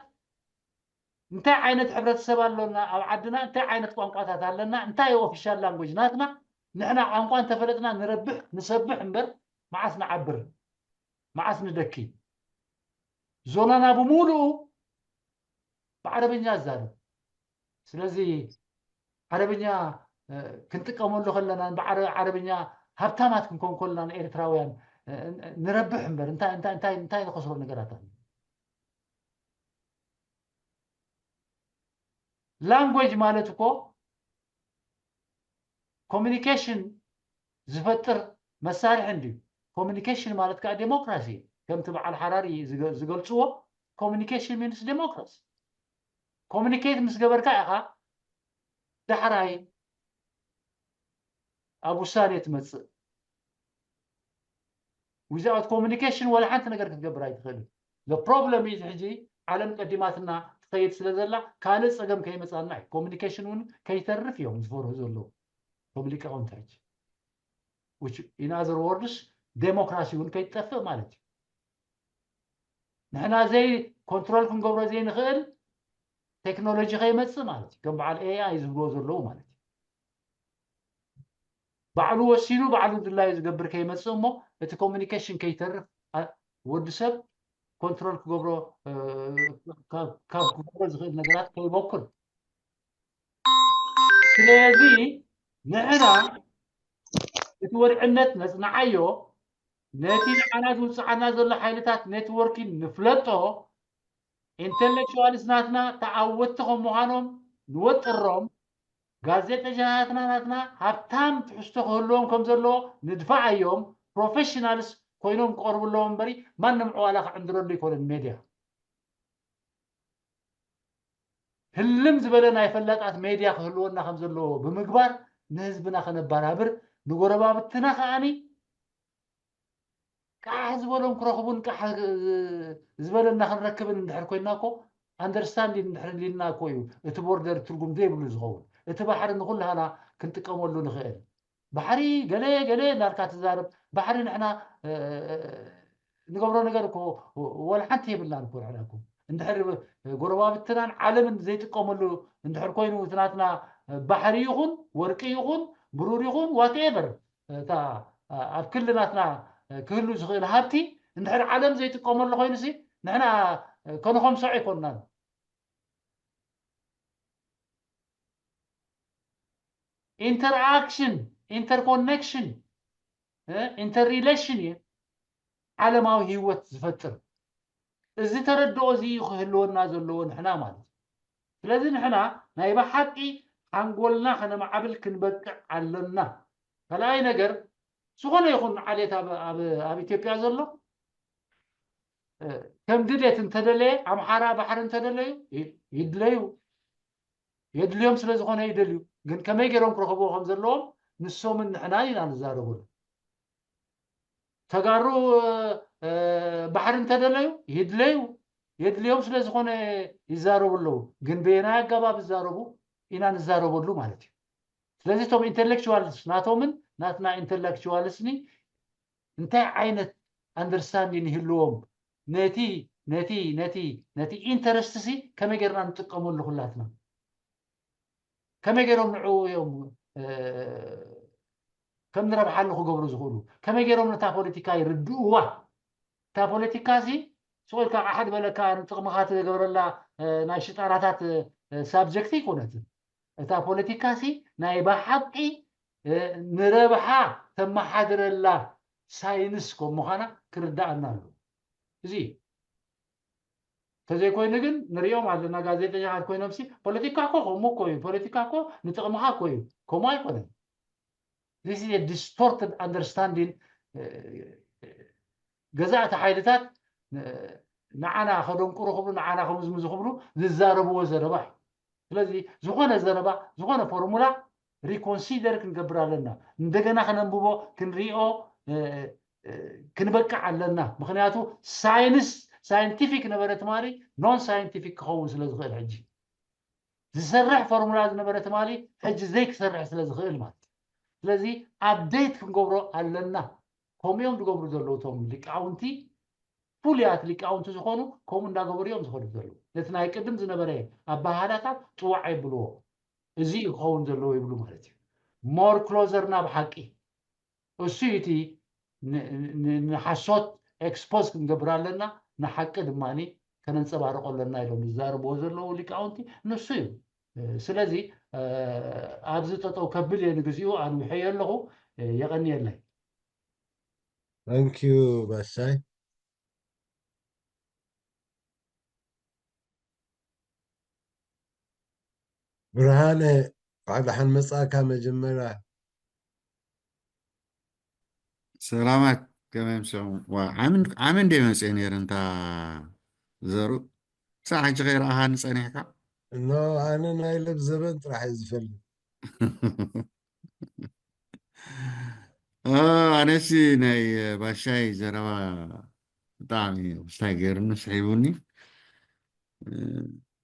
እንታይ ዓይነት ሕብረተሰብ ኣሎና ኣብ ዓድና እንታይ ዓይነት ቋንቋታት ኣለና እንታይ ኦፊሻል ላንጎጅ ናትና ንሕና ቋንቋ እንተፈለጥና ንረብሕ ንሰብሕ እምበር መዓስ ንዓብር መዓስ ንደኪ ዞናና ብምሉኡ ብዓረብኛ ዝዛረብ ስለዚ ዓረብኛ ክንጥቀመሉ ከለና ዓረብኛ ሃብታማት ክንኮን ከለና ንኤርትራውያን ንረብሕ እምበር እንታይ እንታይ እንታይ እንታይ ንኸስሮ ነገራት ኣሎ ላንጎጅ ማለት እኮ ኮሚኒኬሽን ዝፈጥር መሳርሒ እንድዩ ኮሚኒኬሽን ማለት ከዓ ዴሞክራሲ ከምቲ በዓል ሓራሪ ዝገልፅዎ ኮሚኒኬሽን ሚንስ ዴሞክራሲ ኮሚኒኬት ምስ ገበርካ ኢኻ ዳሕራይ ኣብ ውሳኔ ትመፅእ without communication ወላ ሓንቲ ነገር ክትገብር ኣይትኽእልን the problem is ሕጂ ዓለም ቀዲማትና ትኸይድ ስለ ዘላ ካልእ ፀገም ከይመፃና እዩ ኮሚኒኬሽን እውን ከይተርፍ እዮም ዝፈርሁ ዘለዉ ቶም ሊቃውንቲ ሕጂ in other words ዴሞክራሲ እውን ከይጠፍእ ማለት እዩ ንሕና ዘይ ኮንትሮል ክንገብሮ ዘይንኽእል ቴክኖሎጂ ከይመፅእ ማለት እዩ ከም በዓል ኤኣይ ዝብልዎ ዘለዉ ማለት እዩ ባዕሉ ወሲኑ ባዕሉ ድላዩ ዝገብር ከይመፅእ እሞ እቲ ኮሚኒኬሽን ከይተርፍ ወዲ ሰብ ኮንትሮል ክገብሮ ካብ ክገብሮ ዝኽእል ነገራት ከይበኩል ስለዚ ንሕና እቲ ወድዕነት ነፅንዓዮ ነቲ ንዓና ዝውፅዓና ዘሎ ሓይልታት ኔትወርኪን ንፍለጦ ኢንተሌክቹዋልስ ናትና ተዓወትቲ ከም ምዃኖም ንወጥሮም ጋዜጠኛታትና ናትና ሃብታም ትሕዝቶ ክህልዎም ከም ዘለዎ ንድፋዓዮም ፕሮፌሽናልስ ኮይኖም ክቐርቡ ኣለዎም እምበሪ ማንም ዕዋላ ክዕንድረሉ ኣይኮነን ሜድያ ህልም ዝበለ ናይ ፈላጣት ሜድያ ክህልወና ከም ዘለዎ ብምግባር ንህዝብና ከነባራብር ንጎረባብትና ከዓኒ ቃሕ ዝበሎም ክረኽቡን ቃሕ ዝበለና ክንረክብን እንድሕር ኮይና እኮ ኣንደርስታንዲን እንድሕር ሊልና እኮ እዩ እቲ ቦርደር ትርጉም ዘይብሉ ዝኸውን እቲ ባሕሪ ንኩላህና ክንጥቀመሉ ንኽእል ባሕሪ ገለ ገለ እናልካ ትዛረብ ባሕሪ ንሕና ንገብሮ ነገር እኮ ወላ ሓንቲ የብልናን እኮ ንሕና እኮ እንድሕር ጎረባብትናን ዓለምን ዘይጥቀመሉ እንድሕር ኮይኑ፣ እቲ ናትና ባሕሪ ይኹን ወርቂ ይኹን ብሩር ይኹን ዋትኤቨር፣ እታ ኣብ ክሊ ናትና ክህሉ ዝኽእል ሃብቲ እንድሕር ዓለም ዘይጥቀመሉ ኮይኑሲ፣ ንሕና ከነኸምሶ ኣይኮንናን። ኢንተርኣክሽን፣ ኢንተርኮኔክሽን፣ ኢንተርሪሌሽን እዩ ዓለማዊ ህይወት ዝፈጥር። እዚ ተረድኦ እዚ እዩ ክህልወና ዘለዎ ንሕና ማለት እዩ። ስለዚ ንሕና ናይ ብሓቂ ሓንጎልና ከነማዕብል ክንበቅዕ ኣለና። ካልኣይ ነገር፣ ዝኾነ ይኹን ዓሌት ኣብ ኢትዮጵያ ዘሎ ከም ድሌት እንተደለየ፣ ኣምሓራ ባሕሪ እንተደለዩ ይድለዩ፣ የድልዮም ስለ ዝኾነ ይደልዩ። ግን ከመይ ገይሮም ክረኽብዎ ከም ዘለዎም ንሶምን ንሕናን ኢና ንዛረበሉ። ተጋሩ ባሕሪ እንተደለዩ ይድለዩ፣ የድልዮም ስለ ዝኾነ ይዛረቡ ኣለዉ። ግን በየናይ ኣገባብ ይዛረቡ ኢና ንዛረበሉ ማለት እዩ። ስለዚ እቶም ኢንተሌክቹዋልስ ናቶምን ናትና ኢንተሌክቹዋልስኒ እንታይ ዓይነት ኣንደርስታንዲን ይህልዎም ነቲ ነቲ ነቲ ነቲ ኢንተረስት ሲ ከመይ ጌርና ንጥቀመሉ ኩላትና? ከመይ ገይሮም ንዕኡ እዮም ከም ንረብሓሉ ክገብሩ ዝኽእሉ? ከመይ ገይሮም ነታ ፖለቲካ ይርድእዋ? እታ ፖለቲካ ሲ ስቕ ኢልካ ኣሓድ በለካ ንጥቕምኻ ትገብረላ ናይ ሽጣራታት ሳብጀክት ኣይኮነትን። እታ ፖለቲካ ሲ ናይ ብሓቂ ንረብሓ ተመሓድረላ ሳይንስ ከም ምዃና ክርዳኣና ኣለዎ። እዚ ተዘይኮይኑ ግን ንሪኦም ኣለና ጋዜጠኛታት ኮይኖም ሲ ፖለቲካ እኮ ከምኡ እኮ እዩ፣ ፖለቲካ እኮ ንጥቕምኻ እኮ እዩ። ከምኡ ኣይኮነን። This is a distorted understanding። ገዛእቲ ሓይልታት ንዓና ከደንቁሩ ክብሉ፣ ንዓና ከምዝምዙ ክብሉ ዝዛረብዎ ዘረባ እዩ። ስለዚ ዝኾነ ዘረባ፣ ዝኾነ ፎርሙላ ሪኮንሲደር ክንገብር ኣለና። እንደገና ክነንብቦ፣ ክንሪኦ፣ ክንበቅዕ ኣለና። ምክንያቱ ሳይንስ ሳይንቲፊክ ነበረ ትማሊ ኖን ሳይንቲፊክ ክኸውን ስለ ዝኽእል ሕጂ ዝሰርሕ ፎርሙላ ዝነበረ ትማሊ ሕጂ ዘይክሰርሕ ስለ ዝኽእል ማለት እዩ። ስለዚ ኣፕዴት ክንገብሮ ኣለና። ከምኡ እዮም ዝገብሩ ዘለዉ እቶም ሊቃውንቲ፣ ፍሉያት ሊቃውንቲ ዝኾኑ ከምኡ እንዳገበሩ እዮም ዝኸዱ ዘለዉ። ነቲ ናይ ቅድም ዝነበረ ኣበሃህላታት ጥዋዕ የብልዎ። እዚ እዩ ክኸውን ዘለዎ ይብሉ ማለት እዩ። ሞር ክሎዘር ናብ ሓቂ እሱ እዩ እቲ ንሓሶት ኤክስፖዝ ክንገብር ኣለና፣ ንሓቂ ድማ ከነንፀባርቆ ኣለና ኢሎም ዝዛረብዎ ዘለዉ ሊቃውንቲ ንሱ እዩ። ስለዚ ኣብዚ ጠጠው ከብል እየ ንግዚኡ ኣንዊሐዮ ኣለኹ። የቐንየለይ። ታንኪዩ ባሻይ። ብርሃነ፣ እንኳዕ ደሓን መጻእካ። መጀመርያ ሰላማት፣ ከመይ ምሰኹም? ዓሚ እንደ መፅእ ነይረ እንታ ዘሩ ክሳብ ሕጂ ከይረኣኻኒ ጸኒሕካ? እኖ ኣነ ናይ ለብ ዘበን ጥራሕ እየ ዝፈልጥ። ኣነሲ ናይ ባሻይ ዘረባ ብጣዕሚ ውስታይ ገይሩኒ ስሒቡኒ።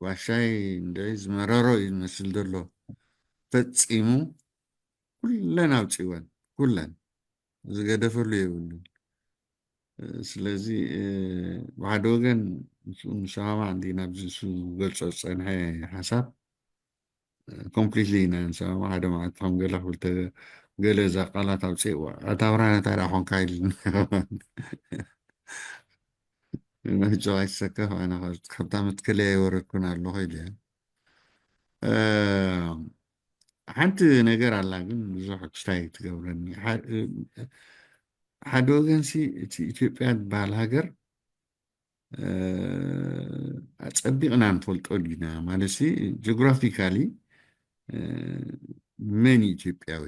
ባሻይ እንድዒ ዝመረሮ እዩ ዝመስል ዘሎ። ፈጺሙ ኩለን ኣውፂወን፣ ኩለን ዝገደፈሉ የብሉን። ስለዚ ብሓደ ወገን ንሰማማዕ እንዲ ናብዚ ንሱ ዝገልፆ ዝፀንሐ ሓሳብ ኮምፕሊትሊ ኢና ንሰማማዕ። ሓደ መዓልቲ ከም ገለ ክብል ገለ እዛ ቃላት ኣውፅእዋ ኣታ ብርሃነ እንታይ ደኣ ኮንካ ኢሉኒ። መህጨው ኣይትሰከፍ ኣነ ካብታ መትከለያ ይወረድኩን ኣለኹ ኢለ። ሓንቲ ነገር ኣላ ግን ብዙሕ ክስታይ ትገብረኒ። ሓደ ወገንሲ እቲ ኢትዮጵያ ዝበሃል ሃገር ኣጸቢቕና ንፈልጦ ዲና? ማለትሲ ጂኦግራፊካሊ መን ኢትዮጵያዊ